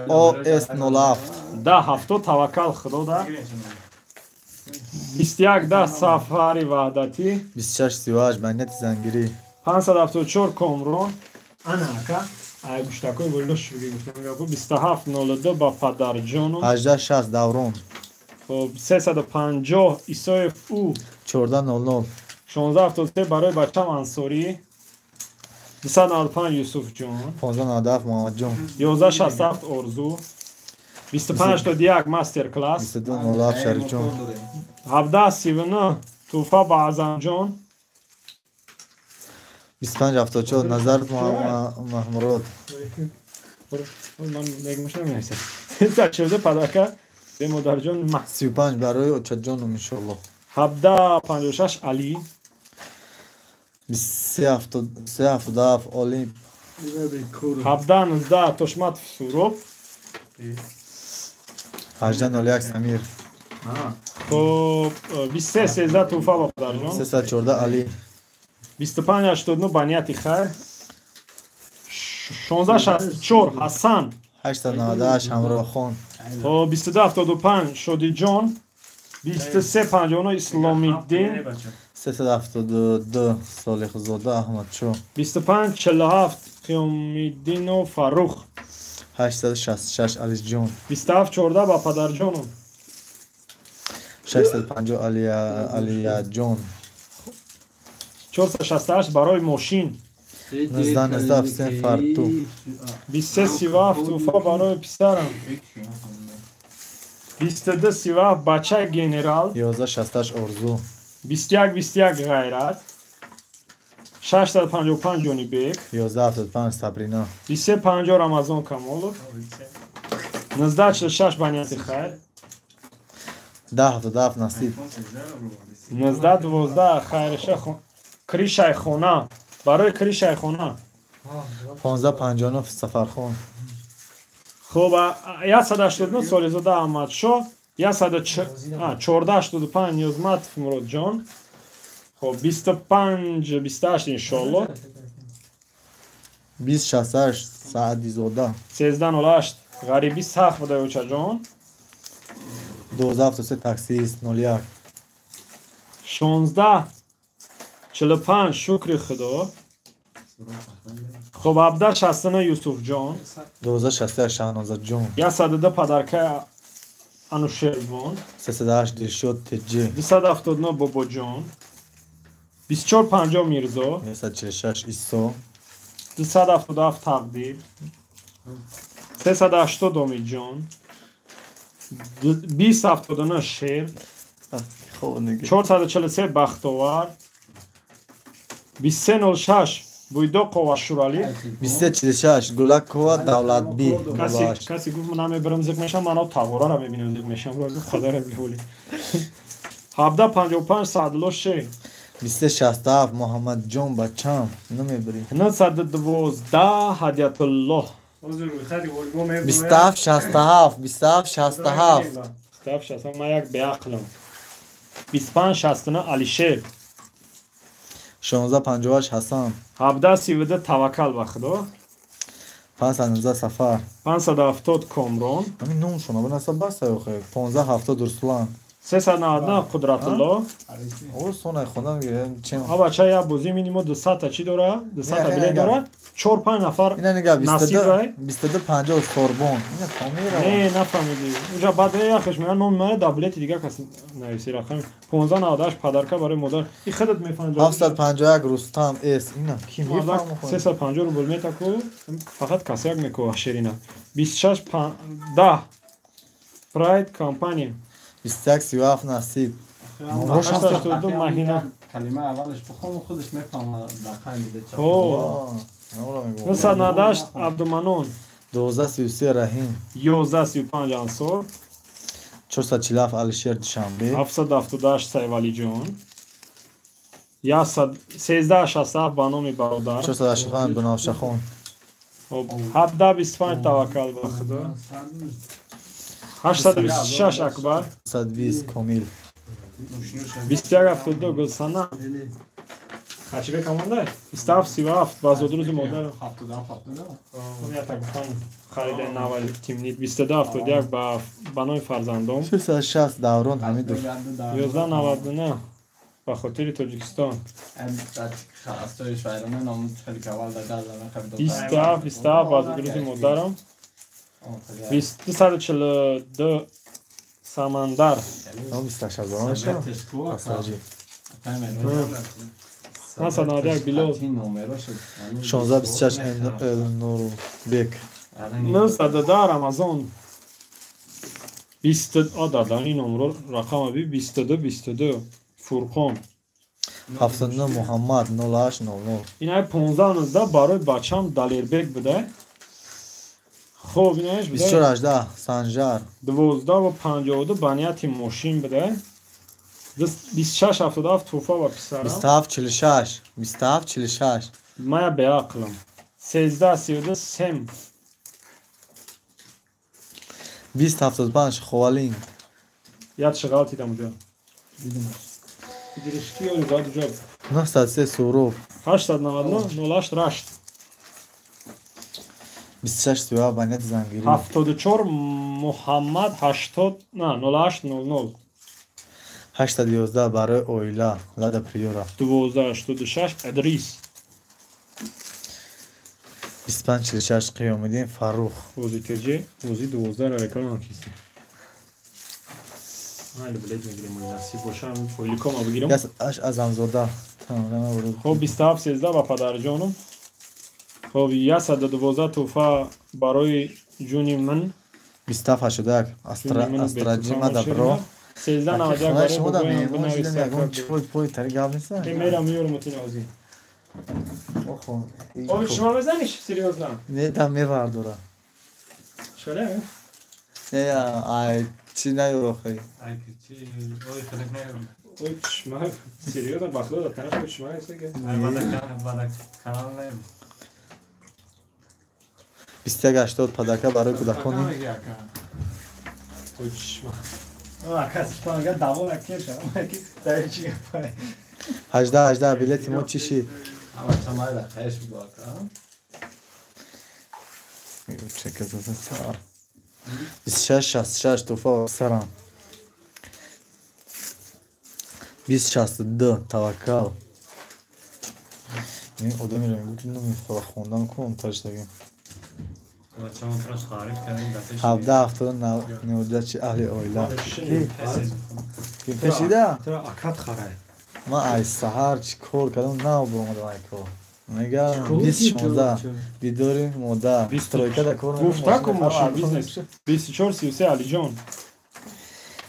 О С 07. 10 70 таваккал Худо да. 21 10 Сафари Ваҳдатӣ. 26 38 ба нияти зангирӣ. 574 Комрон. Ана ака ай гӯштакҳои боло шуги гуфтам гапо 27 02 ба падарҷону. 18 60 Даврон. Хоб 350 Исоев У. 14 00. 16 73 барои бачам Ансорӣ. 295 Юсуфҷон. 15 97 Муҳаммадҷон. 11 67 Орзу. 25 81 мастер класс. 22 07 Шарифҷон. 17 39 тӯҳфа ба Аъзамҷон. 25 74 Назар Маҳмурод. Ман мегумш намерасам. 342 падака бемодарҷон ма. 35 барои очаҷоном иншоаллоҳ. 17 56 Али. 23 77 Олимп. 17 19 Тошматов Суроб. 18 01 Самир. Хоб 23 13 тӯҳфа ба падарҷон. 314 Али. 25 89 ба нияти хайр. 16 64 Ҳасан. 898 Ҳамроҳхон. Хоб, 2275 Шодиҷон, 2359 Исломиддин, 372 Солиҳзода Аҳмадшоҳ, 2547 Қиёмиддину Фаррух, 866 Алиҷон, 2714 ба падарҷоном, 650 Алияҷон, 468 барои мошин, 19 19 Фарту, 2337 туҳфа барои писарам, 2237 бачаи генерал, 1168 Орзу, 2121 Ғайрат, 655 Ҷонибек, 1175 Сабрина, 2350 Рамазон Камолов, 1946 ба нияти хайр, 1077 Насиб, 1912 хайриша кришаи хона, барои кришаи хона, 1559 Сафархон, хуб, 189 Солиҳзода Аҳмадшоҳ, 1485 Ниёзматов Муродҷон, хуб, 2528 иншоалло, 2068 Саъдизода, 1308 ғарибӣ сахт буда, очаҷон, 1273 таксист 01, 1645 шукри худо, хуб, 1769 Юсуфҷон, 1261 Шаҳнозаҷон, 102 падаркаи Анушервон, 308 Дилшод Тҷ, 279 Бобоҷон, 2450 Мирзо, 146 Исо, 277 Тақдир, 380 Омидҷон, 2079 Шер, 443 Бахтовар, 2306 Буйдоқова Шуралӣ, 2346 Гулакова Давлатбӣ, касе гуфт намебарам, зиқ мешам, ман тағораро мебинам, зиқ мешам, худара биҳоли, 1755 Саъдулло Шер, 2367 Муҳаммадҷон бачам, намебарӣ, 912 Ҳадиятуллоҳ, 2767 2767 2767, ман як беақлам, 2569 Алишер, 1658 Ҳасан, 1732 Таваккал ба худо, 519 Сафар, 570 Комрон, ҳамин номшон абанаса баста охе, 1570 Руслан, 399 Қудратулло, о сонай хонда мегирем чем, а бача як бозӣ минимум 200 та чӣ дора, 200 та билет дора, 4-5 нафар ина нига насиб. 22 50 Сорбон, ина фамира. Не, нафаҳмидӣ, уҷа баъд яхеш мега номи мана дар билети дигар кас нависи, рақами 1598 падарка барои модар, и худат мефаҳмид. 751 Рустам С, ина ки мефаҳмам? 350 рубл метаку, фақат касяк мекова ширина, 26 10 Прайд компания, 2137 Насиб. 82 Маҳина. Калима аввалаш бихонам, худаш мефаҳмад, рақам биде. О, 998 Абдуманон, 1233 Раҳим, 1135 Ансор, 447 Алишер Душанбе, 778 Сайвалиҷон, 1367 ба номи бародар, 485 Бунавшахон, 1725 Таваккал ба худо, 826 Акбар, 120 Комил, 2172 Гулсана, Хачибек амонда, 2737 ба зодрӯзи модарам, харидаи навали тимнит, 2271 ба номи фарзандом, 660 Даврон Ҳамидов, 1199 ба хотири Тоҷикистон, 27 27 ба зодрӯзи модарам, 242 Самандар, 28 991 Билол, 1626 Элнурбек, 910 Рамазон, 20 дада ин номро рақама би, 22 22 Фурқон, 79 Муҳаммад 0800, инаи 15 19 барои бачам Далербек буда. Хоб, инаеш 2418 Санжар, 12:52 ба нияти мошин буда, 2677 туҳфа ба писарам, 2746 2746, мая беақлам, 1332 сем, 2075 Ховалинг, як шағалтидам уҷа диришки ё зад уҷа, 903 Суров, 899 08 Рашт, 26 37 ба нияти зангирӣ. 74 Муҳаммад 80 на 08 00. 811 барои оила, Лада Приора. 1286 Идрис. 2546 Қиёмиддин Фаррух. Бози теҷ, бози 12-ро реклама кистем. Майли, билет мегирем, насиб боша, фойликома бигирам. 8 Азамзода. Хоб, 27 13 ба падарҷонум. Хоб, 112 тӯҳфа барои ҷуни ман. 27 81 Астраҷима Дабро. 13 91 барои бобоям бинавис. Чой пой тари гап неста. Мерам, меёрам утин озӣ. Оби шумо мезаниш, серьёзно? Не, там мевардора. Шоля? Не, ай чи наёрохи. Ай чи ой хелек наёрам. Ой чишма, серьёзно, ба худо, танаш ой чишма аст ки. Ай бада канал наёрам. 21 80 падака барои кӯдакони. Ой чишма. Ака спанга даво накеша. Ки дар чи гапай. 18 18 билети мо чӣ шид? Ама чамайда хайш бу ака. 26 66 туфа сарам. 20 62 Таваккал. Ин одамеро мегӯ, ки намехоҳа хондан кун таштаги. 17 70 неудачи аҳли оила. Ки пешида? Акат харай. Ман ай саҳар чӣ кор кардам, нав баромадам ай кор. Мегам 20 16 дидори модар. Стройкада кор. Гуфта ку, мошин бизнес. 24 33 Алиҷон.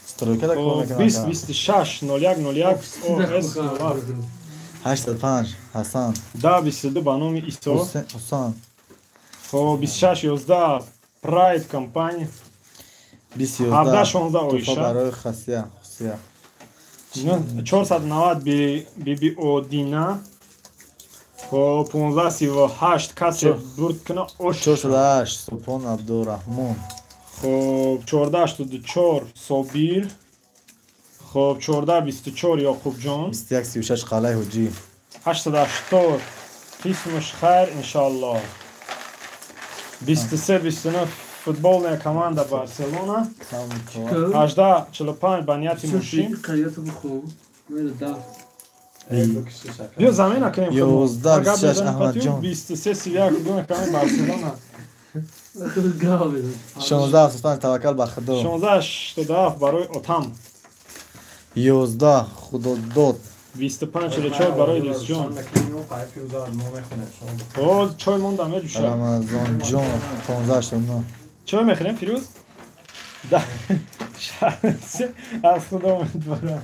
Стройкада кор мекунам. 20 26 01 01 ОС. 85 Ҳасан. 10 22 ба номи Исо. Ҳусан. Хоб, 26 11 Прайд компания. 20 11. 17 16 Туҳфа Оиша. барои Хасия. Хусия. 490 Биби Одина. Хоб, 15 38 касе бурд куна ош. 408 Субҳон Абдураҳмон. Хоб, 14 84 Собир. Хоб, 14 24 Ёқубҷон. 21 36 Қалаи Ҳуҷӣ. 880 қисмуш хайр, иншоаллоҳ. 23 29 футбольная команда Барселона. 18 45 ба нияти мошин. Биё, замена кунем. 11 26 Аҳмадҷон. 23 31 футбольная команда Барселона. 16 75 Таваккал ба Худо. 16 87 барои отам. 11 Худодод. 25 44 барои дӯстҷон. О, чой монда меҷӯшад. Рамазонҷон 15 89. Чой мехӯрем, Фирӯз? Аз худо умедворам.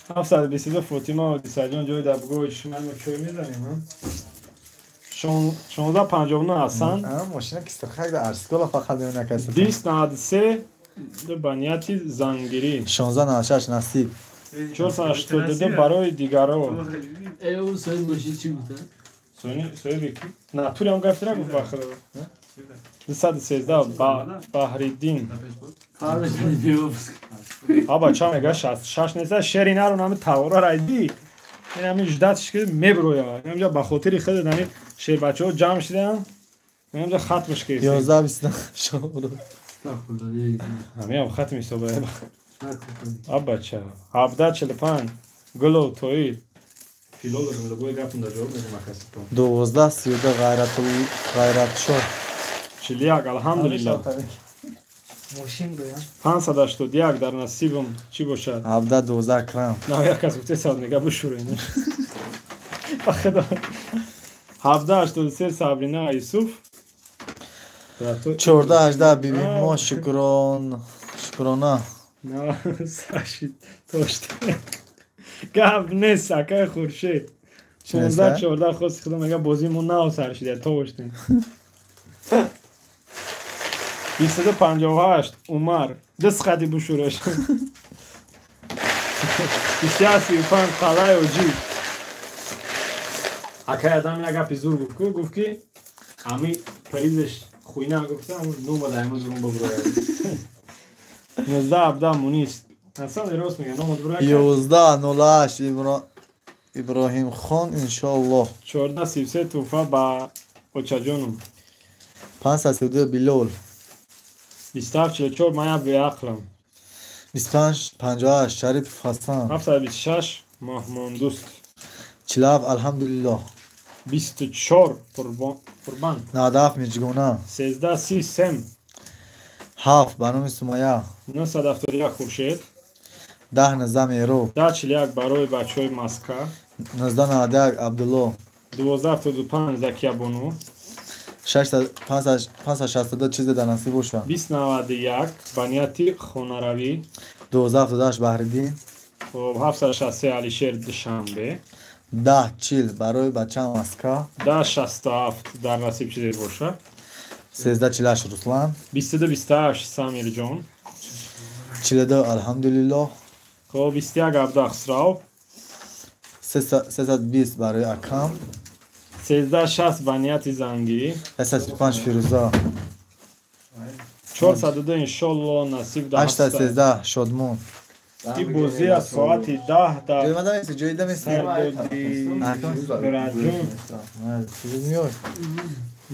722 Фотима Одисаҷон, ҷои дар бугои шумо чой мезанем. 16 59 Ҳасан. Мошина кистирхак да арскола фақат мемонакаст. 20 93 ба нияти зангирӣ. 16 96 Насиб. 482 барои дигаро. Соҳиби ки натуриам гафтира гуфт, ба худо. 213 Баҳриддин. А бача мега 66 неста, шери нарон, ҳами тавора райди. Ин ҳами ждатш ки меброя. Инҷа ба хотири худ ҳами шербачаҳо ҷамъ шидаанд. Инҷа хатмш ки. 11 29. Ҳамиам хатм ҳисоба. А бача 17 45 Гулов Тоир. Филолог любой гапам да ҷавоб медам акасито. 12 32 Ғайратул Ғайратшоҳ. 41, алҳамдулиллаҳ. 581 дар насибам чӣ бошад? 17 12 Акрам. На, як кас гуфте сад мега бушуре. Ба худо. 17 83 Сабрина Юсуф. 14 18 Биби мо Шукрон Шукрона. На, саши тошт. Гап нест, акай Хуршед. 16 14 хост худо мега бозии мо нав сар шида, то боштем. 22 58 Умар. Даст қади бушураш. 21 35 Қалай Оҷи. Акай адам як гапи зур гуфт, ку гуфт, ки ами призеш хуйна гуфта, номада ами зурум боброя. 19 17 Мунис. Асан рост мега, номад броя. 11 08 Иброҳимхон, иншоаллоҳ. 14 33 туҳфа ба Очаҷоном. 532 Билол. 2744 ман як беақлам. 2558 Шарипов Ҳасан. 726 Маҳмондӯст. 47 Алҳамдулиллоҳ. 24 Қурбан. 97 Миҷгона. 1330 Сем. 7 ба номи Сумая. 971 Хуршед. 1019 Меҳроб. 1041 барои бачаҳои Москва. 1991 Абдулло. 1275 Закиябону. 562 чизе дар насиб бошад. 2091 ба нияти хонаравӣ. 1278 Баҳриддин. Хоб 763 Алишер Душанбе. 1040 барои бачаам Москва. 1067 дар насиб чизе бошад. 1348 Руслан. 2228 Самирҷон. 42 Алҳамдулиллоҳ. Хоб 21 Абда Хусрав. 320 барои акам. 1360 ба нияти зангӣ. 135 Фирӯза. 402 иншолло насиб дар 813 Шодмон. Ин бозӣ аз соати 10 дар Ҷой Сардоди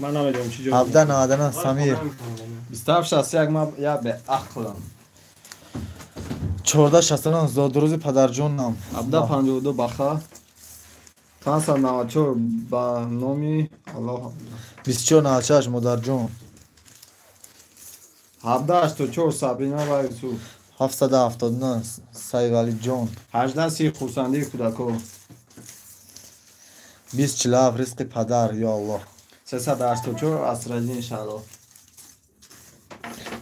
ман намедонам чӣ ҷой. 1799 Самир. 2761 ман як беақлам. 1469 зодрӯзи падарҷонам. 1752 Баха. 594 ба номи Аллоҳ. 2496 модарҷон. 1784 Сабрина ва Юсуф. 779 Сайвалиҷон. 1830 хурсандии кӯдакҳо. 2047 ризқи падар ё Аллоҳ. 384 Асраддин Шаҳло.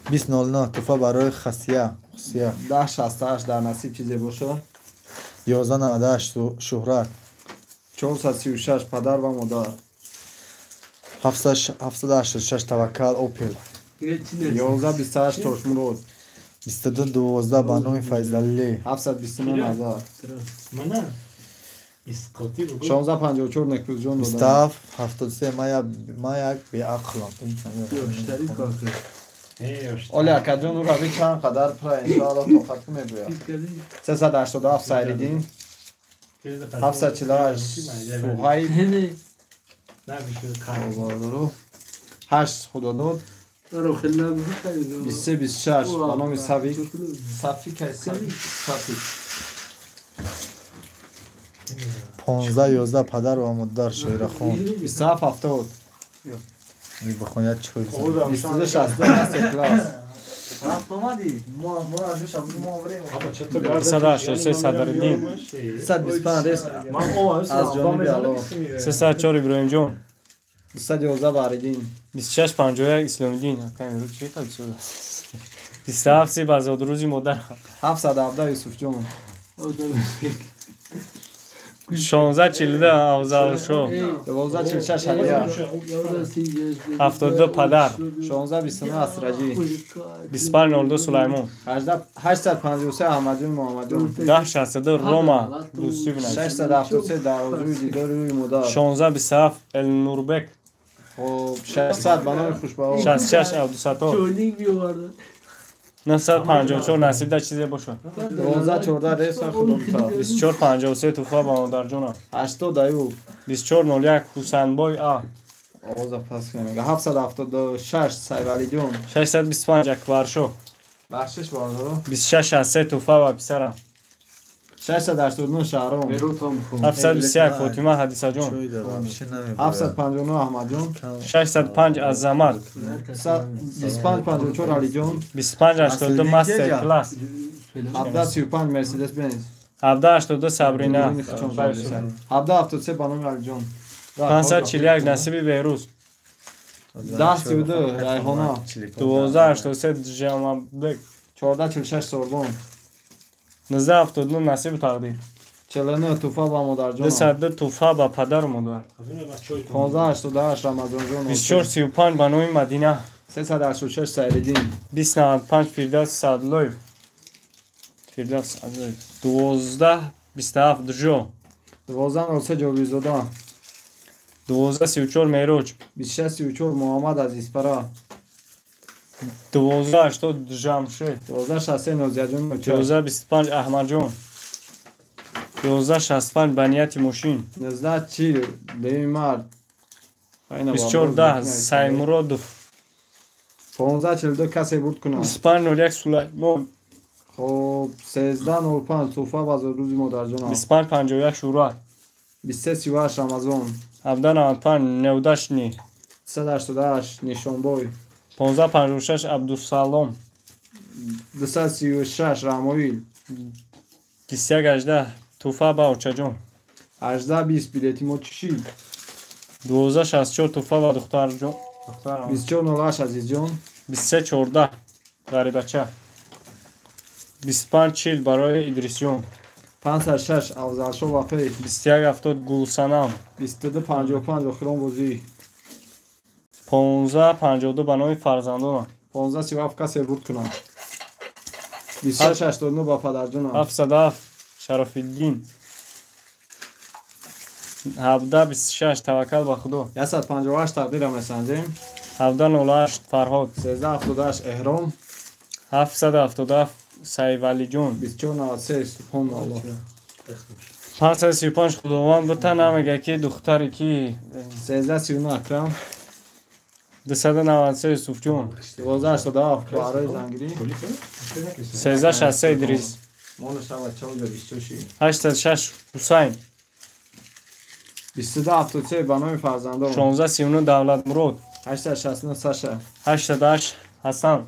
2009 туҳфа барои Хасия. Хусия. 1068 дар насиб чизе бошад. 1198 Шуҳрат. 436 падар ва модар. 786 Таваккал Опел. 1128 Тошмурод. 2212 ба номи Файзалӣ. 729 Назар. Мана исқотӣ бугӯ. 1654 Некрӯзҷон додан. 2773 ман як беақлам. Оли акаҷон ӯ рави чанд қадар пура иншоалло тоқат мегӯяд. 387 Сайриддин. 748 Суҳайб. 8 Худодод. 2326 ба номи Савик. Сафик Сафик. 1511 падар ва модар Шерахон. 2770. Бихон як чой. 2262 мастер класс. 183 Садриддин. 125 рес аз ҷониби Аллоҳ. 304 Иброҳимҷон. 211 Баҳриддин. 2651 Исломиддин. Акай имрӯз чӣ қадр шуд? 27 ба зодрӯзи модар. 717 Юсуфҷон. 1642 Афзалшо. 1246 Ҳадия. 72 падар. 1629 Асраҷӣ. 2502 Сулаймон. 853 Аҳмадҷон Муҳаммадҷон. 1062 Рома дӯстӣ бинавис. 673 дар орзуи дидори рӯи модар. 1627 Элнурбек. Хоб 600 ба номи Хушбаҳо. 66 Абдусаттор. 954 насиб дар чизе бошад. 1214 рес ва Худомута. 2453 туҳфа ба модарҷонам. 80 Аюб. 2401 Ҳусанбой А. Овоза пас кунем. 776 Сайвалиҷон. 625 Акбаршо. Бахшиш бародаро. 2663 туҳфа ба писарам. 689 Шаҳром. 721 Фотима Ҳадисаҷон. 759 Аҳмадҷон. 605 Азамат. 2554 Алиҷон. 2582 мастер класс. 1735 Мерседес Бенз. 1782 Сабрина. 1773 ба номи Алиҷон. 541 Насиби Беҳрӯз. 1032 Райҳона. 1283 Ҷамабек. 1446 Сорбон. 1979 насибу тақдир. 49 туҳфа ба модарҷон. 202 туҳфа ба падару модар. 1588 Рамазонҷон. 2435 ба номи Мадина. 386 Сайриддин. 2095 Фирдавс Садлоев. Фирдавс Садлоев. 1227 Дужо. 1203 Ҷобирзода. 1234 Мероҷ. 2634 Муҳаммад Азизпара. 1280 Ҷамшед. 1263 Нозияҷон. 1225 Аҳмадҷон. 1165 ба нияти мошин. 1940 дуюми март. 24-10 Саймуродов. 15-42 касе бурд кунад. 25-01 Сулаймон. Хоб 13-05 Суфа ба рӯзи модарҷонам. 25-51 Шӯра. 23-38 Рамазон. 17-95 Неудашни. 388 Нишонбой. 15-56 Абдусалом. 236 Рамоил. 21-18 Туфа ба очаҷон. 18-20 билети мо чӣ шид? 12-64 Туфа ба духтарҷон. 24-08 Азизҷон. 23-14 Ғарибача. 25-40 барои Идрисҷон. 506 Афзалшо ва пеш. 21-70 Гулсанам. 22-55 охирон бозӣ. 15-52 ба номи фарзандонам. 15-37 касе бурд кунад. 26-89 ба падарҷонам. 707 Шарофиддин. 17-26 Таваккал ба Худо. 158 тақдира месанҷем. 17-08 Фарҳод. 13-78 Эҳром. 777 Сайвалиҷон. 24-93 Субҳоналлоҳ. 535 Худованд бита намега ки духтаре ки. 13-39 Акрам. 293 Юсуфҷон. 12-87 барои Зангирӣ. 13-63 Идрис. 806 Ҳусайн. 22-73 ба номи фарзандон. 16-39 Давлатмурод. 869 Саша. 808 Ҳасан.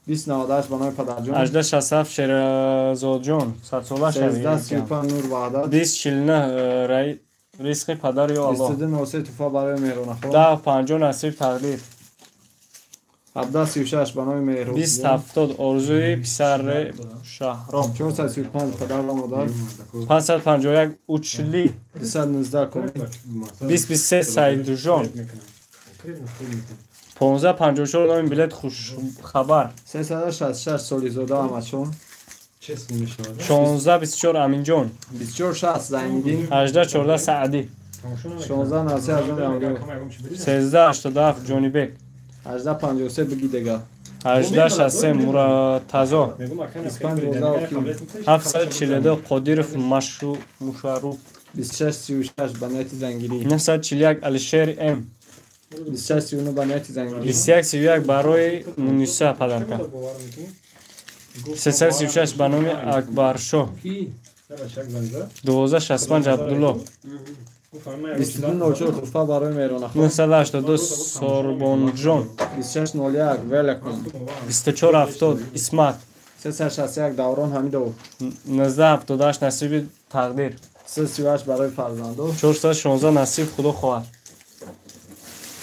20-98 ба номи падарҷон. 18-67 Шеразодҷон. Садсола шавӣ. 13-35 Нур Ваҳдат. 20-49 Ризқи падар ё Аллоҳ. 22-03 Туфа барои Меҳронахон. 10-50 Насиб тақдир. 17-36 ба номи Меҳроб. 20-70 Орзуи писари Шаҳром. 435 падар ва модар. 551 Учли. 219 Комил. 20-23 Саидужон. 15-54 номи билет хушхабар. 366 Солизода Аҳмадшон. 16-24 Аминҷон. 24-60 Зайниддин. 18-14 Саъдӣ. 16-93 Азон Рамзон. 13-87 Ҷонибек. 18-53 биги дега. 18-63 Муратазо. 25-12 Оким. 742 Қодиров Мушаруф. 26-36 ба нияти Зангирӣ. 941 Алишер М. 26-39 ба нияти Зангирӣ. 21-31 барои Муниса падарка. 336 ба номи Акбаршоҳ. 12-65 Абдулло. 22-04 Туфа барои Меҳронахон. 982 Сорбонҷон. 26-01 Велекон. 24-70 Исмат. 361 Даврон Ҳамидов. 19-78 Насиби тақдир. 338 барои фарзандо. 416 Насиб худо хоҳад.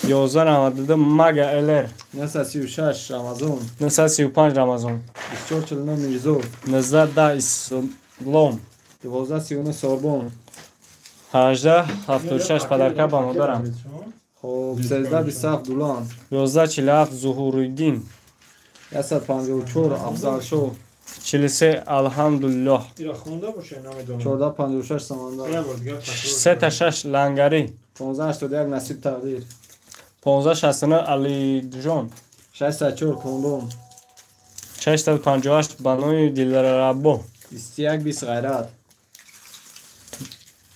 11-92 Мага ЛР. 936 Рамазон. 935 Рамазон. 24-49 Мирзо. 19-10 Ислом. 12-39 Сорбон. 18-76 падарка ба модарам. Хоб 13-27 Дулан. 11-47 Зуҳуриддин. 154 Афзалшоҳ. 43 Алҳамдулиллоҳ. 14-56 Самандар. 3-6 Лангарӣ. 15-81 Насиб тақдир. 15-69 Алиҷон. 604 Кондон. 658 ба номи Дилрабо. 21-20 Ғайрат.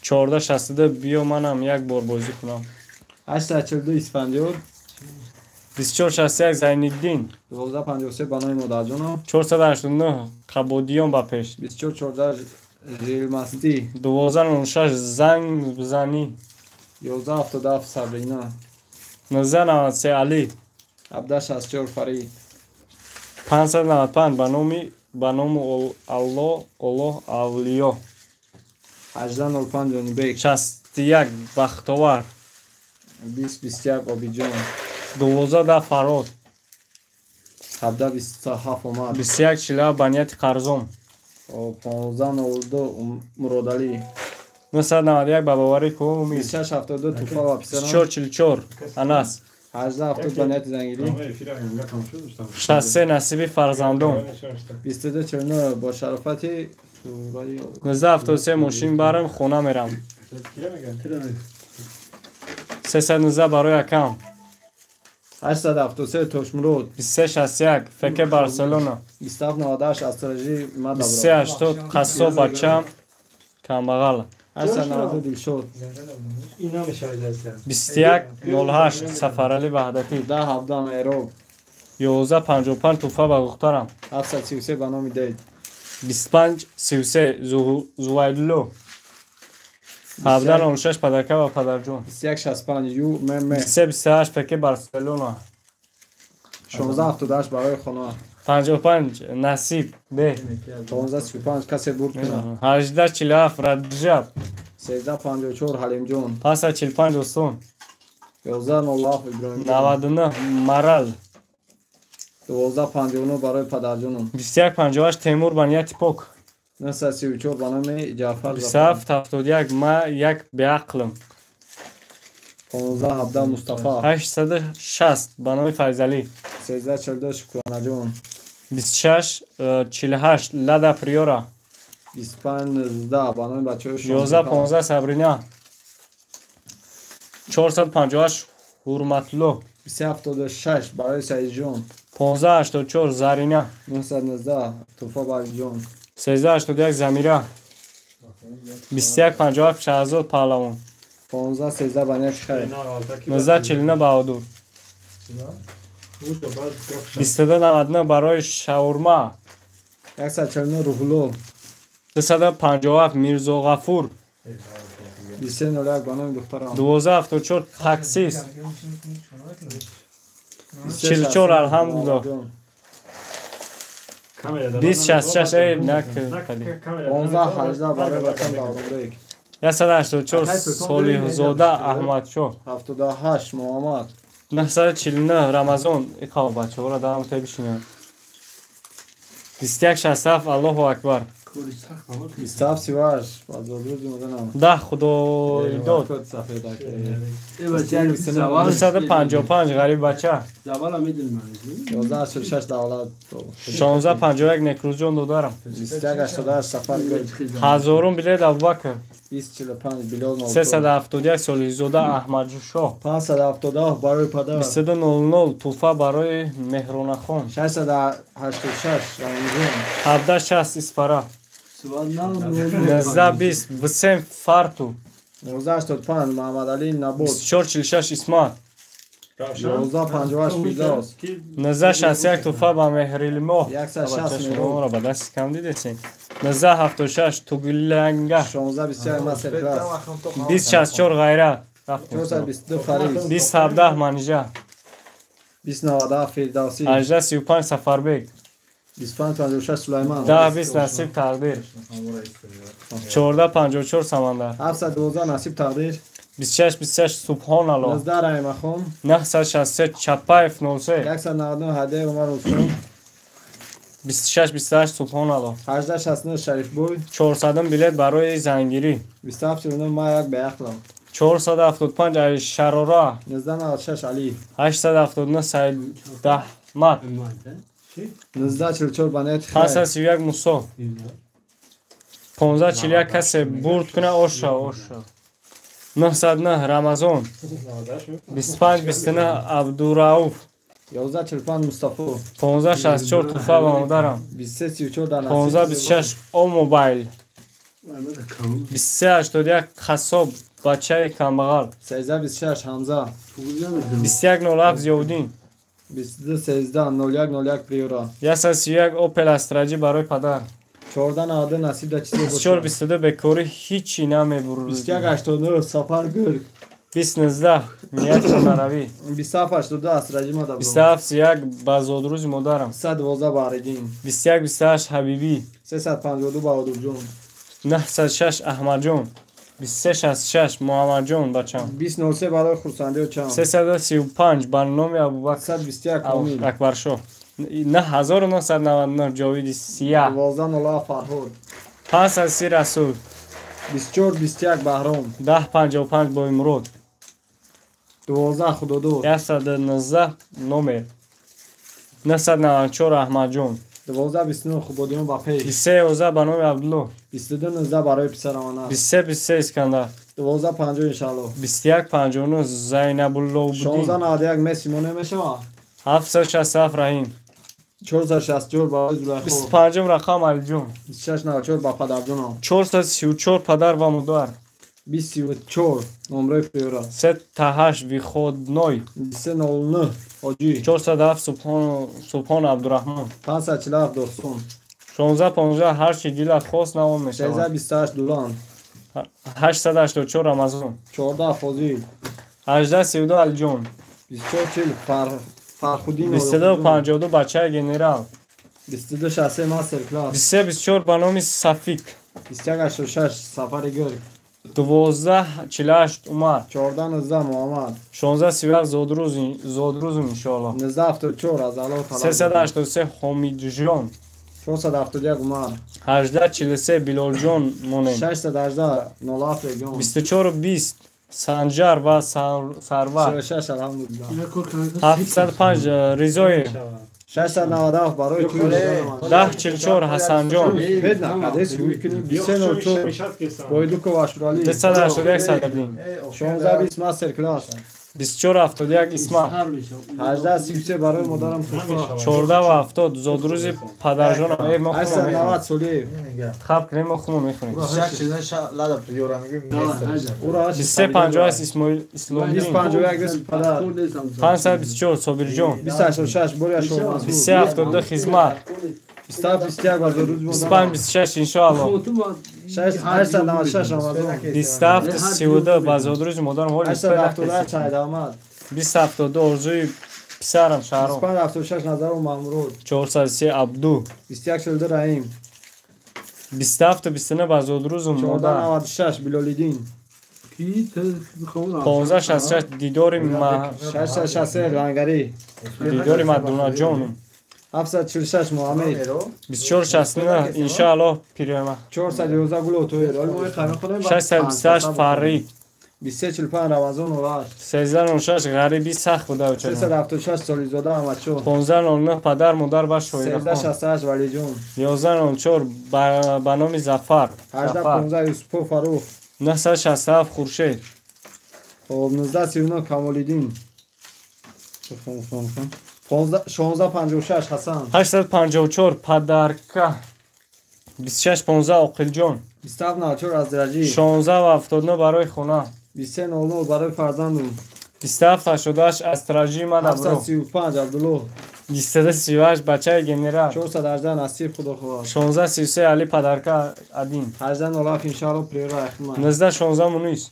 14-62 биё манам як бор бозӣ кунам. 842 Исфандиёр. 24-61 Зайниддин. 12-53 ба номи модарҷонам. 489 Қабодиён ба пеш. 24-14 Жилмастӣ. 12-06 Занг бизанӣ. 11-77 Сабрина. 19-93 Алӣ. 17-64 Фарид. 595 ба номи Аллоҳ Оллоҳ Авлиё. 18-05 Ҷонибек. 61 Бахтовар. 20-21 Обиҷон. 12-10 Фарод. 17-27 Омар. 21-47 ба нияти қарзон. 15-02 Муродалӣ. 991 ба бовари ку умид. 26-72 Туфа ва писарам. 24-44 Анас. 18-70 ба нияти Зангирӣ. 63 Насиби фарзандон. 22-49 бо шарофати 19-73 мошин барам хона мерам. 319 барои акам. 873 Тошмурод. 23-61 ФК Барселона. 27-98 Астражи Мадабро. 23-80 Қассоб бачам камбағал. 892 Дилшод. 2108 Сафарали Ваҳдатӣ. 1017 Меҳроб. 1155 Туфа ба духтарам. 733 ба номи Дед. 2533 Зувайдулло. 1796 Падарка ва Падарҷон. 2165 Ю М М. 2328 Пеке Барселона. 1678 барои хона. 55 Насиб Б. 1535 касе бурд кунад. 1847 Раджаб. 1354 Ҳалимҷон. 545 Осон. 1107 Иброҳимҷон. 99 Марал. 1259 барои падарҷонам. 2158 Темур ба нияти пок. 934 ба номи Ҷаъфар Зафар. 2771 Ма як беақлм. 1517 Мустафа. 860 ба номи Файзалӣ. 1342 Шукронаҷон. 2648 Лада Приора. 2519 ба номи бачаҳои 1115 Сабрина. 458 Ҳурматло. 276 барои Саидҷон. 1584 Зарина. 919 Туфа Балиҷон. 1381 Замира. 2157 Шаҳзод Паҳлавон. 1513 ба нияти хайр. 1949 Баҳодур. 2299 барои шаурма. 149 Рӯҳулло. 257 Мирзоғафур. 2301 ба номи духтарам. 1274 Таксист. 44 Алҳамдулилло. 2066 эй накарди. 1518 барои ватан Давронбек. 184 Солиҳзода Аҳмадшоҳ. 78 Муҳаммад. 949 Рамазон. Иқав бачаҳоро даам та бишинанд. 2167 Аллоҳу акбар. 2738 ба зодрӯзи модарам. 10 Худоидод. 255 Ғариб бача. 1146 Давлат. 1651 Некрӯзҷон додарам. 2188 Сафар Гул. Ҳазорум билет Абубакр. 2045 Билол 371 Солиҳзода Аҳмадшоҳ. 577 барои падар. 2200 Туфа барои Меҳронахон. 686 Рамзон. 1760 Исфара. 1920 Вусен Фарту. 1985 Муҳаммадалӣ Набот. 2446 Исмат. 1158 Фирдавс. 1961 Туфа ба Меҳрилмоҳ. 160 Шуморо ба дасти кам дидесен. 1976 Тугиланга. 1621 Мастер класс. 2064 Ғайрат. 422 Фарид. 2017 Манижа. 2097 Фирдавсӣ. 1835 Сафарбек. 2556 Сулайман. 1020 Насиб Тақдир. 1454 Самандар. 712 Насиб Тақдир. 2626 Субҳоналло. 19 Раҳимахон. 963 Чапаев 03. 199 Ҳадияи Умар Рустам. 2628 Субҳоналло. 1869 Шарифбой. 400 билет барои зангирӣ. 2749 Ма як беақлам. 475 Шарора. 1996 Алӣ. 879 Саидаҳмад. 1944 ба нияти хайр. 531 Мусо. 1541 касе бурд куна оша оша. 909 Рамазон. 2529 Абдурауф. 1145 Мустафо. 1564 Туфа ба модарам. 2334 дар насиб. 1526 О мобайл. 2381 Қассоб бачаи камбағал. 1326 Ҳамза. 2107 Зиёвуддин. 2213 0101 Приора. 131 Опел Астраҷӣ барои падар. 1492 Насиб да чизе бошад. 2422 бекорӣ ҳичи намебурд. 2189 Сафар Гург. 2019 нияти хонаравӣ. 2782 Асраҷӣ мадабро. 2731 ба зодрӯзи модарам. 112 Баҳриддин. 2128 Ҳабибӣ. 352 Баҳодурҷон. 906 Аҳмадҷон. 2366 Муҳаммадҷон бачам. 2003 барои хурсандиё чам. 335 ба номи Абубакр 121 Комил. Акбаршоҳ. 9999 Ҷовиди Сияҳ. 1207 Фарҳод. 530 Расул. 2421 Баҳром. 1055 Боймурод. 12 Худодод. 119 номер. 994 Аҳмадҷон. 1229 Хубодиён ба пеш. 2311 ба номи Абдулло. 2219 барои писарамона. 2323 Искандар. 1250 иншалло. 2159 Зайнабуллоуддин. 1691 Месси мо намешава. 767 Раҳим. 464 барои Зулайхо. 25 рақам Алиҷон. 2694 ба падарҷонам. 434 падар ва модар. 24 номрои Приора. 3-8 Виходной. 2309 Ҳоҷӣ. 407 Субҳон Абдураҳмон. 547 Достон. 16-15 ҳарчи дилат хост навон мешавад. 13-28 Дулан. 884 Рамазон. 14 Фозил. 18-32 Алиҷон. 24-40 Фархуддин. 22-52 бачаи генерал. 22-63 мастер класс. 23-24 ба номи Сафик. 21-86 Сафари Гург. 12-48 Умар. 14-19 Муҳаммад. 16-31 зодрӯзум иншоалло. 19-74 аз Аллоҳ талаб. 383 Ҳомидҷон. 471 Умар. 18-43 Билолҷон монем. 618 07 Регион. 24-20 Санҷар ва Сарвар. 46 алҳамдулиллаҳ. 705 Ризоев. 697 барои туй. 10-44 Ҳасанҷон. 23-04 Бойдуков Ашуралӣ. 281 Садриддин. 16-20 мастер класс. 24-71 Исмат. 18-33 барои модарам Туфа. 14-70 зодрӯзи падарҷонам. Э, мо хумон 890 Солиев. Хаб кунем, мо хумон мехонем. 23-58 Исмоил Исломиддин. 20-51 падар. 524 Собирҷон. 20-86 Боря Шоҳмансур. 23-72 Хизмат. 27-21 ба зодрӯзи модарам. 25-26 иншоалло. 896 Рамазон. 27-32 ба зодрӯзи модарам. Ҳоли 878 Саид Аҳмад. 20-72 орзуи писарам Шаҳром. 25-76 Назаров Маҳмурод. 403 Абду. 21-42 Раҳим. 27-29 ба зодрӯзи модар. 14-96 Билолиддин. 15-66 дидори 663 Лангарӣ. Дидори Мадунаҷоном. 746 Муҳаммед. 24-69 иншоаллоҳ пирема. 411 Гуло Тоҳир. 628 Фарид. 23-45 Рамазон Ораш. 13-06 ғариби сахт буда уча. 376 Солизода Аҳмадшоҳ. 15-09 падар модар ва Шоирахон. 13-68 Валиҷон. 11-04 ба номи Зафар. 18-15 Юсупов Фарух. 967 Хуршед. Хоб 19-39 Камолиддин. 16-56 Ҳасан. 854 Падарка. 26-15 Оқилҷон. 27-94 Азраҷӣ. 16-79 барои хона. 23-00 барои фарзандум. 27-88 Астраҷӣ Мадабро. 735 Абдуллоҳ. 22-38 бачаи генерал. 418 Насиб Худохоҳ. 16-33 Али Падарка Адин. 18-07 иншоаллоҳ Приора Ахмад. 19-16 Мунис.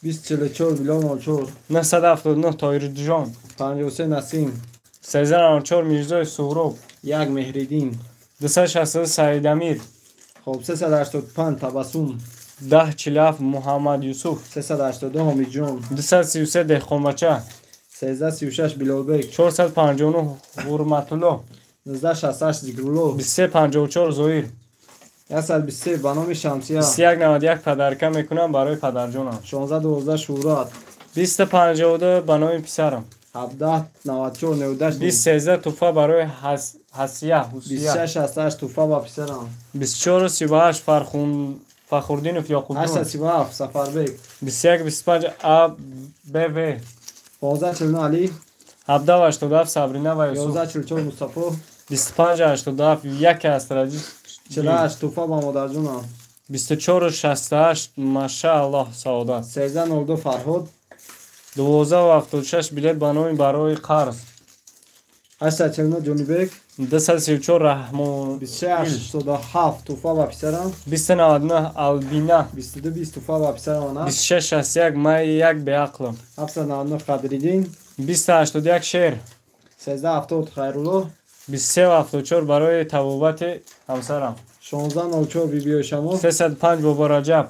20-44 Билол 04. 979 Тоирҷон. 53 Насим. 13-04 Мирзои Суҳроб. 1 Меҳриддин. 262 Саидамир. Хоб 385 Табассум. 10-47 Муҳаммад Юсуф. 382 Ҳомидҷон. 233 Деҳқонбача. 13-36 Билолбек. 459 Ҳурматулло. 19-68 Зикрулло. 23-54 Зоир. 123 ба номи Шамсия. 21-91 падарка мекунам барои падарҷонам. 16-12 Шӯҳрат. 20-52 ба номи писарам. 17-94 Невдаш. 20-13 туҳфа барои Ҳасия. 26-68 туҳфа ба писарам. 24-38 Фахруддинов Ёқубҷон. 837 Сафарбек. 21-25 А Б В. 15-49 Али. 17-87 Сабрина ва Юсуф. 11-44 Мустафо. 25-87 яке Астраҷӣ. 48 туҳфа ба модарҷонам. 24-68 Машааллоҳ саодат. 13-02 Фарҳод. 12-76 билет ба номи барои қарз. 849 Ҷонибек. 234 Раҳмон. 26-87 туҳфа ба писарам. 20-99 Албина. 22-20 туҳфа ба писарам Анас. 26-61 Май як беақлам. 799 Қадриддин. 20-81 Шер. 13-70 Хайрулло. 23-74 барои табобати ҳамсарам. 16-04 Бибиёи Шамо. 305 Бобо Раҷаб.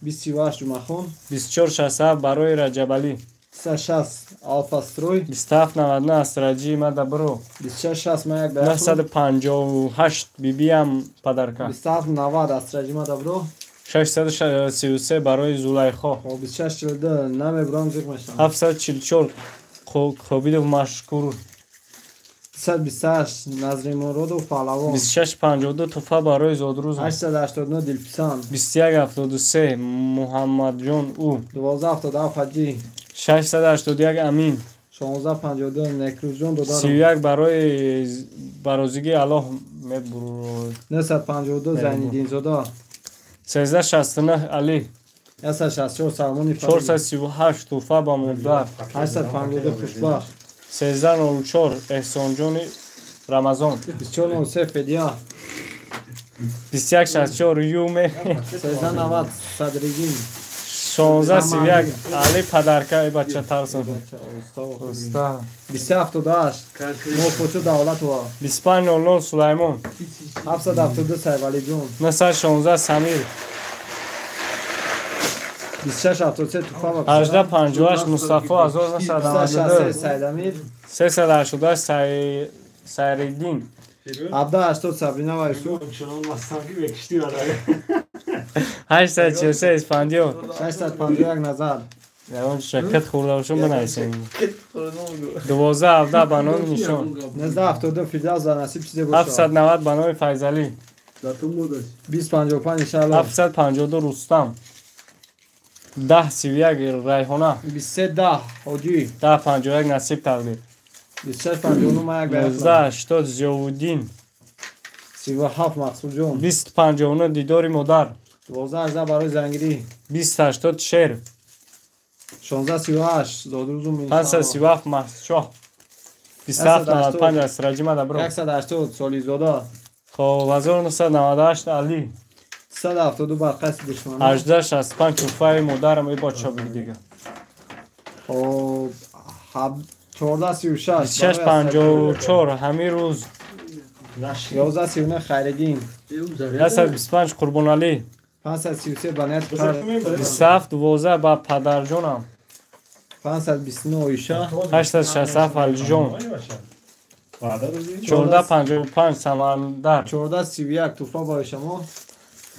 20-38 Ҷумъахон. 24-67 барои Раҷабалӣ. 360 Алфастрой. 27-99 Астраҷӣ Мадабро. 26-60 Маяк 958 Бибиям Падарка. 27-90 Астраҷӣ Мадабро. 633 барои Зулайхо. 26-42 намебурам зиқ мешавам. 744 Қобилов Машкур. 328 Назримуродов Паҳлавон. 26-52 туҳфа барои зодрӯзам. 889 Дилписанд. 21-73 Муҳаммадҷон Ӯ. 12-77 Ҳаҷӣ. 681 Амин. 16-52 Некрӯзҷон Додаров. 31 барои барозигии Аллоҳ мебурод. 952 Зайниддинзода. 13-69 Али. 164 Салмони Фарид. 438 Туфа ба модар. 852 Хушбахт. 1304 Эҳсонҷони Рамазон. 2403 Федия. 2164 Юме. 1390 Садриддин. 1631 Али Падарка, эй бача тарсон. Уста. 278 Мофочу Давлатова. 2500 Сулаймон. 772 Сайвалиҷон. 916 Самир. 2673 Туфа ва 1858 Мустафо 1992. Сайдамир. 388 Сайриддин. 1780 Сабрина ва Юсуф. 843 Испандиёр. 651 Назар. Ягон шакат хӯрда бошам бинависем. 1217 ба номи Нишон. 1972 Фирдавс ва Насиб чизе бошад. 790 ба номи Файзалӣ. 2055 иншаалло. 752 Рустам. 1031 Райҳона. 2310 Ҳоҷӣ. 1051 Насиб Тақдир. 2659 Маяк Баяхлам. 1980 Зиёвуддин. 37 Мақсудҷон. 2059 Дидори модар. 1218 барои зангирӣ. 2080 Шер. 1638 Зодрӯзум. 537 Маҳсшоҳ. 2795 Асраҷима Дабро. 180 Солизода. Хоб 1998 Алӣ. 172 бар қасди душманон. 1865 Туфаи модарам, эй бача биги дига. Хоб 1436. 2654 ҳамин рӯз. 1139 Хайриддин. 125 Қурбоналӣ. 533 ба нияти 2712 ба падарҷонам. 529 Оиша. 867 Алиҷон. 1455 Самандар. 1431 Туфа ба Оишамо.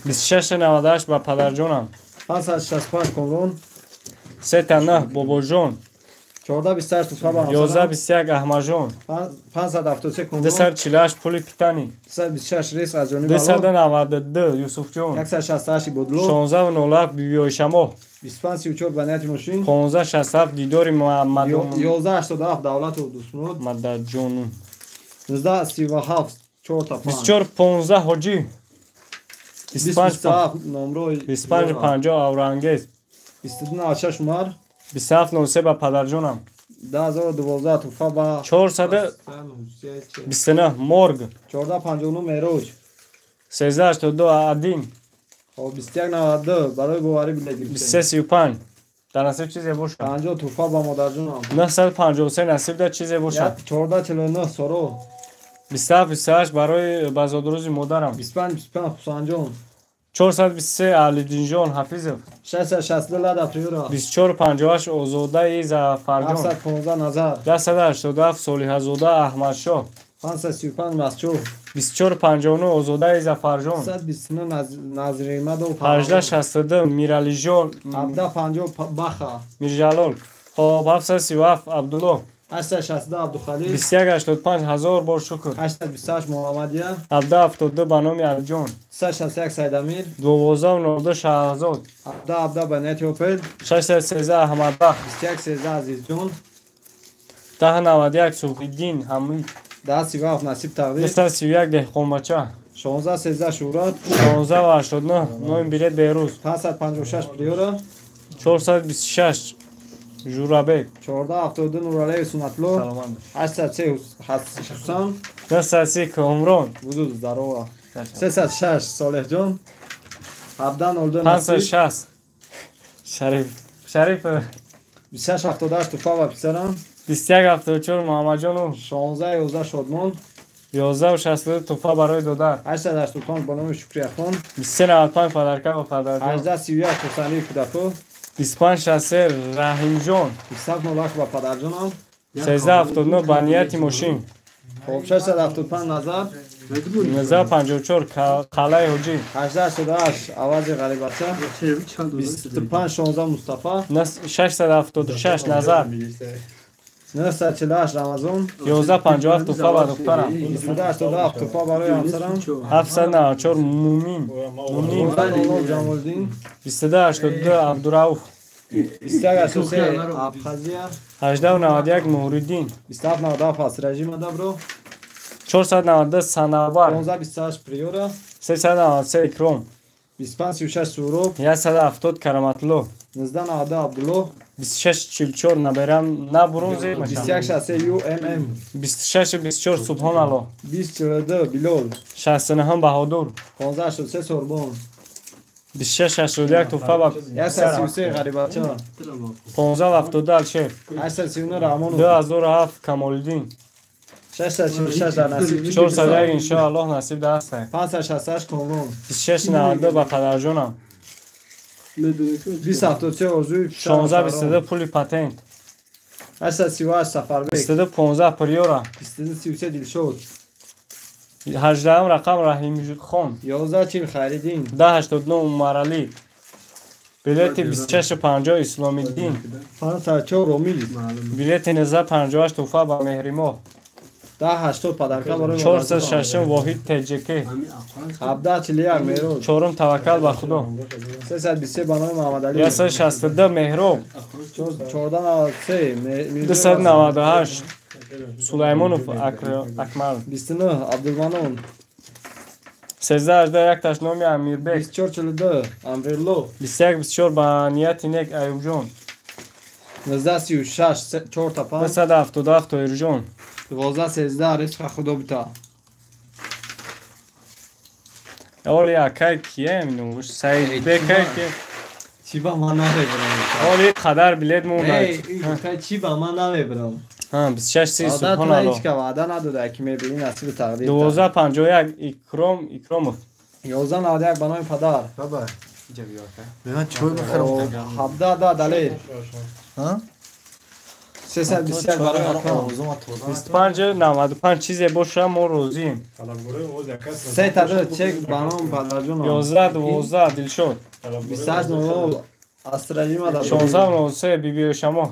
2698 ба падарҷонам. 565 Комрон. 39 Бобоҷон. 1428 Туфа ба ҳамсарам. 1121 Аҳмаджон. 573 Комрон. 248 Пули питани. 226 Рисқ аз ҷониби Аллоҳ. 292 Юсуфҷон. 168 Бодло. 1607 Бибиоишамоҳ. 2534 ба нияти мошин. 1567 Дидори 1187 Давлату Дӯстмурод. Мададжону. 1937 4 5. 2415 Ҳоҷӣ. 25 Номрои. 2550 Аврангез. 2296 Умар. 2703 ба падарҷонам. 10012 Туфа ба 429 Морг. 1459 Мероҷ. 1382 Адин. Хоб 2192 барои боварӣ билет гирифтем. 2335 дар насиб чизе бошад. 50 Туфа ба модарҷонам. 953 насиб да чизе бошад. 1449 Соро. 2728 барои ба зодрӯзи модарам. 2525 Хусанҷон. 423 Алиддинҷон Ҳафизов. 662 Лада Приора. 2458 Озодаи Зафарҷон. 715 Назар. 1087 Солиҳазода Аҳмадшоҳ. 535 Масчур. 2459 Озодаи Зафарҷон. 129 Назримадов. 1862 Миралиҷон. 1750 Баха. Мирҷалол. Хоб 737 Абдулло. 862 Абдухалил. 2185 ҳазор бор шукр. 828 Муҳаммадия. 1772 ба номи Алиҷон. 361 Сайдамир. 1202 Шаҳзод. 1717 ба нияти Опел. 613 Аҳмадбахт. 2113 Азизҷон. 1091 Субҳиддин Ҳамид. 1037 Насиб Тақдир. 231 Деҳқонбача. 1613 Шӯҳрат. 1689 номи билет Берӯз. 556 Приора. 426 Журабек. 1472 Нуралиев Суннатло. 803 Ҳусан. 930 Комрон. Буду здорова. 306 Солеҳҷон. 1702 Насиб. 560 Шариф. Шариф. 2678 Туфа ва писарам. 2174 Муҳаммадҷонов. 1611 Шодмон. 1162 Туфа барои додар. 885 ба номи Шукрияхон. 2395 Падарка ва падарҷон. 1831 Хурсандии кӯдако. 2563 Раҳимҷон. 2701 ба падарҷонам. 1379 ба нияти мошин. Хоб 675 Назар. 1954 Қалаи Ҳоҷӣ. 1888 Авази Ғарибача. 2516 Мустафа. 676 Назар. 948 Рамазон. 1157 Туфа ба духтарам. 2287 Туфа барои ҳамсарам. 794 Мумин. Мунин. 19 Ҷамолиддин. 2282 Абдурауф. 2183 Абхазия. 1891 Муҳриддин. 2797 Асражима Дабро. 492 Санавар. 1528 Приора. 393 Икром. 2536 Суроб. 170 Караматло. 1992 Абдулло. 2644 наберам набурум зер. 2163 UMM. 2624 Субҳоналло. 2042 Билол. 69 Баҳодур. 1583 Сорбон. 2661 Туфа ба 133 Ғарибача. 1572 Алшер. 839 Раҳмонов. 2007 Камолиддин. 646 дар насиб. 401 иншоаллоҳ насиб даст. 568 Комрон. 2692 ба падарҷонам. 2073 Орзуи. 1622 пули патент. 838 Сафарбек. 2215 Приора. 2233 Дилшод. 18 рақам Раҳимхон. 1140 Хайриддин. 1089 Умаралӣ. Билети 2650 Исломиддин. 504 Ромил. Билети 1958 Туфа ба Меҳримоҳ. 1080 падарка барои 406 Воҳид ТҶК. 1741 Меҳроб. 4 Таваккал ба Худо. 323 ба номи Муҳаммадалӣ. 162 Меҳроб. 1493 298 Сулаймонов Акмал. 29 Абдулманон. 1381 таш номи Амирбек. 2442 Амверло. 2124 ба нияти нек Аюбҷон. 1936 4 5. 277 Тоирҷон. 1213 Ризқа Худо бита. Оли акай кием нуш Саидбек ки чӣ ба ман намебарам. Оли қадар билет монда. Эй, чӣ ба ман намебарам. Ҳа 26 субҳоналлоҳ. Ҳеҷ ка ваъда надода ки мебинӣ насиби тақдир. 1251 Икром Икромов. 1191 ба номи падар. Баба. Ман чой бихарам. 17 Далер. Ҳа? 321 барои Акром. 2595 чизе боша мо розием. 3 чек ба номи падарҷонам. 1112 Дилшод. 2800 Астраҷима дар 1603 Бибиёшамо.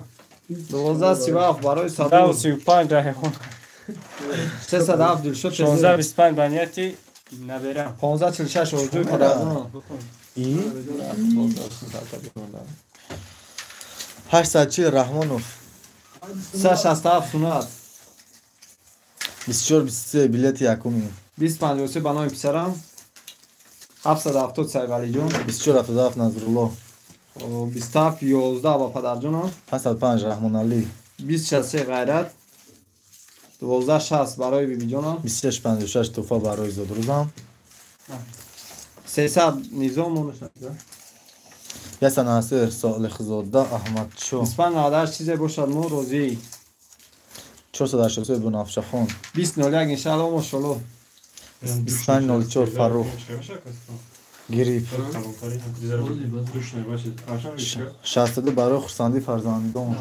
1237 барои Садур. 1035 Раҳихон. 307 Дилшод. 1625 ба нияти наберам. 1546 Орзуи падарҷонам. 840 Раҳмонов. 367 Сунат. 2423 билети якуми. 2053 ба номи писарам. 770 Сайвалиҷон. 2477 Назрулло. 2711 ба падарҷонам. 505 Раҳмоналӣ. 2063 Ғайрат. 1260 барои бибиҷонам. 2656 Туфа барои зодрӯзам. 300 Низом монушна. 193 Солихзода Аҳмадшо. 2598 чизе бошад мо розӣ. 483 Бунафшахон. 2001 иншаалло мошалло. 2504 Фаррух. Гириф. 62 барои хурсандии фарзандон.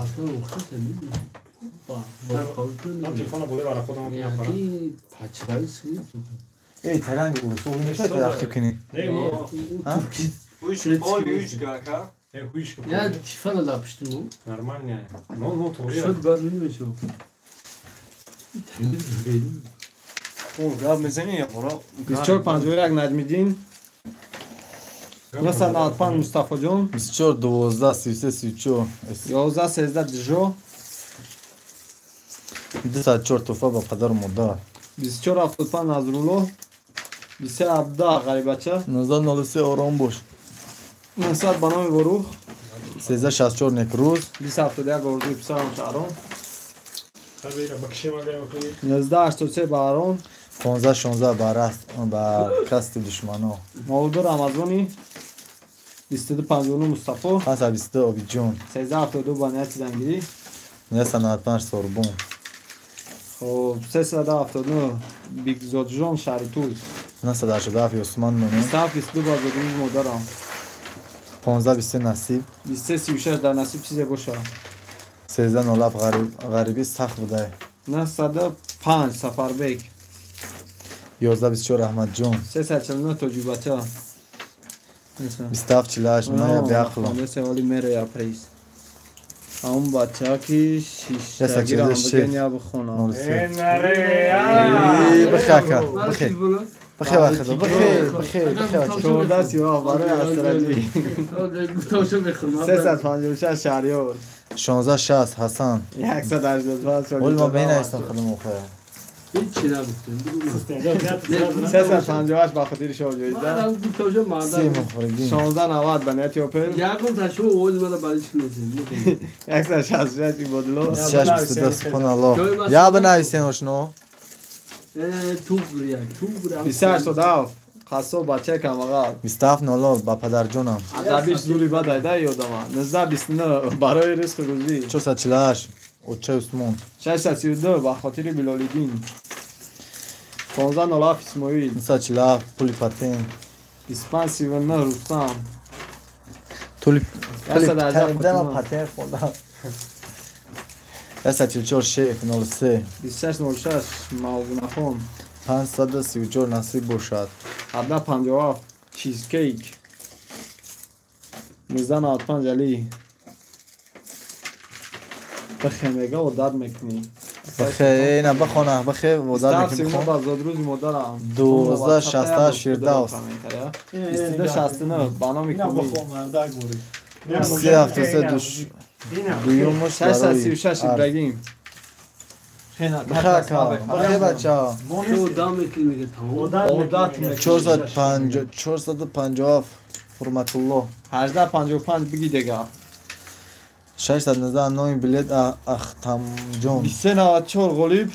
Эй, таранг усул кунӣ. Я тифала лапшту. Нормально. Ну, то Шуд бад намешав. О, гап мезанӣ я бора. 2451 Наҷмиддин. 995 Мустафоҷон. 2412 33 34. 1113 Дижо. 204 Туфа ба падару модар. 2475 Назрулло. 2317 Ғарибача. 1903 Ором бош. 900 ба номи Ворух. 1364 Некрӯз. 2071 Орзуи писарам Шаҳром. 1983 Баҳром. 1516 ба раст ба касти душмано. 92 Рамазони. 2259 Мустафо. 522 Обиҷон. 1372 ба нияти зангирӣ. 995 Сорбон. Хоб 379 Бигзоджон шаҳри Туз. 987 Юсман Мӯмин. 2722 ба зодрӯзи модарам. 1523 Насиб. 2336 дар насиб чизе бошад. 1307 Ғарибӣ сахт будай. 905 Сафарбек. 1124 Аҳмадҷон. 349 Тоҷибача. 2748 Майя Беақло. Оли мероя приз. Ҳамон бача ки шиштагирам бигӯен я бихонам. Бихе ака, бихе. Бихе вақт, бихе, бихе, бихе. 14 барои Астраҷӣ. 356 Шаҳриёр. 1660 Ҳасан. 185 Оли ма бенаистам худам охая. Ҳеҷ нагуфтем. 358 ба хотири шоҳ ҷоиза. 1690 ба нияти Опел. Ягон та шумо овози мана барои чӣ мезанед? 166 ибодулло. 26 субҳоналлоҳ. Я бинависен ошно. Туғр як, туғр. 287 қассоб бачаи камбағал. 2700 ба падарҷонам. Адабиш зури бад айда ёдама. 1929 барои ризқи рӯзӣ. 448 очаи Усмон. 632 ба хотири Билолиддин. 1507 Исмоил. 947 пули патент. 2539 Рустам. Пули патент хондам. 144 шеф 03. 2606 Мавзунахон. 534 насиб бошад. 1757 чизкейк. 1995 Али. Бахе мега одат мекунӣ. Бахе на бахона бахе одат мекунӣ. Мо ба зодрӯзи модарам. 1268 Фирдавс. 2269 ба номи Кумӣ. 373 душ. Дуюмуш 636 Ибрагим. Бахе бача. 457 Ҳурматулло. 1855 биги дега. 619 номи билет Ахтамҷон. 2394 Ғолиб.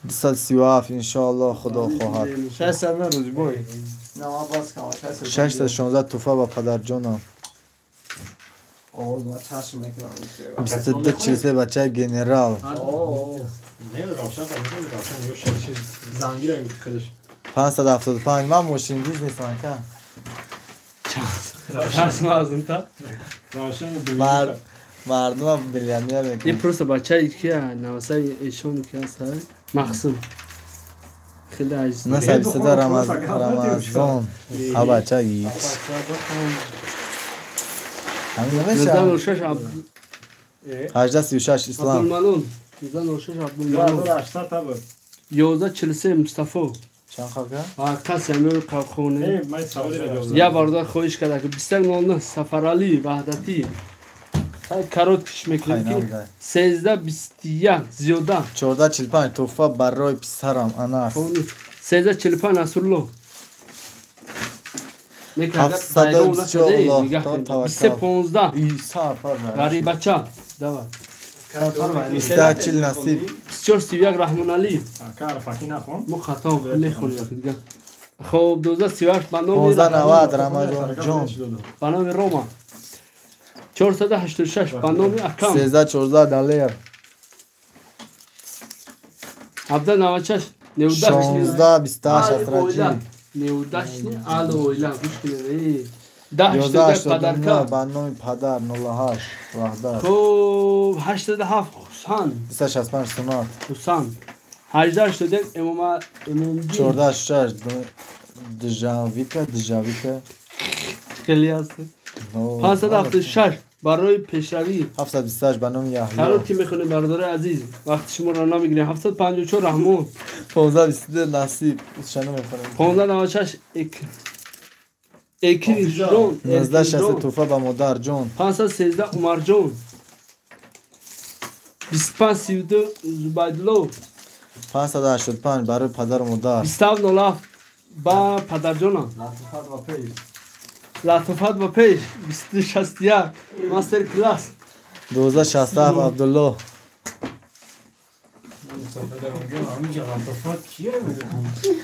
237 иншоаллоҳ худо хоҳад. 609 Рӯзибой. 616 туҳфа ба падарҷонам. 2243 бачаи генерал. 575 ман мошиндиз нестам ка. Мардумам миллионер мекунад. Ин просто бачаи кия навасаи эшон ки аст Мақсум. Хеле азиз. 922 Рамазон. А бачаи. Ҳамин 1836 Ислам. Абдулманон. 1906 Абдулманон. 1143 Мустафо. Чанд халка? Касе ҳамин қавхоне. Я бародар хоҳиш карда ки 2109 Сафаралӣ Ваҳдатӣ. Короткиш мекунем ки 1321 зиёда. 1445 туҳфа барои писарам Анас. 1345 Насрулло. 724 15 Ғарибача. Давай. 40 насиб. 2431 Раҳмоналӣ. Мо хато мехонем дига. Хоб 1238 ба номи 1590 Рамазонҷон. Ба номи Рома. 486 ба номи Акам. 1314 Далер. 1796 1628 Асраҷин. Неудачни ало ойла гӯш кунед. 10 падарка. Ба номи падар 08 Ваҳдат. Хуб 87 Хусан. 265 Сунат. Хусан. 1881 Эмома Эмомдин. 146 Дижавика Дижавика. Хеле аст. 576 барои пешравӣ. 728 ба номи Яҳё. Карот ки мехонем бародари азиз. Вақти шуморо намегирем. 754 Раҳмон. 1522 Насиб. Шано мехонем. 1596 Экинҷон. 1960 туҳфа ба модарҷон. 513 Умарҷон. 2532 Зубайдулло. 585 барои падару модар. 2707 ба падарҷонам. Латофат ва пеш. Латофат ба пеш. 2261 мастер класс. 1267 Абдулло.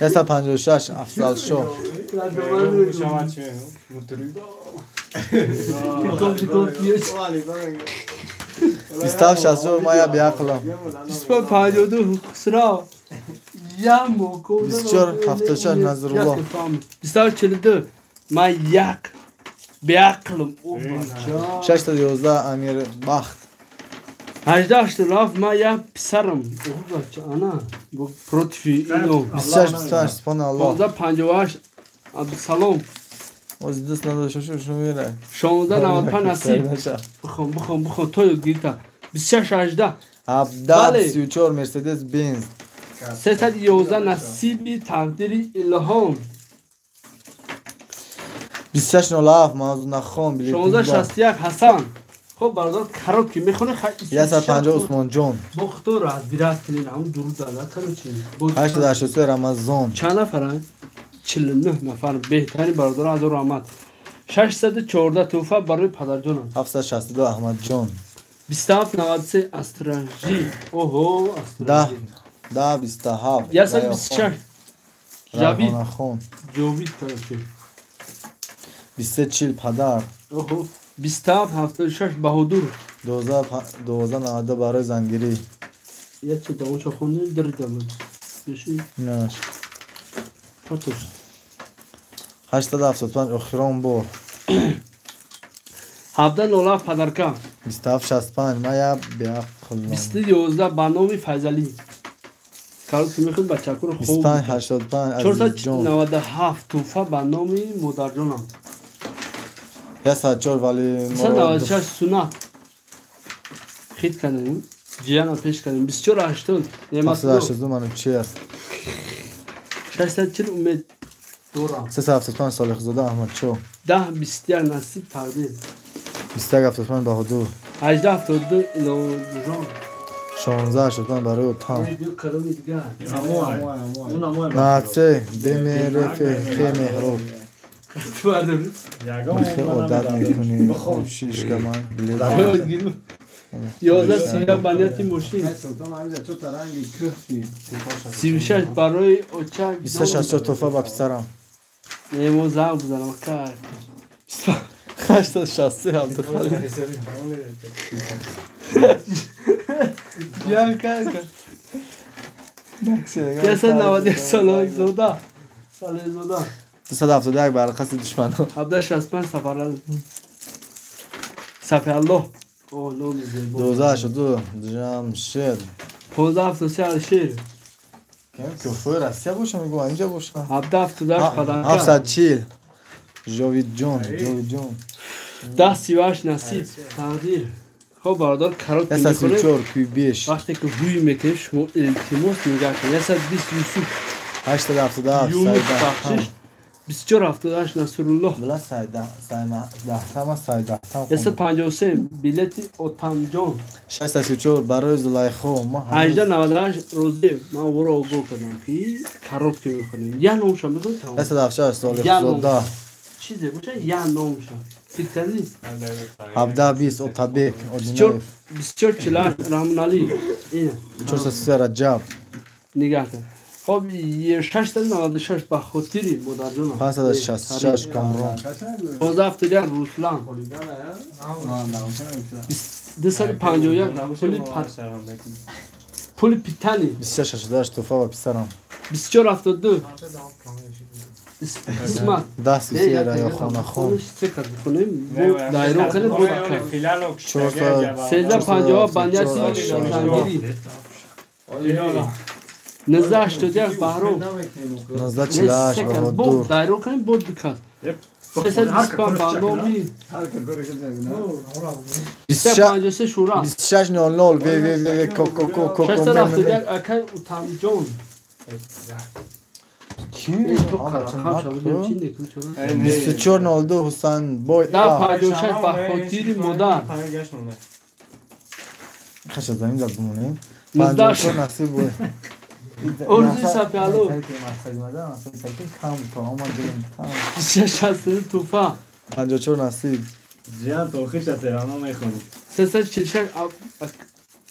156 Афзалшоҳ. 2764 мая беақлам. 2552 Хусрав. 2476 Назрулло. 2442 ман як беақлам. 611 Амирбахт. 18 ман як писарам. Ана против ино. 26 субҳоналлоҳ. 1558 Абдусалом. Оз дӯст надошта шумо мера. 1695 Насиб. Бихон бихон бихон то ёд гирифта. 2618 1734 Мерседес Бенз. 311 Насиби тақдири Илҳом. 2607 Мавзунахон билет. 1661 Ҳасан. Хоб бародар короткий мехоне 150 Усмонҷон. Бо худо разбират кунед ҳамун дуруд дада короче. 883 Рамазон. Чанд нафаранд? 49 нафар. Беҳтарин бародар азор раҳмат. 614 туҳфа барои падарҷонам. 762 Аҳмадҷон. 2793 Астражи. Оҳо, Астражи. 10 27. 126 Жавид. Ҷовид короче. 2340 падар. Оҳо. 2776 Баҳодур. 1292 барои зангирӣ. Якче давонча хондем дрида буд. Биши? Не. Потош. 875 охирон бор. 1707 падарка. 2765 ман я беақлам. 2011 ба номи Файзалӣ. Короче мехоҳем бачакуро хуб. 2585 Азизҷон. 497 туҳфа ба номи модарҷонам. 104 вали 196 сунат. Хит кардем. Ҷияна пеш кардем. 2480 Неъматулло. 782 Манучер. 640 Умед дорам. 375 Солиҳзода Аҳмадшоҳ. 1021 Насиб Тақдир. 2175 Баҳодур. 1872 Илоҷон. 1685 барои Отам. Кадоми дигар? 93 ДМРФ Х Меҳроб. Одат мекунӣ шишка ман билет. 11 сия банияти мошин. 36 барои оча. 264 туҳфа ба писарам. Немо занг бизанам кар. 863 Абдухалил. Ҷам кар. 191 Салоҳзода. Салоҳзода. 271 барқаси душманон. 1765 Сафарали. Сафиаллоҳ. О, номи зебо. 1282 Ҷамшед. 1573 Алишер. Куфои Россия боша мегӯ инҷа боша. 1778 Падарка. 740 Ҷовидҷон, Ҷовидҷон. 1038 Насиб Тақдир. Хоб бародар короткий мехонем. 134 Куйбеш. Вақте ки ҳуй мекунем шумо илтимос нигаҳ кунед. 120 Юсуф. 877 Юнус Сайда. Бахшиш. 2478 Насруллоҳ. Била Сайда, Сайма, Даҳтама Сайдаҳтам. 153 билети Отамҷон. 634 барои Зулайхо. Ма 1898 Розиев. Ман ӯро огоҳ кардам ки короткий мехонем. Я номша мехонем тамом. 176 Солиҳзода. Чизе боша я номша. Фикр кардӣ? 1720 Отабек Одинаев. 2448 Раҳмоналӣ. Ина. 433 Раҷаб. Нигаҳ кун. Хоб 696 ба хотири модарҷонам. 566 Камрон. 1571 Руслан. 251 пули питани. 2668 туҳфа ба писарам. 2472 Исмат. 1033 Раёхонахон. Дайро кардем бо 1350 банияти зангирӣ. 1981 Баҳром. 1948 Баҳодур. Дайро кардем бо дукат. 325 ба номи 353 Шура. 2600 ввв ко ко ко. 671 акай Утамҷон. Чӣ? 2402 Ҳусайн бой. 1056 ба хотири модар. Хаша замин дар бимонем. 54 насиб бой. Орзуи Сафиалло. 663 туҳфа. 54 насиб. Ҷиян то охирша серано мехонӣ. 346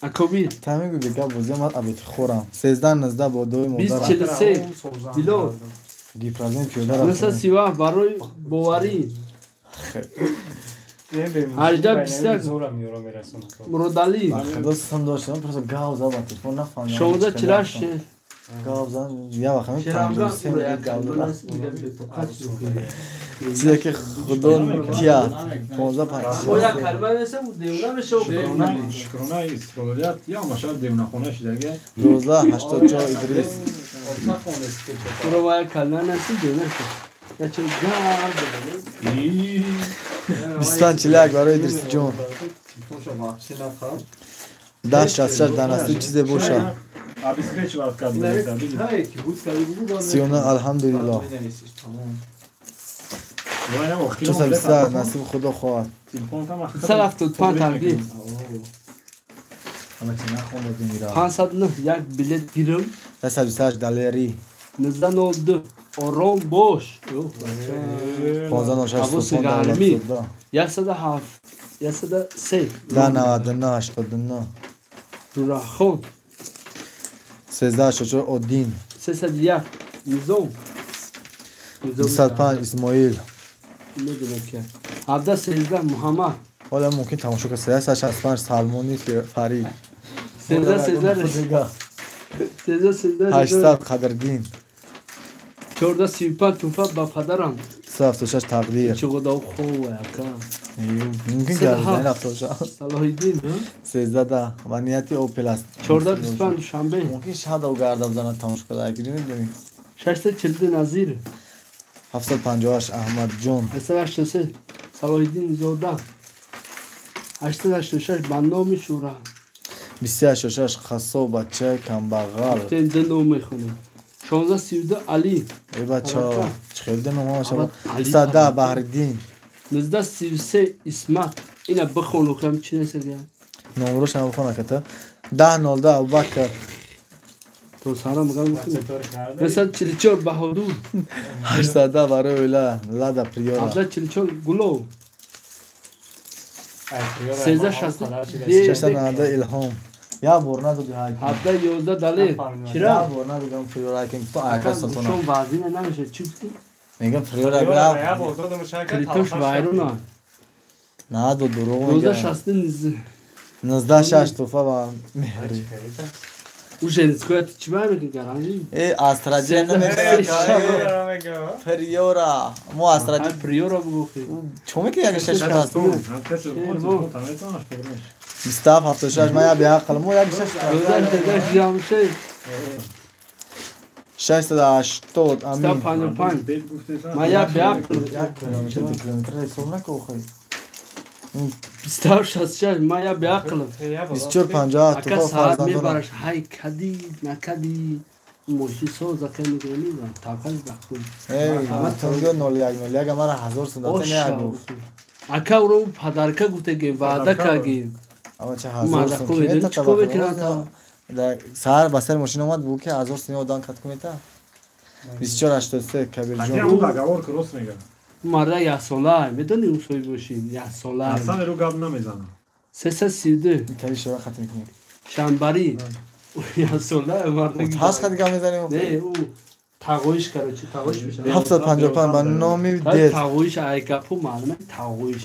Акобир. Та мегӯ бега бозӣ ман абети хӯрам. 1319 бо дуои модарам. 2043 Билол. Гипразин пиёда рафтем. 937 барои боварӣ. 1821 Муродалӣ. Худо сум доштам, просто гав зад ба телефон нафаҳмидам. 1648 Гав зад, я вақт ҳамин Шерамга 53 минут гав зад. Чизе ки худо тият. 15 Оя калима несем, девона мешав. Шукрона истиқлолият я машад девонахона шидаге. 1284 Идрис. Туро калима несем, девона шав. Я чо гав задам. 2541 барои Идрисҷон. 1066 дар насиб чизе боша. Обеспечивать кард. 39 алҳамдулиллоҳ. 420 насиб худо хоҳад. 175 тақдир. 509 як билет гирам. 128 далери. 1902 ором бош. 1506 султон. 107 103 99 89. Дурахон. 1384 Один. 301 Низом. 205 Исмоил. Медонам ки. 1713 Муҳаммад. ҳола мумкин тамошо кунад. 365 Салмони Фарид. 13 13 800 Қадрдин. 1435 туҳфа ба падарам. 376 Тақдир. Чӣ қадар хуб ака. Мумкин гардани 76. Салоҳиддин. 13 ва нияти Опел аст. 1425 Душанбе. Мумкин шадав гарда бизанад тамошо кунад. Агар медонӣ. 642 Назир. 758 Аҳмадҷон. 883 Салоҳиддин Зода. 886 ба номи Шӯра. 286 Қассоб бачаи камбағал. Гуфтем ду ном мехонем. 1632 Али. Эй бача, чӣ хел ду ном ҳамаша? 110 Баҳриддин. 1933 Исмат. Ина бихон охирам чӣ несага? Номрош ҳам бихон аката. 1002 Абубакр. То сара мегам гуфтем. 944 Баҳодур. 810 барои оила Лада Приора. 744 Гулов. 1360 690 Илҳом. Я бор надодӣ ҳай. 711 Далер. Чира? Я бор надодам Приора ки ту ака сатона. Шон вазина намеша чӣ гуфтӣ? Мегам Приора бля. Критош вайруна. Надо дурӯғ мегӯям. 1960 196 туҳфа ба Меҳри. У женское чӣ мекунӣ гаранжи? Э Астраҷия намегӯям. Приора. Мо Астраҷия Приора бигӯ. Чӣ мекунӣ як шаш кас? 27 76 ман я беақл мо як шаш 680 амин. 55 ман я беақл. Як километр ҳисоб накун охир. 2766 ман я беақл. 2457 ака саат мебараш ҳай кадӣ накадӣ мошин соз ака мегирам тавкал бахтум. Эй тунго 0101 мара 1000 сум дата не гуфт. Ака уро падарка гуфтагем ваъда кардем. Ама ча 1000 сум чикор мекунад? Саҳар ба сари мошин омад бугӯ ки 1000 сум одан кат кунета. 2483 Кабирҷон. Договор ки рост мегӯяд. Марда яксола медонӣ ӯ соҳиб мошин яксола. Аслан рӯ гап намезанад. 332 кали шора хат мекунӣ. Шанбарӣ яксола марда. Ҳаст хат гап мезанем? Не ӯ тағоиш короче тағоиш мешавад. 755 ба номи дед. Тағоиш ай гапу маълума тағоиш.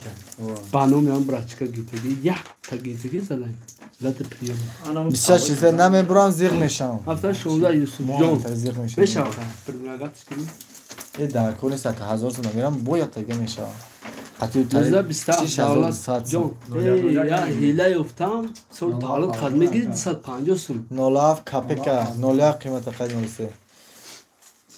Ба номи ҳам брачка гитаги якта гитаги зада. Лада приём. 26 намебурам зиғ мешавам. 716 Юсуфҷон. Зиғ мешавам. Мешавад. Предлагать кунӣ. Э дар кор нест ака 1000 сум мегирам бояд тага мешавам. Қатъи 27 давлат ҷон. Я ҳила ёфтам сол таваллуд қад мегири 250 сум. 07 капека 01 қимата қад 03.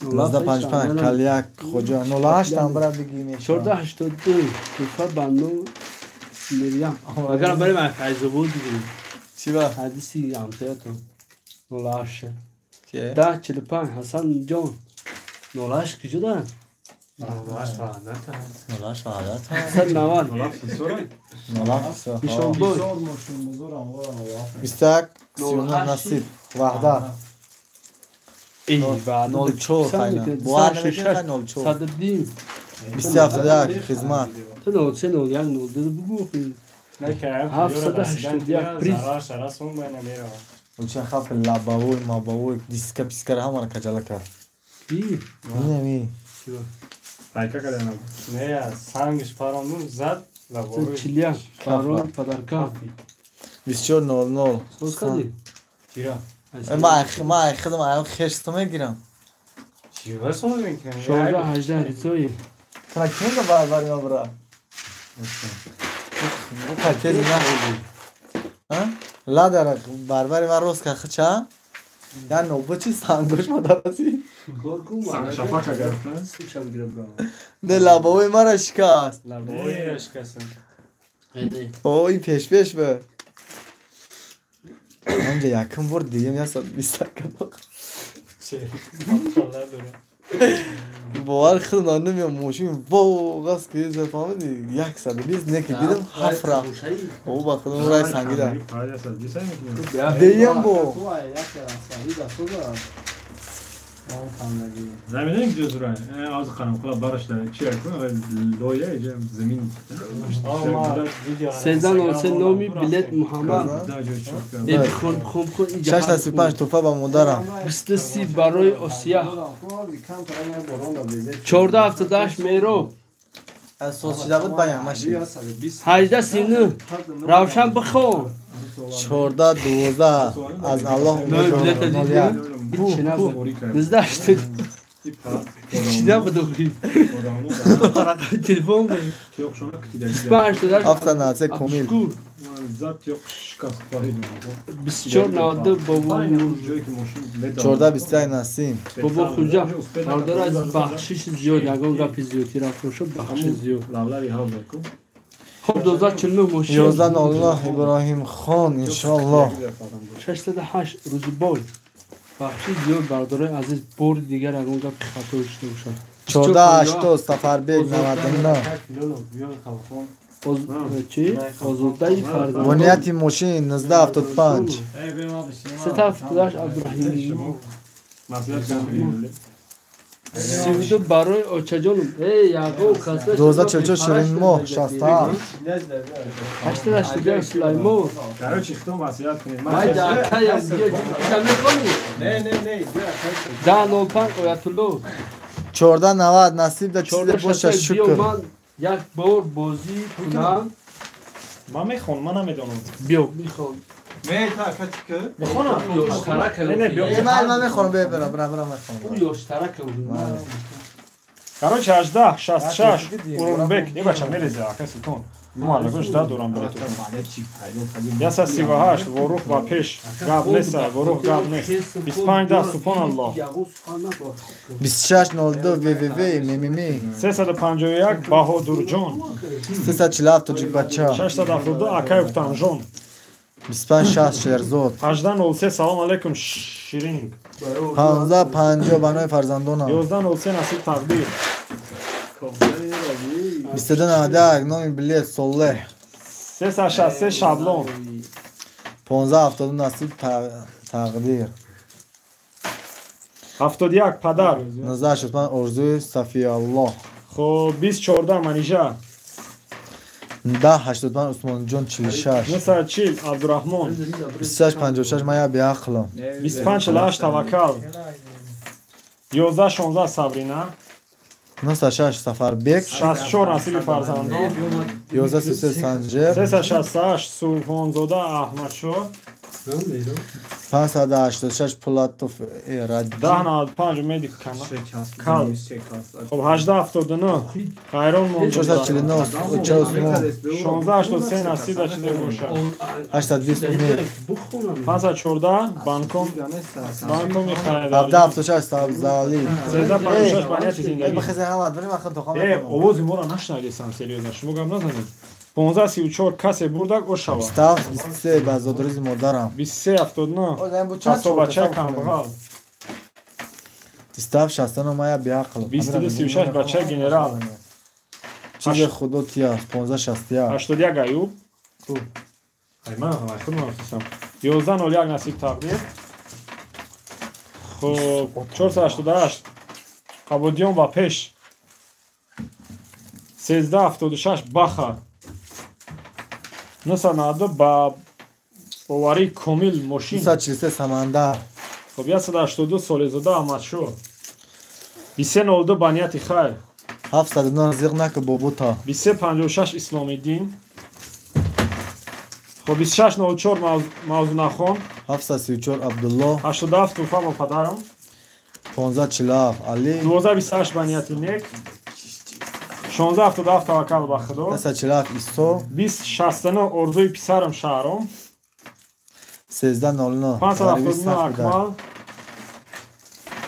1955 Калияк Хоҷа 08 тамбра бигӣ мешавам. 1482 туҳфа ба ном Мирьям. Агар барем ай Файзобод бигирем. Чӣ ба? Ҳадиси ҳамсоятон. 08. 1045 Ҳасан ҷон. 08 куҷо дорад? 08 ваҳдат. 08 ваҳдат. 190. 08 Нишонбой. 21 39 насиб ваҳдат. 04 хайна. Бовар намекунӣ 04. Садриддин. 27 хизмат. Ту 03 01 02 бугӯ. 781 приз. Уча хаф лабавой мабавой диска пискара ҳамара каҷала кард. Ки? Не, Пайка кардам. Не, сангш паронду зад лабовой. 41 барон падарка. 24:00. Соз кардӣ? Чира? Ма худам аяқ хешто мегирам. Чира соз мекунӣ? 16 18 рисои. Тана ким ба барбари ма бра? Тези на. Ладара барбари ма рост ка хча? Я нобо чи сангош ма дараси? Шафака гирифта? Не лабовои мара шикаст. Лабовои шикаст. О, ин пеш бе. Ҳамҷа якум бор дидем 120 кабақ. Бовар худам намеям мошин во газ ки фаҳмиди 120 не ки дидам ҳафт рафт. О ба худам рай сангида. Деям бо. Заминем ҷо зура. Аз қарам бараш дар чи кун лоя иҷа замин. 1303 номи билет Муҳаммад. 635 туҳфа ба модарам. 23 барои Осия. 1478 Меҳроб. Аз соз шида буд баям машин. 1839 Равшан бихон. 1412 аз Аллоҳ умед. 19 телефон 793 комил 2492 бобо 1421 Насим бобо Хуҷа бародар аз бахшиш зиёд ягон гапи зиёдтӣ рафт шуд бахшиш зиёд. Хоб 1249 мошин 1109 Иброҳим хон иншоаллоҳ 608 Рӯзибой бахши зиёд бародарои азиз бори дигар ягон гапи хато шуда бошад. 1480 Сафарбек 99 чи Озодаи фарзанд бунияти мошин 1975 378 Абдураҳим 32 барои очаҷоном ягон каса 1244 Ширинмоҳ 67 881 Сулаймон. Короче, хто масъулият кунед? Не, не, не. 1005 Оятулло 1490 насиб да чизе боша шукр. Ман як бор бозӣ кунам. Ман мехонам, ман намедонам. Биё, мехон. Не, та катика. Мехонам. Ёштара Не, не, биё. Ман мехонам, бе бра, бра, бра мехонам. Ёштара кам. Короче, 18 66 Урунбек, не бача мерезе, ака султон. Мо аллакош да дорам барои. 138 Ворух ба пеш. Гап нест, Ворух гап нест. 25 да субҳоналлоҳ. 2602 ввв ммм 351 Баҳодурҷон. 347 Тоҷик бача. 672 Акаев Танжон. 25 60 Шерзод. 1803 салом алейкум Ширинг. 15 50 банои фарзандонам. 1103 насиб тақдир. 2291 номи билет Солеҳ. 363 Шаблон. 1572 насиб тақдир. 71 Падар. 1965 Орзуи Сафиаллоҳ. Хоб 2014 Манижа. 1085 Усмонҷон 46. 940 Абдураҳмон. 2656 Мая беақлам. 2548 Таваккал. 1116 Сабрина. 906 Сафарбек. 64 Насиби фарзандон. 1133 Санҷер. 368 Субҳонзода Аҳмадшоҳ. 586 Пулатов Раҷ. 1095 Умеди Кал. Хоб 1879 Хайрон монд. 449 Оча Усмон. 1683 Насиба чизе бошад. 820 Умед. 514 Банком Банкоми Хайдар. 1776 Сабзали. 1356 Банияти зиндагӣ. Бихезен ҳама дорем ахир тоқам. Овози моро нашнавидесам серьёзно. Шумо гап назанед. 1534 касе бурдак ошава. 27 23 ба зодрӯзи модарам. 2379 Асобача камбағал. 27 69 мая беақл. 2236 бача генерал. Чизе худо тия 1561. 81 Аюб. Ай ман худ ман 1101 насиб тақдир. Хоб 488 Қабудиён ба пеш. 1376 Баха. 992 ба боварии комил мошин. 943 Самандар. Хоб 182 Солезода Аҳмадшоҳ. 2302 ба нияти хайр. 709 зиқ наку бобута. 2356 Исломиддин. Хоб 2604 Мавзунахон. 734 Абдуллоҳ. 87 Туфа бо падарам. 1547 Али. 1228 ба нияти нек. 1677 Таваккал ба Худо. 947 Исо. 2069 Орзуи писарам Шаҳром. 1309 579 Акмал.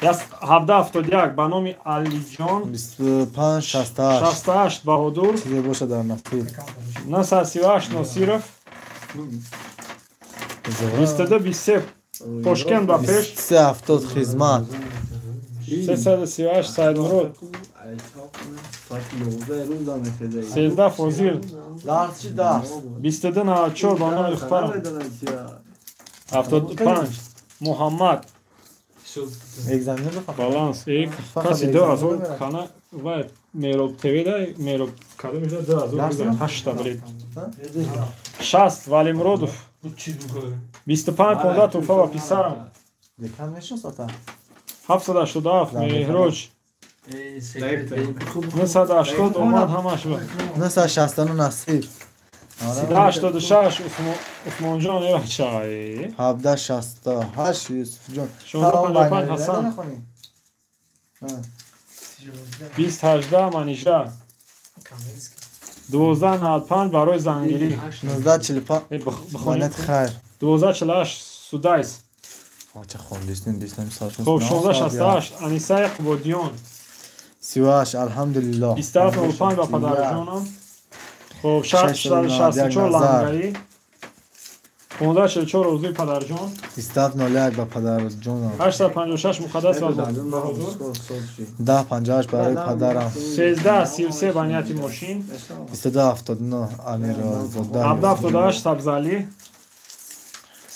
1771 ба номи Алиҷон. 2568. 68 Баҳодур. Чизе бошад дар насиб. 938 Носиров. 22 23 Тошкент ба пеш. 2370 Хизмат. 338 Саидмурод. 13 Фозил. 2294 ба номи духтарам. 75 Муҳаммад. Баланс каси 2000 кана вай Мероб ТВ да Мероб кадом мешавад 2008 та билет. 60 Валимуродов. 25 15 туҳфа ба писарам. 787 Меҳроҷ. 980 омад ҳамаш. 969 Насиб. 86 Усмонҷон эвача. 1768 Юсуфҷон. 1655 Ҳасан. 2018 Манижа. 1295 барои зангирӣ. 1945 Монат хайр. 1248 Судайс. Хоб 1668 Анисаи Қубодиён. 38 алҳамдулиллоҳ. 2795 ба падарҷонам. Хоб 664 Лангарӣ. 1544 Орзуи падарҷон. 2701 ба падарҷонам. 856 Муқаддас ва Баҳодур. 1058 барои падарам. 1333 ба нияти мошин. 2279 Амирзода. 1778 Сабзалӣ.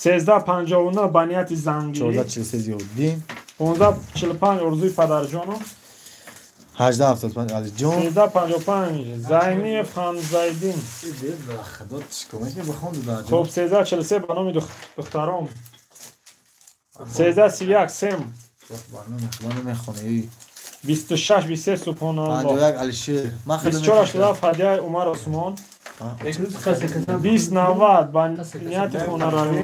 1359 ба нияти зангирӣ. 1443 Зиёддин. 1545 Орзуи падарҷонам. 1875 Алиҷон. 1355 Зайниев Ҳамзайдин. Хоб 1343 ба номи духтаром. 1331 Сем. 2623 Субҳоналлоҳ. 51 Алишер. 2487 Ҳадияи Умар Усмон. 2090 ба нияти хонаравӣ.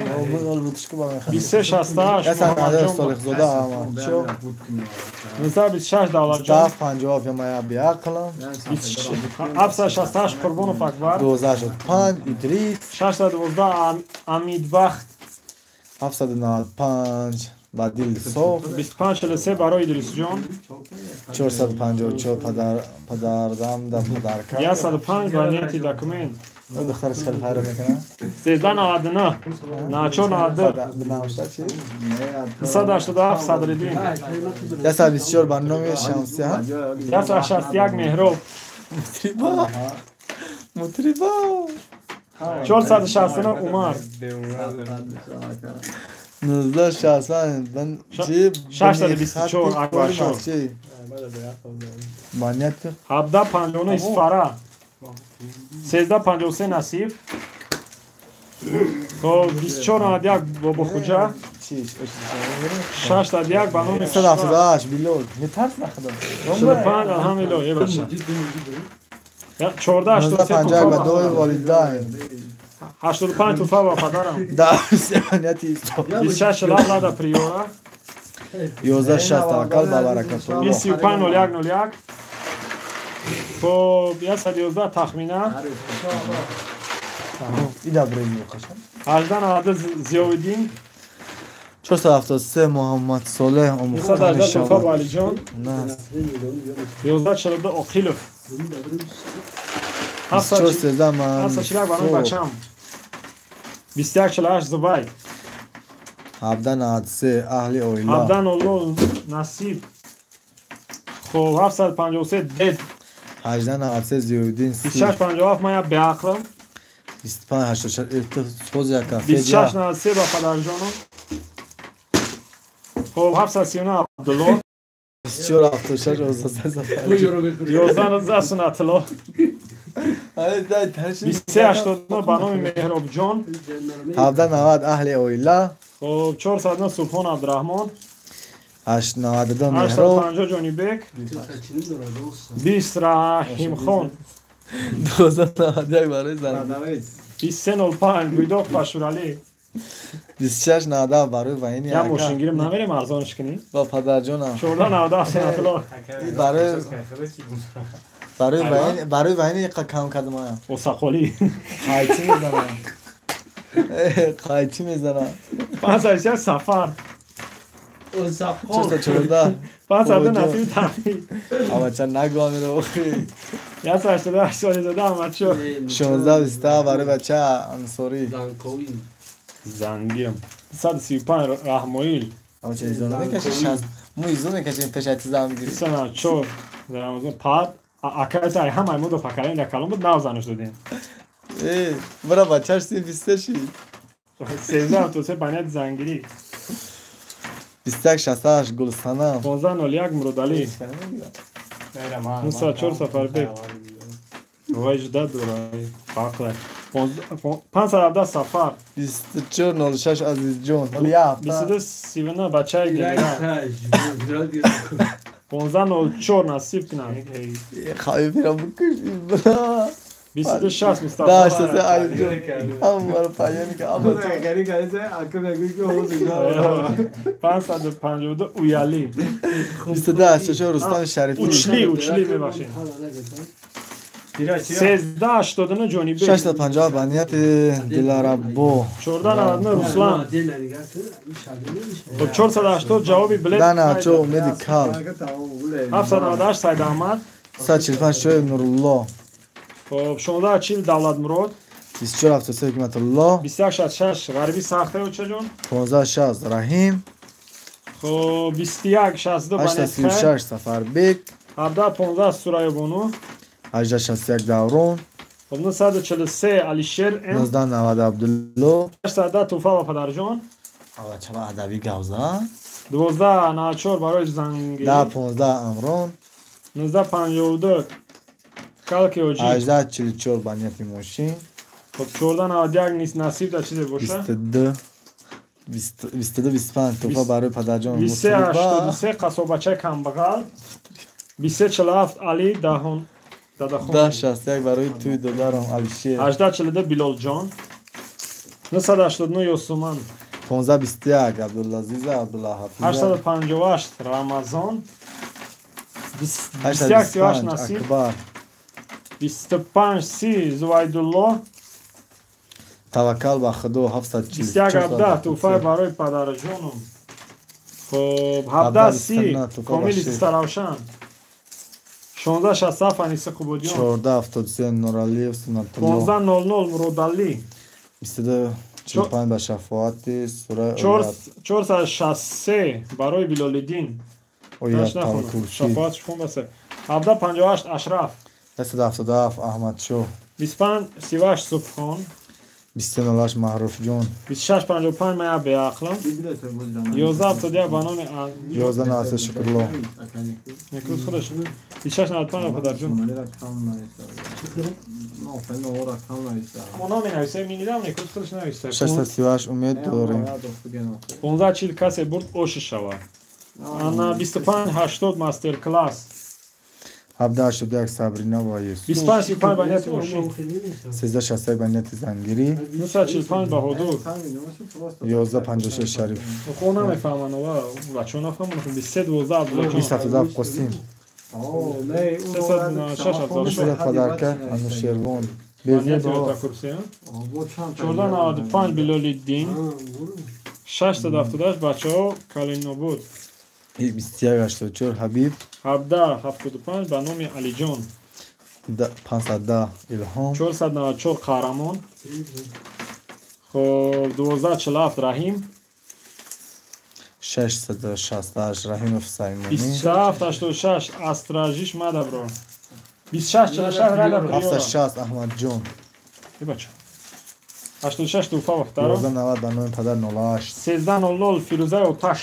2368 Муҳаммадҷон. 1926 Давлатҷон. 57 Мая Биақлам. 768 Қурбонов Акбар. 285 Идрис. 612 Амидбахт. 795 Бадил Соф. 2543 барои Идрисҷон. 454 падардам да падарка. 105 ба нияти документ. Духтараш хеле файра мекунад. 1399 9492 287 Садриддин. 124 ба номи Шамсия. 161 Меҳроб. Мутриба. Мутриба. 469 Умар. 1965 чи 624 Акбаршоҳ. 1759 Исфара. 1353 Насиб. Хоб 2491 Бобохуҷа. 601 ба номи 178 Билол. Метарс нахудо. 45 алҳамдулиллоҳ ебаша. 1483 ба дуои волидайн. 85 туҳфа ба падарам. 26 Лада Приора. 1160 таваккал ба баракатуллоҳ. 250101. Хоб 111 тахмина. Ида брейн қашан. 1892 Зиёвиддин. 473 Муҳаммад Солеҳ омӯхта мешавад. 118 туҳфа ба Алиҷон. 1142 Оқилов. 413 ман. 741 ба номи бачам. 2148 Зубай. 1793 аҳли оила. 1700 Насиб. Хоб 753 Дед. 1893 Зиёвиддин. 2657 Мая Беақлам. 2586 соз яка. 2693 ба падарҷонам. Хоб 739 Абдулло. 2476 1119 Сунатулло. 2389 ба номи Меҳробҷон. 1790 аҳли оила. Хоб 409 Субҳон Абдураҳмон. 892 Меҳроб. 850 Ҷонибек. 20 Раҳимхон. 1291 барои зан. 2305 Гуйдоқ Пашуралӣ. 2697 барои ваини Я мошингирим намерем арзонш кунӣ. Ба падарҷонам. 1497 Сунатулло. Барои ваини иқа кам кардам. Осақолӣ. Қайчи мезанам. Қайчи мезанам. 561 Сафар. 414 502 Насиби Тахмин. Авача нагу амиро охи. 188 Солизода Аҳмадшоҳ. 1627 барои бача Ансорӣ. Зангирам. 135 Раҳмоил. Авача изона мекаши 60. Муи зуд мекашем пешати зан бигирӣ. 394 Рамазон пад акайта ҳамаи мо до пакарем дар калон буд нав занаш додем. Э, бара бачаш син 23 шид. 1373 банят зангирӣ. 2168 Гулсанам. 1501 Муродалӣ. 904 Сафарбек. Вай жда дора. Фақла. 517 Сафар. 2406 Азизҷон. 2239 бачаи генерал. 1504 насиб кунад. Хоҳӣ бира бикуши бра. 2260 Мустафо. Да, шасе Азизҷон. Ҳамаро паёни ка ама. 552 Уялӣ. 2284 Рустам Шарифӣ. Учли, учли мебахшед. 1389 Ҷонибек. 650 ба нияти Дилараббо. 1499 Руслан. Хоб 480 ҷавоби билет. 1094 Умеди Кал. 798 Сайд Аҳмад. 145 Шоиб Нурулло. Хоб 1640 Давлатмурод. 2473 Ҳикматулло. 2166 Ғарибӣ Сахте очаҷон. 1560 Раҳим. Хоб 2162 Банет Хайр. 836 Сафарбек. 1715 Сурайёбону. 1861 Даврон. Хоб 943 Алишер М. 1990 Абдулло. 810 Туфа ва падарҷон. Чаба адаби гавза. 1294 барои зангирӣ. 1015 Амрон. 1952 Калки Оҷӣ. 1844 ба нияти мошин. Хоб 1491 низ насиб дар чизе боша. 22 22 25 туҳфа барои падарҷон. 2383 Қасобачаи камбағал. 2347 Али Даҳон Дадахон. 1061 барои тӯи додарам Алишер. 1842 Билолҷон. 989 Ёсуман. 1521 Абдулазиза Абдуллаҳафиза. 858 Рамазон. 2138 Насиб. Акбар. 2530 Зувайдулло. Таваккал ба Худо 744. 2117 туҳфаи барои падарҷонум. Хоб 1730 Комили Саравшан. 1667 Аниса Қубодиён. 1473 Нуралиев Сунатулло. 1500 Муродалӣ. 2245 ба шафоати сураи 463 барои Билолиддин. Оят Таваккулчӣ. Шафоатш хун басе. 1758 Ашраф. 177 Аҳмадшоҳ. 2538 Субҳон. 2308 Маъруфҷон. 2655 Мая беақлам. 1171 ба номи 1193 Шукрулло. Некрӯз худаш. 2695 падарҷон. Мо наменависем, минидам некрӯз худаш нависта. 638 Умед дорем. 1540 касе бурд оши шавад. Ана 2580 мастер класс. 1781 Сабрина ва Юсуф. 2535 ба нияти мошин. 1361 ба нияти зангирӣ. 945 Баҳодур. 1156 Шариф. Хо намефаҳманд ова бачаҳо нафаҳманд. 2312 Абдуллоҷон. 277 Қосим. 396 Афзалшоҳ. Падарка Анушервон. 1495 Билолиддин. 678 бачаҳо Калинобод. 2184 Ҳабиб. 1775 ба номи Алиҷон. 510 Илҳом. 494 Қаҳрамон. Хоб 1247 Раҳим. 668 Раҳимов Саймонӣ. 2786 Астражиш Мадабро. 2646 Рада Приора. 760 Аҳмадҷон. Бача. 86 Туфа Бахтаро. 1190 ба номи падар 08. 1300 Фирӯзаи Оташ.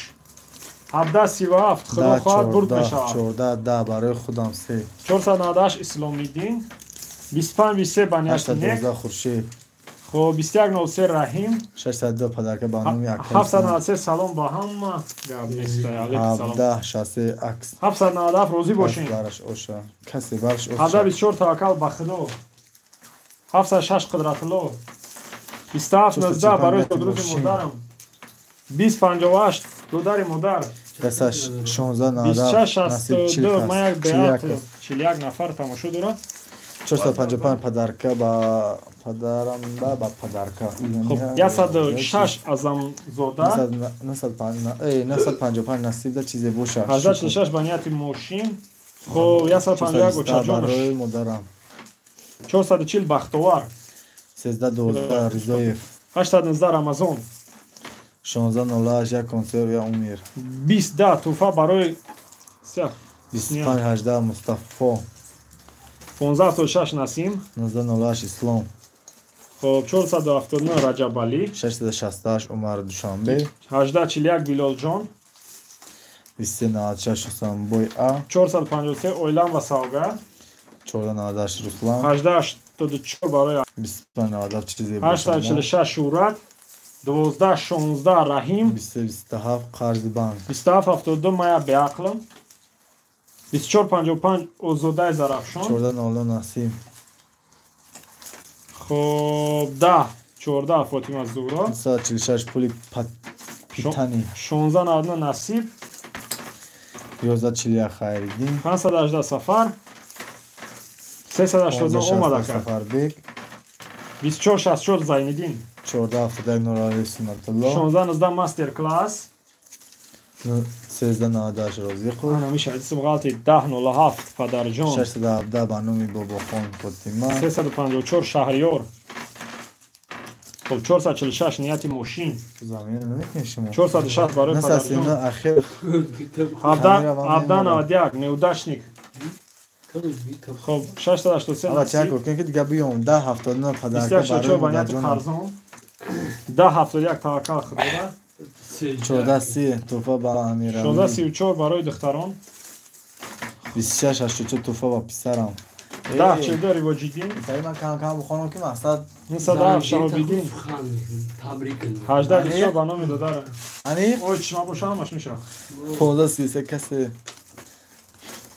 1737 Худо хоҳад бурд мешавад. 14 барои худам 3. 498 Исломиддин. 2523 ба нияти нек. 812 Хуршед. Хоб 2103 Раҳим. 602 падарка ба номи Акай. 793 салом ба ҳама. Гап нест. Алейкум салом. 1763 акс. 797 розӣ бошем. Бараш оша. Касе бараш оша. 724 таваккал ба Худо. 706 Қудратулло. 2719 барои зодрӯзи модарам. 2058 додари модар. 16 2662 ман як беақл 41 нафар тамошо дорад. 455 падарка ба падарам ба падарка. Хоб 106 Азамзода. 955 насиб да чизе боша. 846 ба нияти мошин. Хоб 151 очаҷонош. Барои модарам. 440 Бахтовар. 1312 Ризоев. 819 Рамазон. 16:08 як консерв я умир. 20:10 туҳфа барои 25:18 Мустафо. 15:06 Насим. 19:08 Ислом. Хоб 479 Раҷабалӣ. 668 Умар Душанбе. 18:41 Билолҷон. 23:96 Ҳусанбой А. 453 Ойлан ва Савга. 14:98 Руслан. 18:84 барои 25:97 чизе. 8:46 Шӯрат. 12:16 Раҳим. 23:27 Қарзи банк. 27:72 Мая Беақлм. 24:55 Озодаи Зарафшон. 14:00 Насим. Хоб 10:14 Фотима Зуҳро. 146 пули Питани. 16:99 Насиб. 11:41 Хайриддин. 518 Сафар. 389 омада кард. Сафарбек. 24:64 Зайниддин. 14:71 Нурали Суннатулло. 16:19 Мастер класс. 13:98 Розиқов. Ана мешавад субғалти 10:07 Падарҷон. 617 ба номи Бобохон Фотима. 354 Шаҳриёр. Хоб 446 нияти мошин. Замина намекунед шумо. 460 барои Падарҷон. Ахир 17:91 Неудачник. Хоб 683 Ала чак кун ки дига биём 10:79 падарка барои ба нияти Фарзон. 10:71 Таваккал Худода. 14:30 туҳфа ба Амиралӣ. 16:34 барои духтарон. 26:84 туҳфа ба писарам. 10:42 Ривоҷиддин. Итаи ман кам кам бухонам ки мақсад 907 Шаҳобиддин. 18:24 ба номи додарам. Ани? Ой чишма боша ҳамаш мешавад. 15:33 касе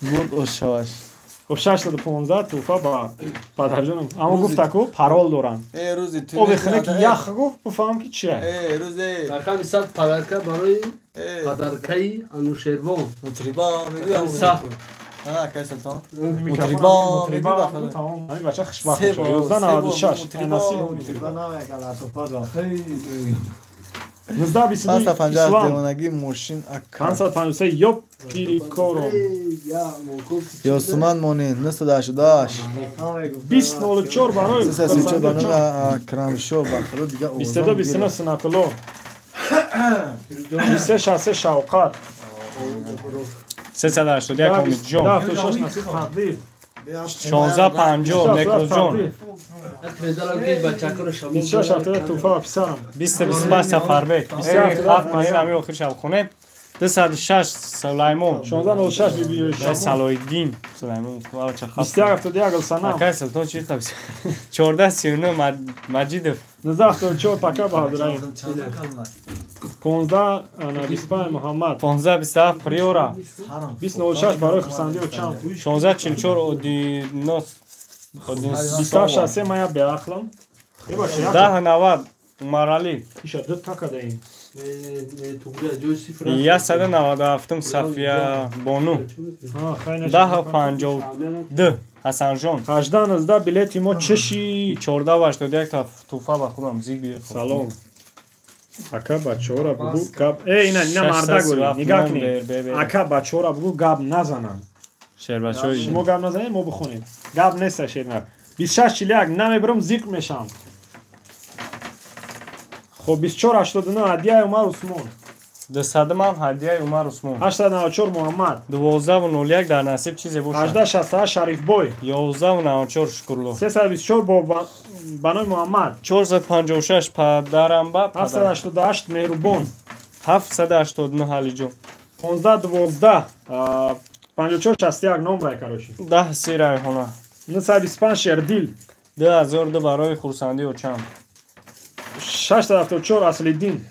бурд ошаваш. Хоб 615 туҳфа ба падарҷонам. Аммо гуфта ку парол доранд. Э рӯзи ту оби хунук ях гуфт бифаҳам ки чия. Э рӯзе рақами 100 падарка барои падаркаи Анушервон. Мутриба мегӯям. Ана акай Султон. Мутриба мегӯям. Тамом. Ҳамин бача хушбахт шуд. 11:96 Насиб. Мутриба намекала туҳфа. 19:22 550 девонагӣ мошин ака. 553 ёп Кирикоро. Ёсуман монин 988. 20:04 барои 334 ба номи Акрамшо ба худо дига 22:29 Сунатулло. 23:63 Шавқат. 381 Омидҷон. 10:76 Насиб Тақдир. 16:50 Некрӯзҷон. 26:70 туҳфа ба писарам. 20:25 Сафарбек. 27 ман ҳамин охир шаб хонем. 206 Сулаймон. 16:06 Биби Салоиддин. Сулаймон 21:71 Гулсанам. Акай Султон чи табс. 14:39 Маҷидов. 19:74 Пака Баҳодираим. 15:25 Муҳаммад. 15:27 Приора. 20:06 барои хурсандӣ очам. 16:44 Одинос. 27:63 Мая Беақлам. 10:90 Умаралӣ. Иша ду така даим. 197 Сафия Бону. 10:52 Ҳасанҷон. 18:19 билети мо чиши. 14:81 туҳфа ба худам зиг биё. Салом. Ака бачаҳоро бугӯ гап. Э ина ина марда гӯри. Нигаҳ кунед. Ака бачаҳоро бугӯ гап назананд. Шербачаҳои шумо гап назанед мо бихонем. Гап нест шернар. 26:41 намебарам зиқ мешам. Хоб 24:89 ҳадияи Умар Усмон. 200 ҳам ҳадияи Умар Усмон. 894 Муҳаммад. 12:01 дар насиб чизе бошад. 18:68 Шарифбой. 11:94 Шукурло. 324 бо ба номи Муҳаммад. 456 падарам ба падар. 788 Меҳрубон. 789 Алиҷон. 15:12 54:61 ном рай короче. 10:30 Райҳона. 925 Шердил. 2002 барои хурсандӣ очам. 674 Аслиддин.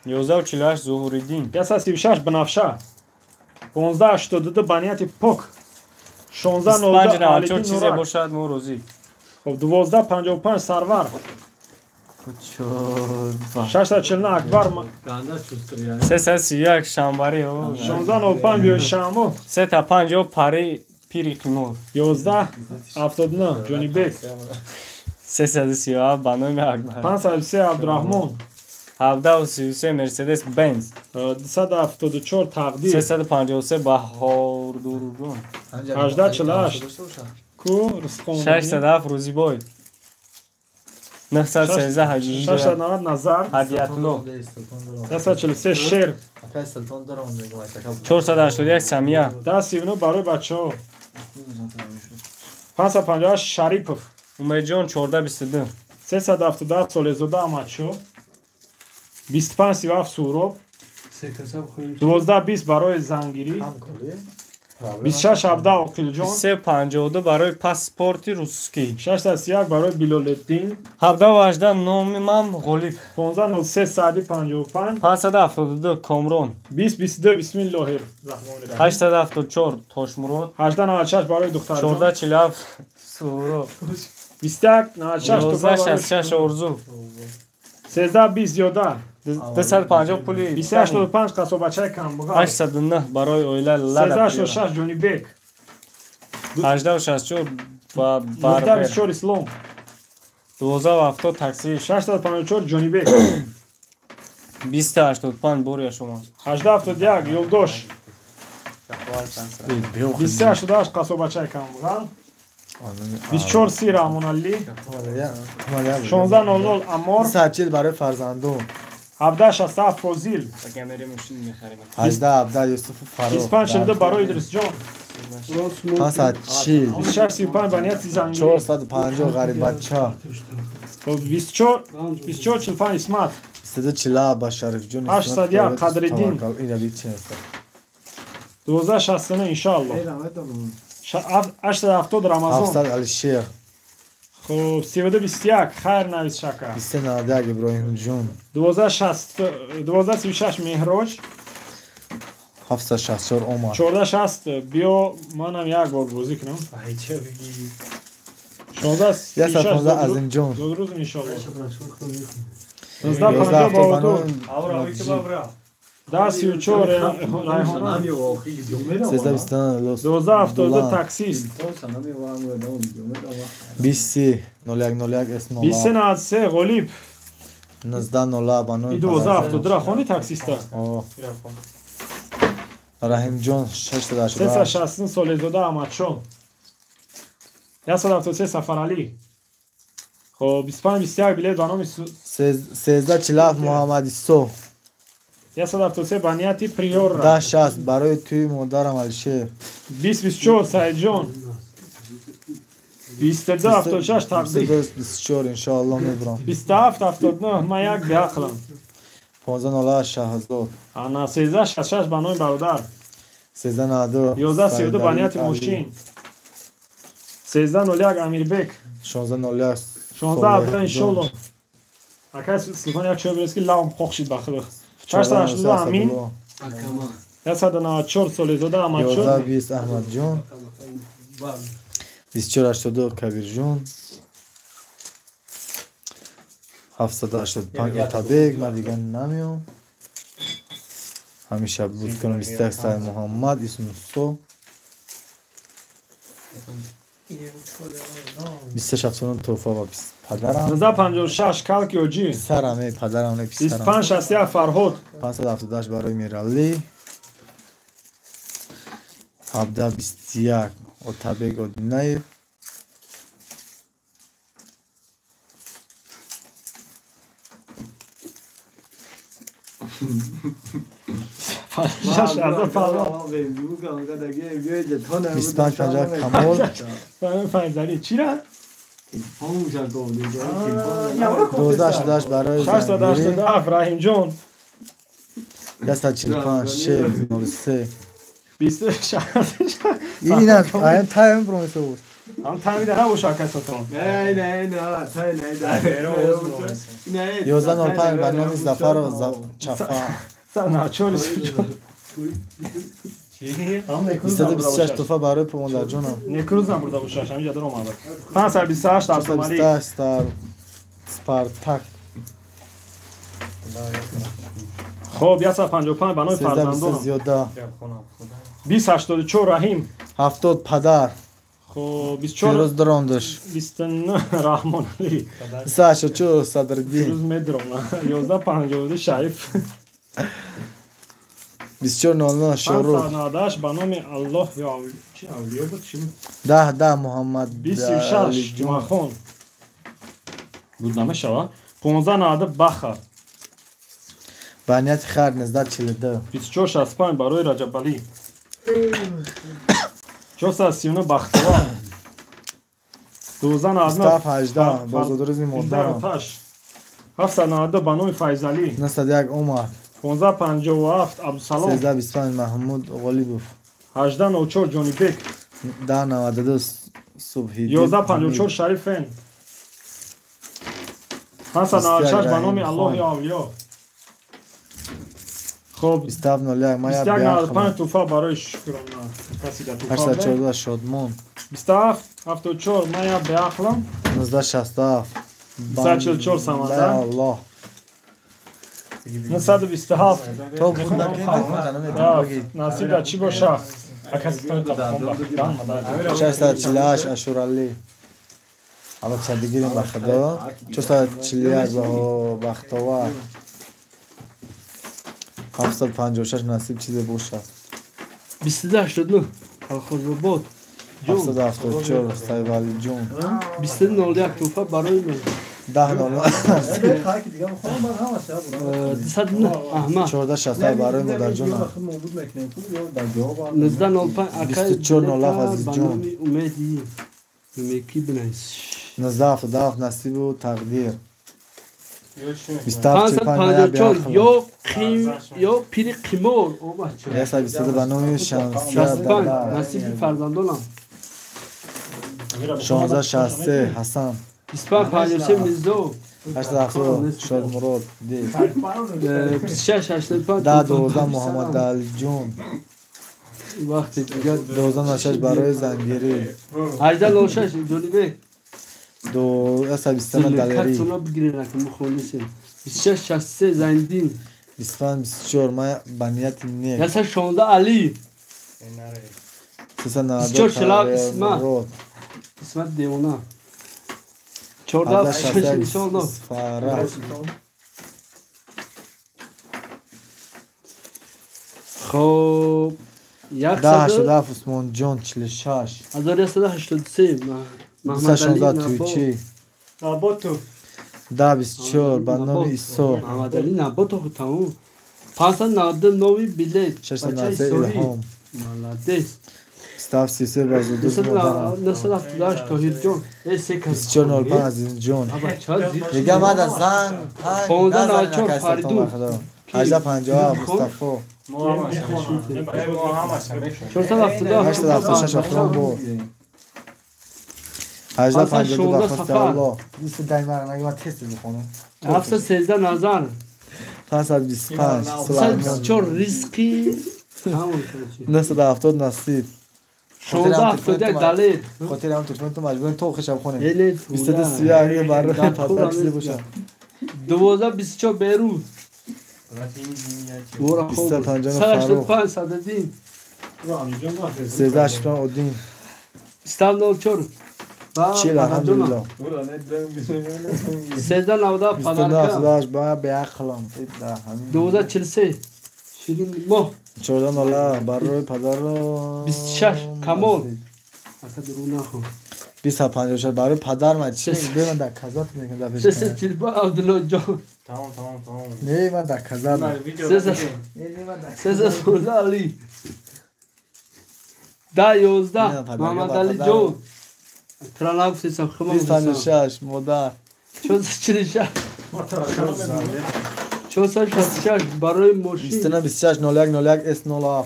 11:48 Зуҳуриддин. 136 Банафша. 15:82 ба нияти пок. 16:02 Алиддин чизе бошад мо розӣ. Хоб 12:55 Сарвар. 649 Акбар. 331 Шанбарӣ. 16:05 биёй Шамо. 350 Пари пири қимор. 11:79 Ҷонибек. 337 ба номи Акбар. 503 Абдураҳмон. 17:33 Мерседес Бенз. 274 Тақдир. 353 Баҳордурҷон. 18:48 ку Рисқон. 607 Рӯзибой. 913 ҳаҷӣ 690 Назар Ҳадиятулло 143 Шер 481 Самия 1039 барои бачаҳо 558 Шарипов Умедҷон 1422 377 Солезода Амадшо 2537 Суҳроб 1220 барои зангирӣ 2617 Оқилҷон 352 барои паспорти русский 631 барои Билолиддин 1718 номи ман Ғолиб 1503 Саъди 55 572 Комрон 2022 Бисмиллоҳир Раҳмонир Раҳим 874 Тошмурод 1896 барои духтарҷон 1447 Суҳроб 2196 Туфа 1166 Орзу 1320 Зиёда 250 пули 285 қасобачаи камбағал 809 барои оила Лада 1386 Ҷонибек 1864 ба Барбер 1924 Ислом 1270 такси 654 Ҷонибек 2085 бория шумо 1871 Ёлдош 288 қасобачаи камбағал 2430 Раҳмоналӣ 1600 Амор 140 барои фарзандон 1767 Фозил 1817 Юсуфу Фаррух 2542 барои Идрисҷон 540 2635 ба нияти зангирӣ 450 Ғариббача 2445 Исмат 347 ба Шарифҷон 801 Қадриддин 1269 иншоаллоҳ 870 Рамазон 700 Алишер хуб 3221 хайр навис шака 291 Иброҳимҷон 1236 Меҳроҷ 764 Омар 1460 биё манам як бор бозӣ кунам 16 Азимҷон зудрӯз иншоаллоҳ 1950 Баҳодур 1034 Райҳона 1329 1272 таксист 20 01 01 С0 2393 Ғолиб 19 ба номи 1272 хони таксиста Раҳимҷон 688 360 Солезода Аҳмадшо 173 Сафаралӣ хоб 25 21 билет ба номи 1347 Муҳаммад Исо 173 ба нияти Приорра 1060 барои тӯи модарам Алишер 2024 Саидҷон 2276 Тақдир 24 иншоаллоҳ мебурам 2779 ман як беақлам 1508 Шаҳзод ана 1366 ба номи бародар 1392 1132 ба нияти мошин 1301 Амирбек 1601 16 иншоаллоҳ акай Султон як чой бирес ки лавм қоқ шид ба худо 682 Амин 194 Солезода Аҳмадшо 1120 Аҳмадҷон 2482 Кабирҷон 785 Отабек ман дигар намеом ҳамеша буд кунам 21 Саид Муҳаммад Исмусо 2679 Туҳфа ба падарам 1956 Калки Оҷӣ писарам падарам не писарам 2561 Фарҳод 578 барои Миралӣ 1721 Отабек Одинаев 25 50 Камол чира 1288 барои 687 Раҳимҷон 145 Шер 03 26 ин аз тайм промисо буд ҳам таймида набоша акасатон не не тай не 1105 ба номи Зафаров Чафа 194 226 туҳфа барои модарҷонам некрӯз набурда бошаш ҳаминҷа дар омада 528 Абдумалик 428 Спартак хоб 155 ба номи фарзандонам зиёда 2084 Раҳим 70 падар хоб 24 Фирӯз Дрондуш 29 Раҳмоналӣ 284 Садриддин Фирӯз медрона 1152 Шариф 2400 Шорух 598 ба номи Аллоҳ ё чи авлиё буд чи буд 10 10 Муҳаммад 26 Ҷумъахон Буд намешава. 15,90 бахар. Ба нияти хайр 19,42. 24,65 барои Раҷабалӣ. 439 Бахтова. 12,99 18 бозодоризми модарам. 792 ба номи Файзалӣ. 901 Умар. 15,57 Абдусалом. 13,25 Маҳмуд Ғолибов. 18,04 Ҷонибек. 10,92 Субҳиддин. 11,54 Шарифен. 596 ба номи Аллоҳи Авлиё. Хоб 27,01 Мая 21,95 туфа барои Шукрона. Каси да туфа. 814 Шодмон. 27,74 Мая Беақлам. 19,67 244 Самандар. Аллоҳ. 927 То буд накунед. Насиб да чӣ боша? 648 Ашуралӣ. Ало чандигирим ба худо. 441 Бахтовар. 756 насиб чизе бошад. 22,89 Колхозобод. 774 Сайвалиҷон. 22,01 туфа барои ман. 10,09 209 Аҳмад. 14,67 барои модарҷонам. 19,05 Акай 24,07 Азизҷон. Умеди Умеки бинавис. 19,77 Насибу тақдир. 27,45 ё пири қимор. 122 ба номи Шамсия Дада. Насиби фарзандонам. 16,63 Ҳасан. 25,53 Мирзо. 870 Шодмурод. 26,85 10,12 Муҳаммадалиҷон. Вақти дигар 12,06 барои Зангирӣ. 18,06 Ҷонибек. 129 Далерӣ. 26,63 Зайниддин. 25,24 Ман ба нияти нек. 116 Алӣ. 392 Исмат. Исмат девона. 14,6 Фара. Хоб 10,87 Усмонҷон 46. 1183 216 Туйчӣ. Наботов. 10,24 ба номи Исо. Маҳмадалӣ Наботов тамом. 592 нови билет. 693 Илҳом. Молодец. 27,33 Базодуз модарам. 978 Тоҳирҷон. 24,05 Азизҷон. Мегам ман аз занг 15,94 Фаридун. 18,57 Мустафо. 477 876 охирон бор. 18,52 бахости Аллоҳ. 713 Назар. 525 524 Ризқи. 970 Насиб. 16,71 Далер. Хотири ҳам телефон ту маҷбурем то охиршам хонем. 22,31 барои падар чизе бошад. 12,24 Беруз. 25 Фарух. 185 Сададдин. 13,85 Один. 27,04 40 алҳамдулилло. 13,90 Падарка. 29,78 ба беақлам. 12,43 Ширин моҳ. 14,0 барои падару 26 Камол. Ака дурӯғ нахӯр. 20,56 барои падар ман чӣ мегӯям дар казат мегӯям дар пеш. 345 Абдуллоҷон. Тамом тамом тамом. Не ман дар казат. 316 Алӣ. 10,11 Муҳаммадалиҷон. Транавсисам хумам. 26 модар. 446. 466 барои мошин. 29,26 01 01 S07.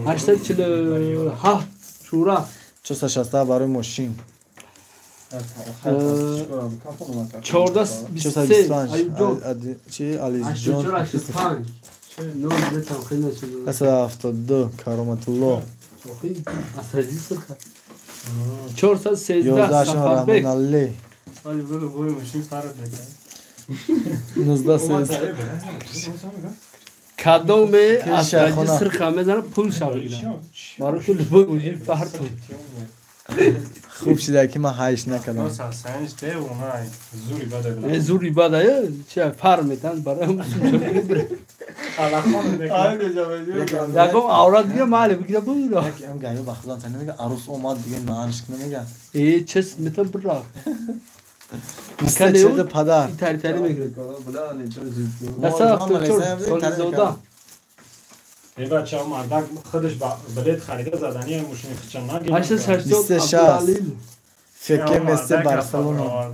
847 Шура. 467 барои мошин. 14,23 Аюбҷон. Чи Алиҷон. 84,85. 172 Кароматулло. 413 Сафарбек. Раҳмоналӣ. 19,13. Кадоме аз раҷи сирха мезанад пул шавигирад. Барои ки любой мужик фарту. Хуб шида ки ман ҳайш накардам. Зури бада чи фар метан барои ягон аврат дига майли бигира бура. Ям гайё ба худо та намега арус омад дига маанш намега. Э чес метан бура. 24 падар. Тари мекунад. 174 эй бача мардак худаш билет харида задани мошини худша нагирифт. 880 26 Феке Месси Барселона.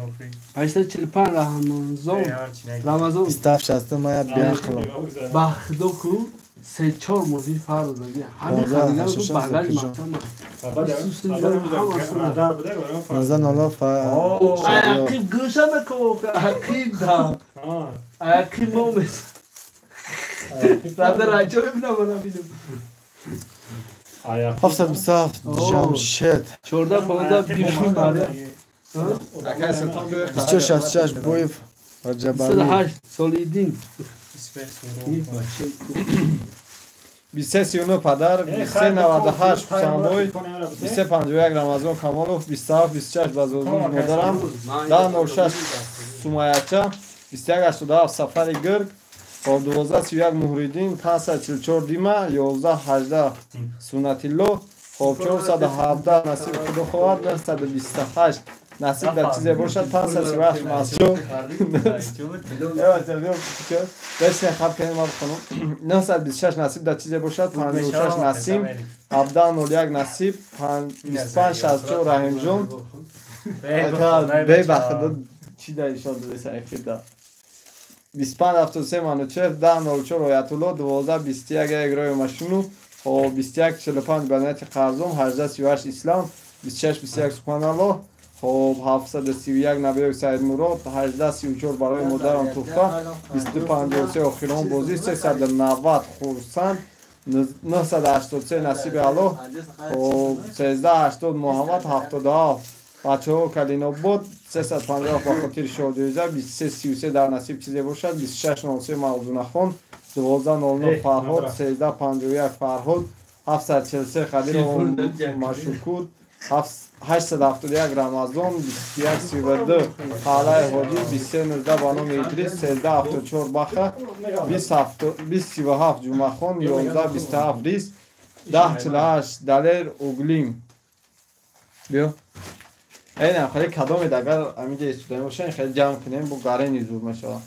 845 Рамазон. Рамазон. 27 мая биақло. Бахдо ку 3-4 мошин фарқ дорад. Ҳамин харидан ку багаж маҳкам. 19 Ақиб гӯша мекун, ақиб да. Ақиб момес. Рада раҷо бибинам, мана бинам. 727 Ҷамшед. 14 15 бишун баре. 2466 Боев Раҷабали. 28 Солидин. 2339 падар, 2398 Хусанбой, 2351 Рамазон Камолов, 2726 Базозун модарам, 1006 Сумаяча, 2187 Сафари Гирг, 1231 Муҳриддин, 544 Дима, 1118 Суннатилло, хоб 417 Насиб Худо хоҳад, 928 Насиб дар чизе бошад, 538 Масҷуд. Бесне хаб кунем ман хонум. 926 Насиб дар чизе бошад, 56 Насим, 1701 Насиб, 2564 Раҳимҷон. Бебахт чӣ дар ишон додеса эфирда. 2573 Манучеҳр, 1004 Оятулло, 1221 Эгрои машину, хоб 2145 Банияти Қарзум, 1838 Ислам, 2621 Субҳаналлоҳ, хоб 731 Набиёк Саидмурод, 1834 барои модарам туҳфа, 2253 охирон бозӣ, 390 Хурсанд, 983 Насиби Аллоҳ, хоб 1380 Муҳаммад, 77 бачаҳо Калинобод, 350 ба хотири шоҳҷоиза, 2333 дар насиб чизе бошад, 2603 Мавзунахон, 1200 Фарҳод, 1351 Фарҳод, 743 Қадиров Машукур, 871 Рамазон, 2132 Қалаи Ҳоҷӣ, 2319 ба номи Идрис, 1374 Баха, 2037 Ҷумъахон, 1127 Рис, 1048 Далер Углим. Биё. Эйнам хеле кадомед агар амиҷа истодаем бошем, хеле ҷамъ кунем, бо гарени зур мешавад.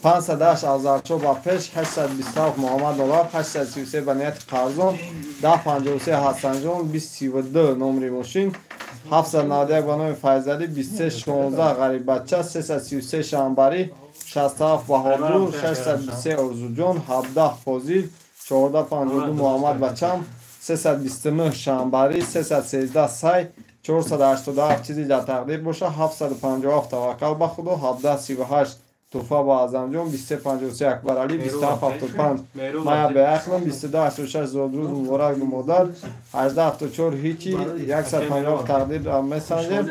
508 Азарчо ба пеш, 827 Муҳаммад Нолав, 833 ба нияти Қарзон, 1053 Ҳасанҷон, 2032 номри мошин, 791 ба номи Файзалӣ, 2316 Ғариббача, 333 Шанбарӣ, 67 Баҳодур, 623 Орзуҷон, 17 Фозил, 1452 Муҳаммад Бачам, 329 Шанбарӣ, 313 Сай, 487 чизи дар тақдир боша, 757 Таваккал ба Худо, 1738 Туҳфа ба Аъзамҷон, 2353 Акбаралӣ, 2775 Мая Беақлм, 2286 Зодрӯз муборак модар, 1874 Ҳичи, 157 тақдир месанҷем,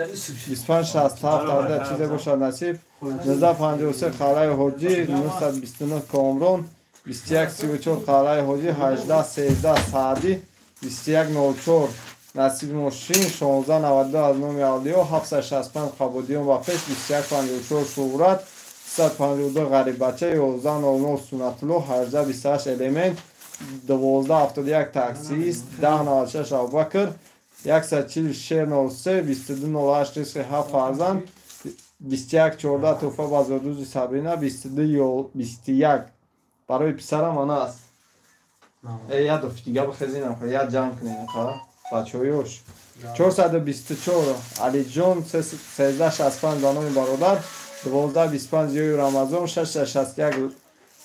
2567 тақдир чизе бошад насиб, 1953 Қалаи Ҳоҷӣ, 929 Комрон, 2134 Қалаи Ҳоҷӣ, 1813 Саъдӣ, 2104 Насиб мошин, 1692 аз номи Авлиё, 765 Қабодиён ба пеш, 2154 Шуҳрат, 352 Ғариббача, 1100 Суннатулло, 1828 Элемент, 1271 Таксист, 1096 Абубакр, 140 Шер 03, 2208 Ризқи ҳафт фарзанд, 2114 Туҳфа ба зодрӯзи Сабрина, 2221 барои писарам ана аст. Э, як доф дига бихезинам, як ҷамъ кунем, бачаҳоёш. 424 Алиҷон, 1365 ба номи бародар, 1225 Зиёи Рамазон, 661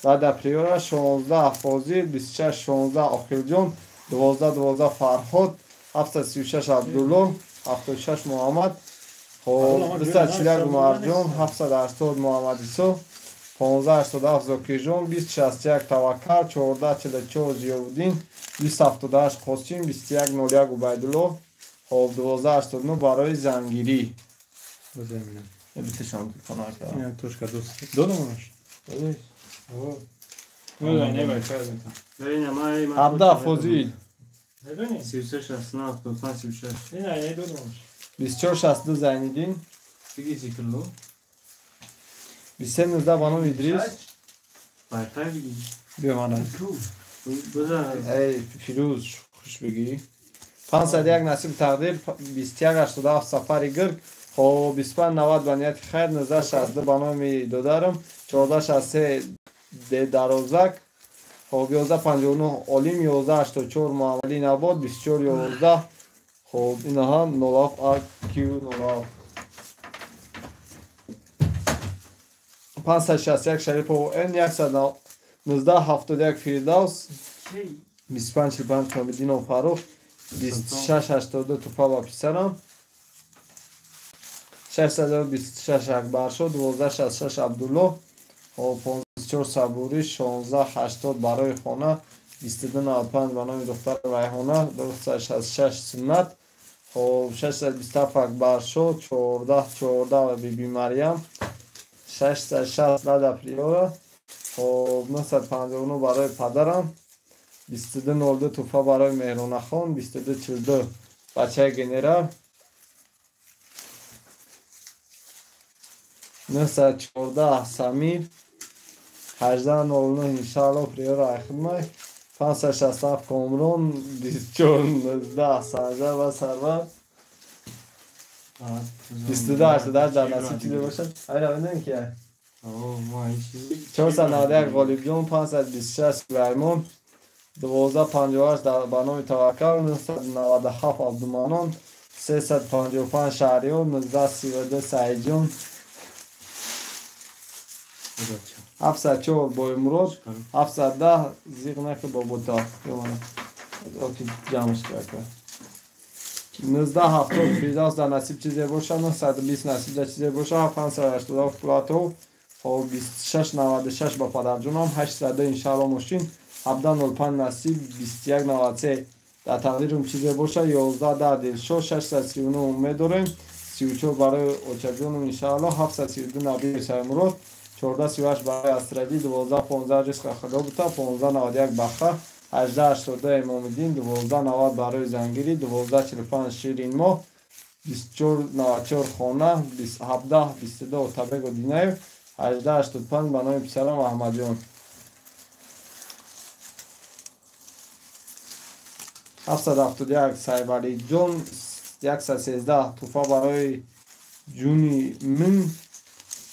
Лада Приора, 16 Фозил, 2616 Охилҷон, 1212 Фарҳод, 736 Абдулло, 76 Муҳаммад, хоб 241 Умарҷон, 780 Муҳаммад Исо, 1587 Зокирҷон, 2061 Таваккал, 1444 Зиёвуддин, 2078 Қосим, 2101 Убайдулло, хоб 1289 барои зангирӣ. Битешам телефон Ин точка дост. Додам онаш. Не бай, Абда Фозил. 33 69 75 36. Не, додам онаш. 2462 Зайниддин. Диги зикрло. 2319 ба номи Идрис. Байтай биги. Биё мана. Эй, Фирӯз, хуш бигӣ. 501 Насиб тақдир, 2187 Сафари Гирг, Хоб 2590 ба нияти хайр, 1962 ба номи додарам, 1463 Дарозак, хоб 1159 Олим, 1184 Муҳаммадӣ Набот, 2411. Хоб инаҳа 07 AQ 07. 561 Шарипов Н, 11971 Фирдавс, 2545 Комидинов Фарух, 2682 Туфа ба писарам, 626 Акбаршо, 1266 Абдулло, 54 Сабурӣ, 1680 барои хона, 2295 ба номи духтари Райҳона, 266 Суннат, хоб 627 Акбаршо, 1414 ва Биби Марьям, 660 Лада Приора, хоб 959 барои падарам, 2202 туфа барои Меҳронахон, 2242 бачаи генерал, 914 Самир, 1809 иншаалло Приора Айхидмай, 567 Комрон, 2419 Санҷар ва Сарвар, 2288 дар насиб чизе бошад. Айра медонем ки 491 Ғолибҷон, 526 Сулаймон, 1258 ба номи Таваккал, 997 Абдуманон, 355 Шаҳриёр, 1932 Саидҷон, 704 Боймурод, 710 зиқ наки Бобота. Ҷамъш кард. 1970 Фирдавс дар насиб чизе бошад, 920 насиб дар чизе бошад, 587 Платов, хоб 2696 ба падарҷонам, 802 иншаалло мошин, 1705 насиб, 2193 дар тақдирум чизе бошад, 11 Дилшод, 639 умед дорем, 34 барои очаҷонум иншаалло, 732 Набиев Саймурод, 1438 барои Астраҷӣ, 1215 Ризқа Худо бута, 1591 Баха, 1882 Имомиддин, 1290 барои Зангирӣ, 1245 Ширинмоҳ, 2494 Хона, 1722 Отабек Одинаев, 1885 ба номи писарам Аҳмадҷон. 771 Сайвалиҷон, 113 туфа барои Ҷуни Мин,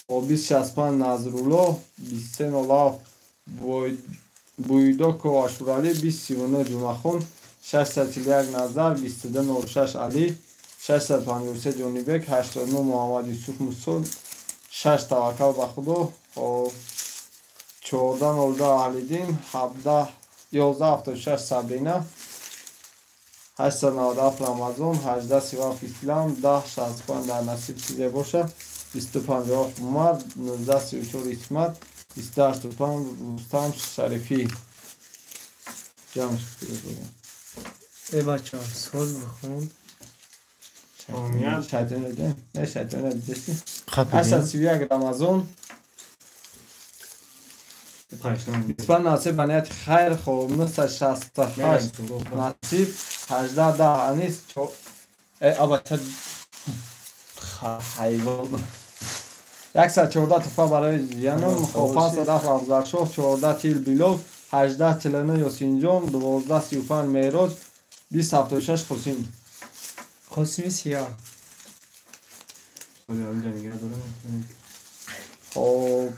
2065 Назрулло, 2307 Буйдоко Ашуралӣ, 2039 Ҷумъахон, 641 Назар, 2206 Алӣ, 653 Ҷонибек, 89 Муҳаммад Юсуф Мусо, 6 Таваккал ба Худо, 1402 Аҳлиддин, 1176 Сабрина, 897 Рамазон, 1837 Ислам, 1065 дар насиб чизе бошад, 257 Умар, 1934 Исмат, 285 Рустам Шарифӣ. Ҷамъш кунед. Э бача, соз бихон. Шайтон не, шайтон дидести. 831 Рамазон. 25 насиб ба нияти хайр, хоб 968 насиб, 18 10 Анис, абача ҳайвон. 114 туфа барои Ҷиянум, хоб 507 Афзалшоҳ, 14 Тил Билол, 1849 Ёсинҷон, 1235 Меҳроҷ, 2076 Қосим. Қосими сиёҳ. Хоб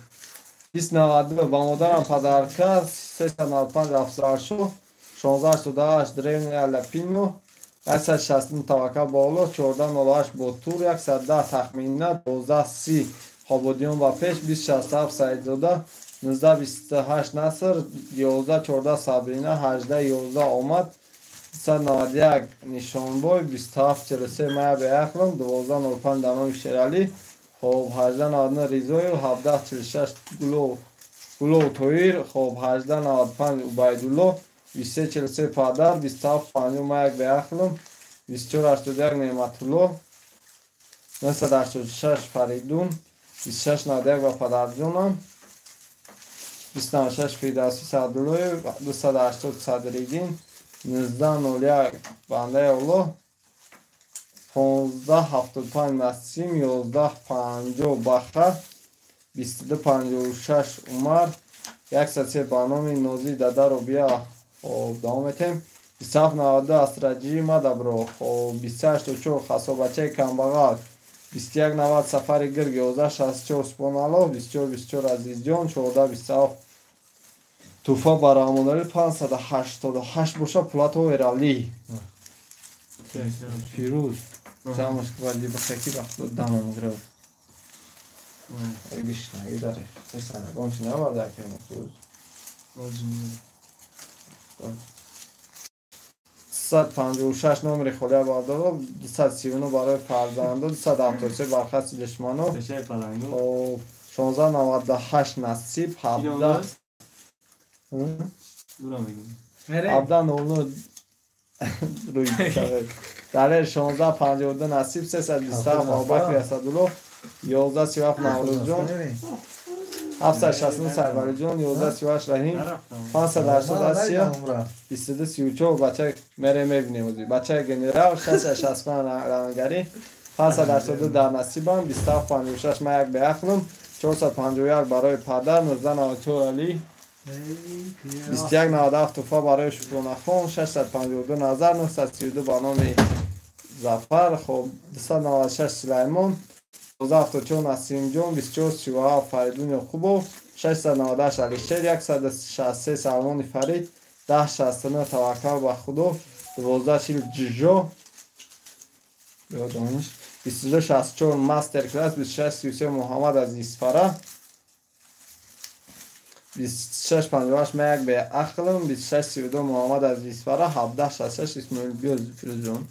2092 ба модарам падарка, 395 Афзалшоҳ, 1688 Древняя Лапино, 169 Таваккал Боло, 1408 Ботур, 110 Тахмина, 1230 Хободиён ба пеш, 2067 Саидзода, 1928 Наср, 1114 Сабрина, 1811 Омад, 191 Нишонбой, 2743 Мая Беақлм, 1205 Дамоми Шералӣ, хоб 1899 Ризоев, 1746 Гулов Тоир, хоб 1895 Убайдулло, 2343 Падар, 2750 Маяк Беақлм, 2481 Неъматулло, 986 Фаридун, 2691 ба падарҷонам, 296 Фирдавсӣ Саъдуллоев, 280 Садриддин, 1901 бандаи Аллоҳ, 1575 Насим, 1150 Баха, 2256 Умар, 103 ба номи Нозӣ Дада Робия. Хоб давом метем. 2792 Астраҷӣ Мадабро, хоб 2384 Хасобачаи Камбағал, 2190 Сафари Гирг, 1164 Субҳоналлоҳ, 2424 Азизҷон, 1427 Туфа ба Раҳмоналӣ, 588 боша Пулатов Эралӣ. Фирӯз ҷамъш вали бахаки вақто дамам гирифт. Гишнаги даре. Сесанагон чи наварда ки махсус. 156 номери холия бардоров, 239 барои фарзандо, 273 бархасти душмано, 1698 Насиб, 17 17 00 Далер 1652 Насиб, 327 Абубакр Асадулло, 1137 Наврӯзҷон, 769 Сарвариҷон, 1138 Раҳим, 580 Асия, 2234 бача мере мебинем ози. Бачаи генерал 665 Рангарӣ, 582 дар Насибам, 2756 ман як беақлам, 451 барои падар, 1994 Алӣ, 2197 Туфа барои Шукронахон, 652 Назар, 932 ба номи Зафар, хоб 296 Сулаймон, 1274 Насимҷон, 2437 Фаридун Ёқубов, 698 Алишер, 163 Салмони Фарид, 1069 Таваккал ба Худо, 1240 Ҷижо, 2264 Мастер класс, 2633 Муҳаммад аз Исфара, 2658 ман як беақлам, 2632 Муҳаммад аз Исфара, 1766 Исмоил. Биё Фирӯзҷон.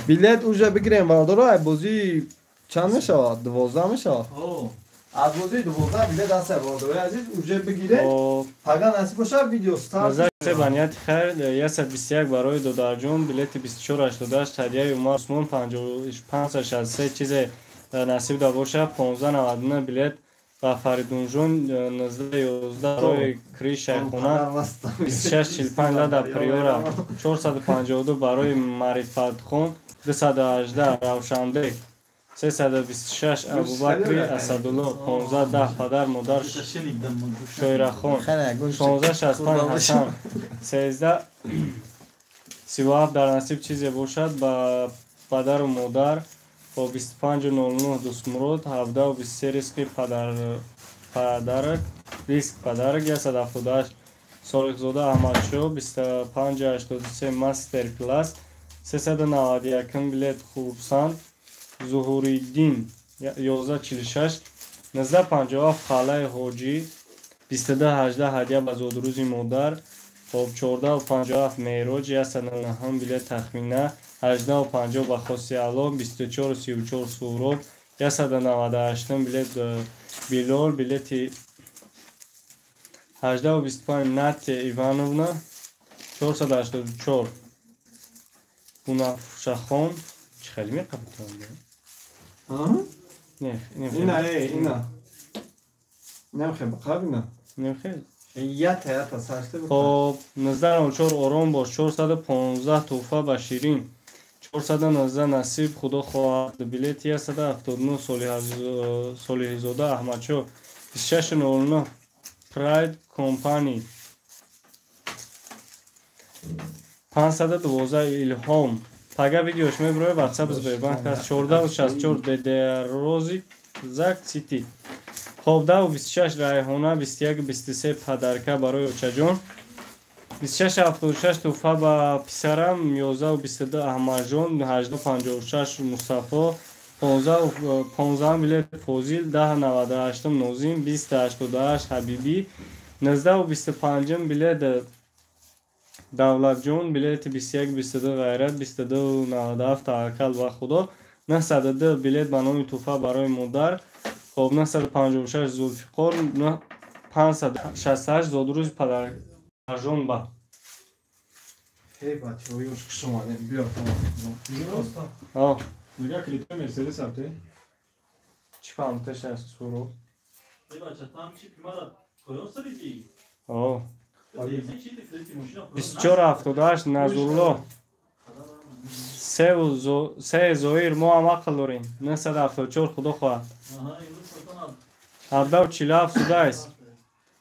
Билет уже бигирем бародаро, ай бозӣ чанд мешавад? 12 мешавад. Аз бозии 12 билет аст бародарои азиз, уже бигиред. Пага насиб бошад видео старт. Назар ба нияти хайр 121 барои додарҷон, билети 2488 ҳадияи Умар Усмон, 563 чизе насиб да бошад, 1599 билет ба Фаридунҷон, 1911 барои Кри Шайхона, 2645 Лада Приора, 452 барои Марифатхон, 218 Равшанбек, 326 Абубакри Асадулло, 1510 падар модар Шоирахон, 1665 Ҳасан, 1337 дар насиб чизе бошад ба падару модар, бо 2509 Дустмурод, 1723 Ризқи падарак, риск падарак, 178 Солиҳзода Аҳмадшоҳ, 2583 Мастер класс, 391 билет Хурсанд, Зуҳуриддин 1146, 1957 Халаи Ҳоҷӣ, 2218 ҳадия ба зодрӯзи модар, хоб 1457 Меъроҷ, 109 билет Тахмина, 1850 ба хоси Аллоҳ, 2434 Суҳроб, 198 билет Билол, билети 1825 Натия Ивановна, 484 Бунафшахон. Чӣ хеле меқабутам? Не, ина, ина. Немхе бақабина. Немхе. Ята, ята, саршта. Хоб 1904 Ором бош, 415 Туфа ба Ширин, 419 Насиб Худо хоҳад, билети 179 Солиҳзода Аҳмадшоҳ, 2609 Прайд Компани, 512 Илҳом. Пага видеош меброяд WhatsApp Сбербанк аст, 1464 ДДР Зак Сити. Хоб 1026 Райҳона, 2123 Падарка барои очаҷон, 2676 Туфа ба писарам, 1122 Аҳмадҷон, 1856 Мустафо, 15 билет Фозил, 1098 Нозим, 2088 Ҳабибӣ, 1925 билет Давлатҷон, билети 2122 Ғайрат, 2297 Таваккал ба Худо, 902 билет ба номи Туфа барои модар, хоб 956 Зулфиқор, 568 зодрӯзи падарҷон ба. Эй бачаҳо, ёш хуш омадем. Биё. Нигоҳ клипи Мерседес ҳабте? Чӣ фаҳмташ аст Суҳроб? Эй бача, там чӣ мара поён саридӣ? О. 2478 Назрулло, се Зоир, мо ҳам ақл дорем. 974 Худо хоҳад. 1747 Судайс,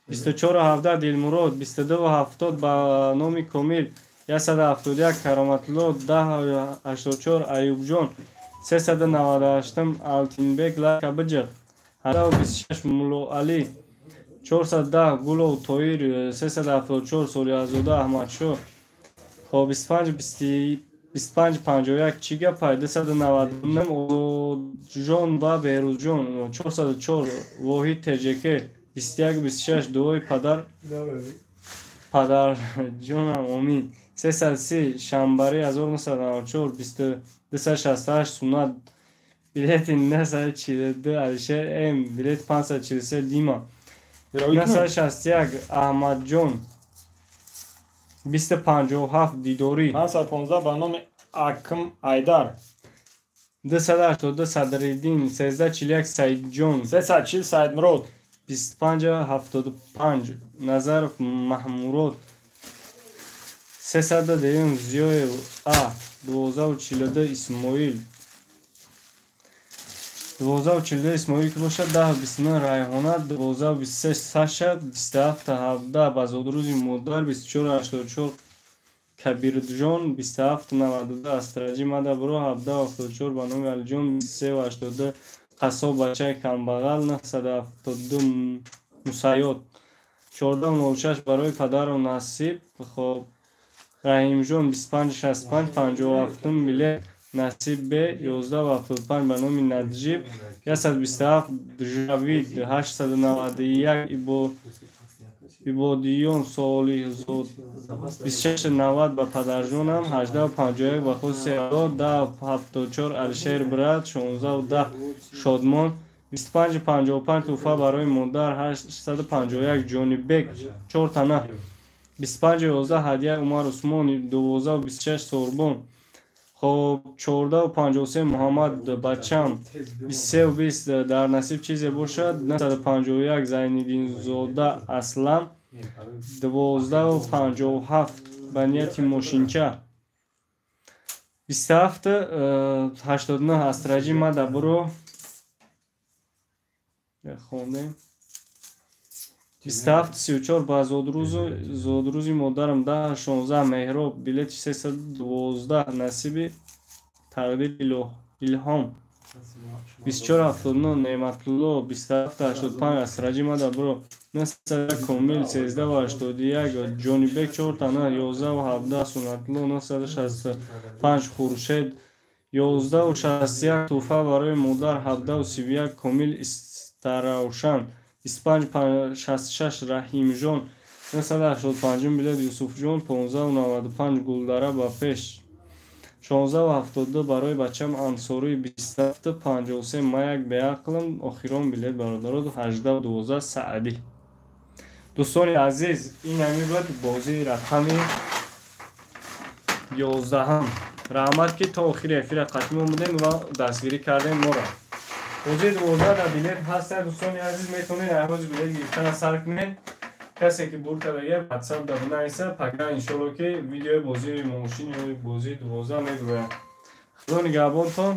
2417 Дилмурод, 2270 ба номи Комил, 171 Кароматулло 1084 Аюбҷон 398 Алтинбек Лака биҷиқ 826 Муллоалӣ 410 Гулов Тоир 374 Солиҳазода Аҳмадшоҳ. Хоб 25 51 чӣ гапай? 299 Озодҷон ва Беҳрӯзҷон 404 Воҳид ТЖК 21 26 дуои падар падарҷонам омин. 330 Шамбари 1994 268 Суннат билети 942 Алишер М билети 543 Дима 961 Аҳмадҷон 2057 Дидорӣ. 515 ба номи Акм Айдар. 282 Садриддин 1341 Саидҷон. 340 Саидмурод. 2575 Назаров Маҳмурод 302 Зиёев А 1242 Исмоил 12:42 Исмоил ки бошад 10:29 Райҳона 12:23 Саша 27:17 ба зодрӯзи модар 24:84 Кабирҷон 27:92 Астраҷӣ Мадабро 17:74 ба номи Алиҷон 23:82 Қассоб бачаи камбағал 972 Мусайёд 14:06 барои падару насиб. Хоб Раҳимҷон 25:65 57 билет Насиб Б 11:75 ба номи Наҷиб 127 Жавид 891 Ибодиён Солиҳзод 26:90 ба падарҷонам 18:51 ба хости Алло 10:74 Алишер брат 16:10 Шодмон 25:55 туҳфа барои модар 851 Ҷонибек 4 тана 25:11 ҳадия Умар Усмон 12:26 Сорбон. Хоб 14:53 Муҳаммад бачам 23:20 дар насиб чизе бошад 951 Зайниддинзода Аслам 12:57 ба нияти мошинча 27:89 Астраҷӣ мада буро хондем 27:34 ба зодрӯзи модарам 10:16 Меҳроб билети 312 Насиби тақдир Илҳом 24:79 Неъматулло 27:85 Астраҷӣ мада буро 9 Комил 13:81 Ҷонибек 4 тана 11:17 Суннатулло 965 Хуршед 11:61 туҳфа барои модар 17:31 Комил Истаравшан 25:66 Раҳимҷон 985 билет Юсуфҷон 15:95 Гулдара ба пеш 16:72 барои бачам Ансорӣ 27:53 Маяк беақлам охирон билет бародаро 18:12 Саъдӣ. Дӯстони азиз, ин ҳамин буд бозии рақами 11-ам. Раҳмат, ки то охири эфира қатъимон будем ва дастгирӣ кардем моро. Бозии 12 дар билет ҳастад, дӯстони азиз, метавонед ҳози билет гирифтана сар кунед. Касе ки бурд кардагия, ватсап да бинависа. Пага иншолло, ки видеои бозии мошин ё бозии 12 мегӯяд. Худо нигаҳбонтон.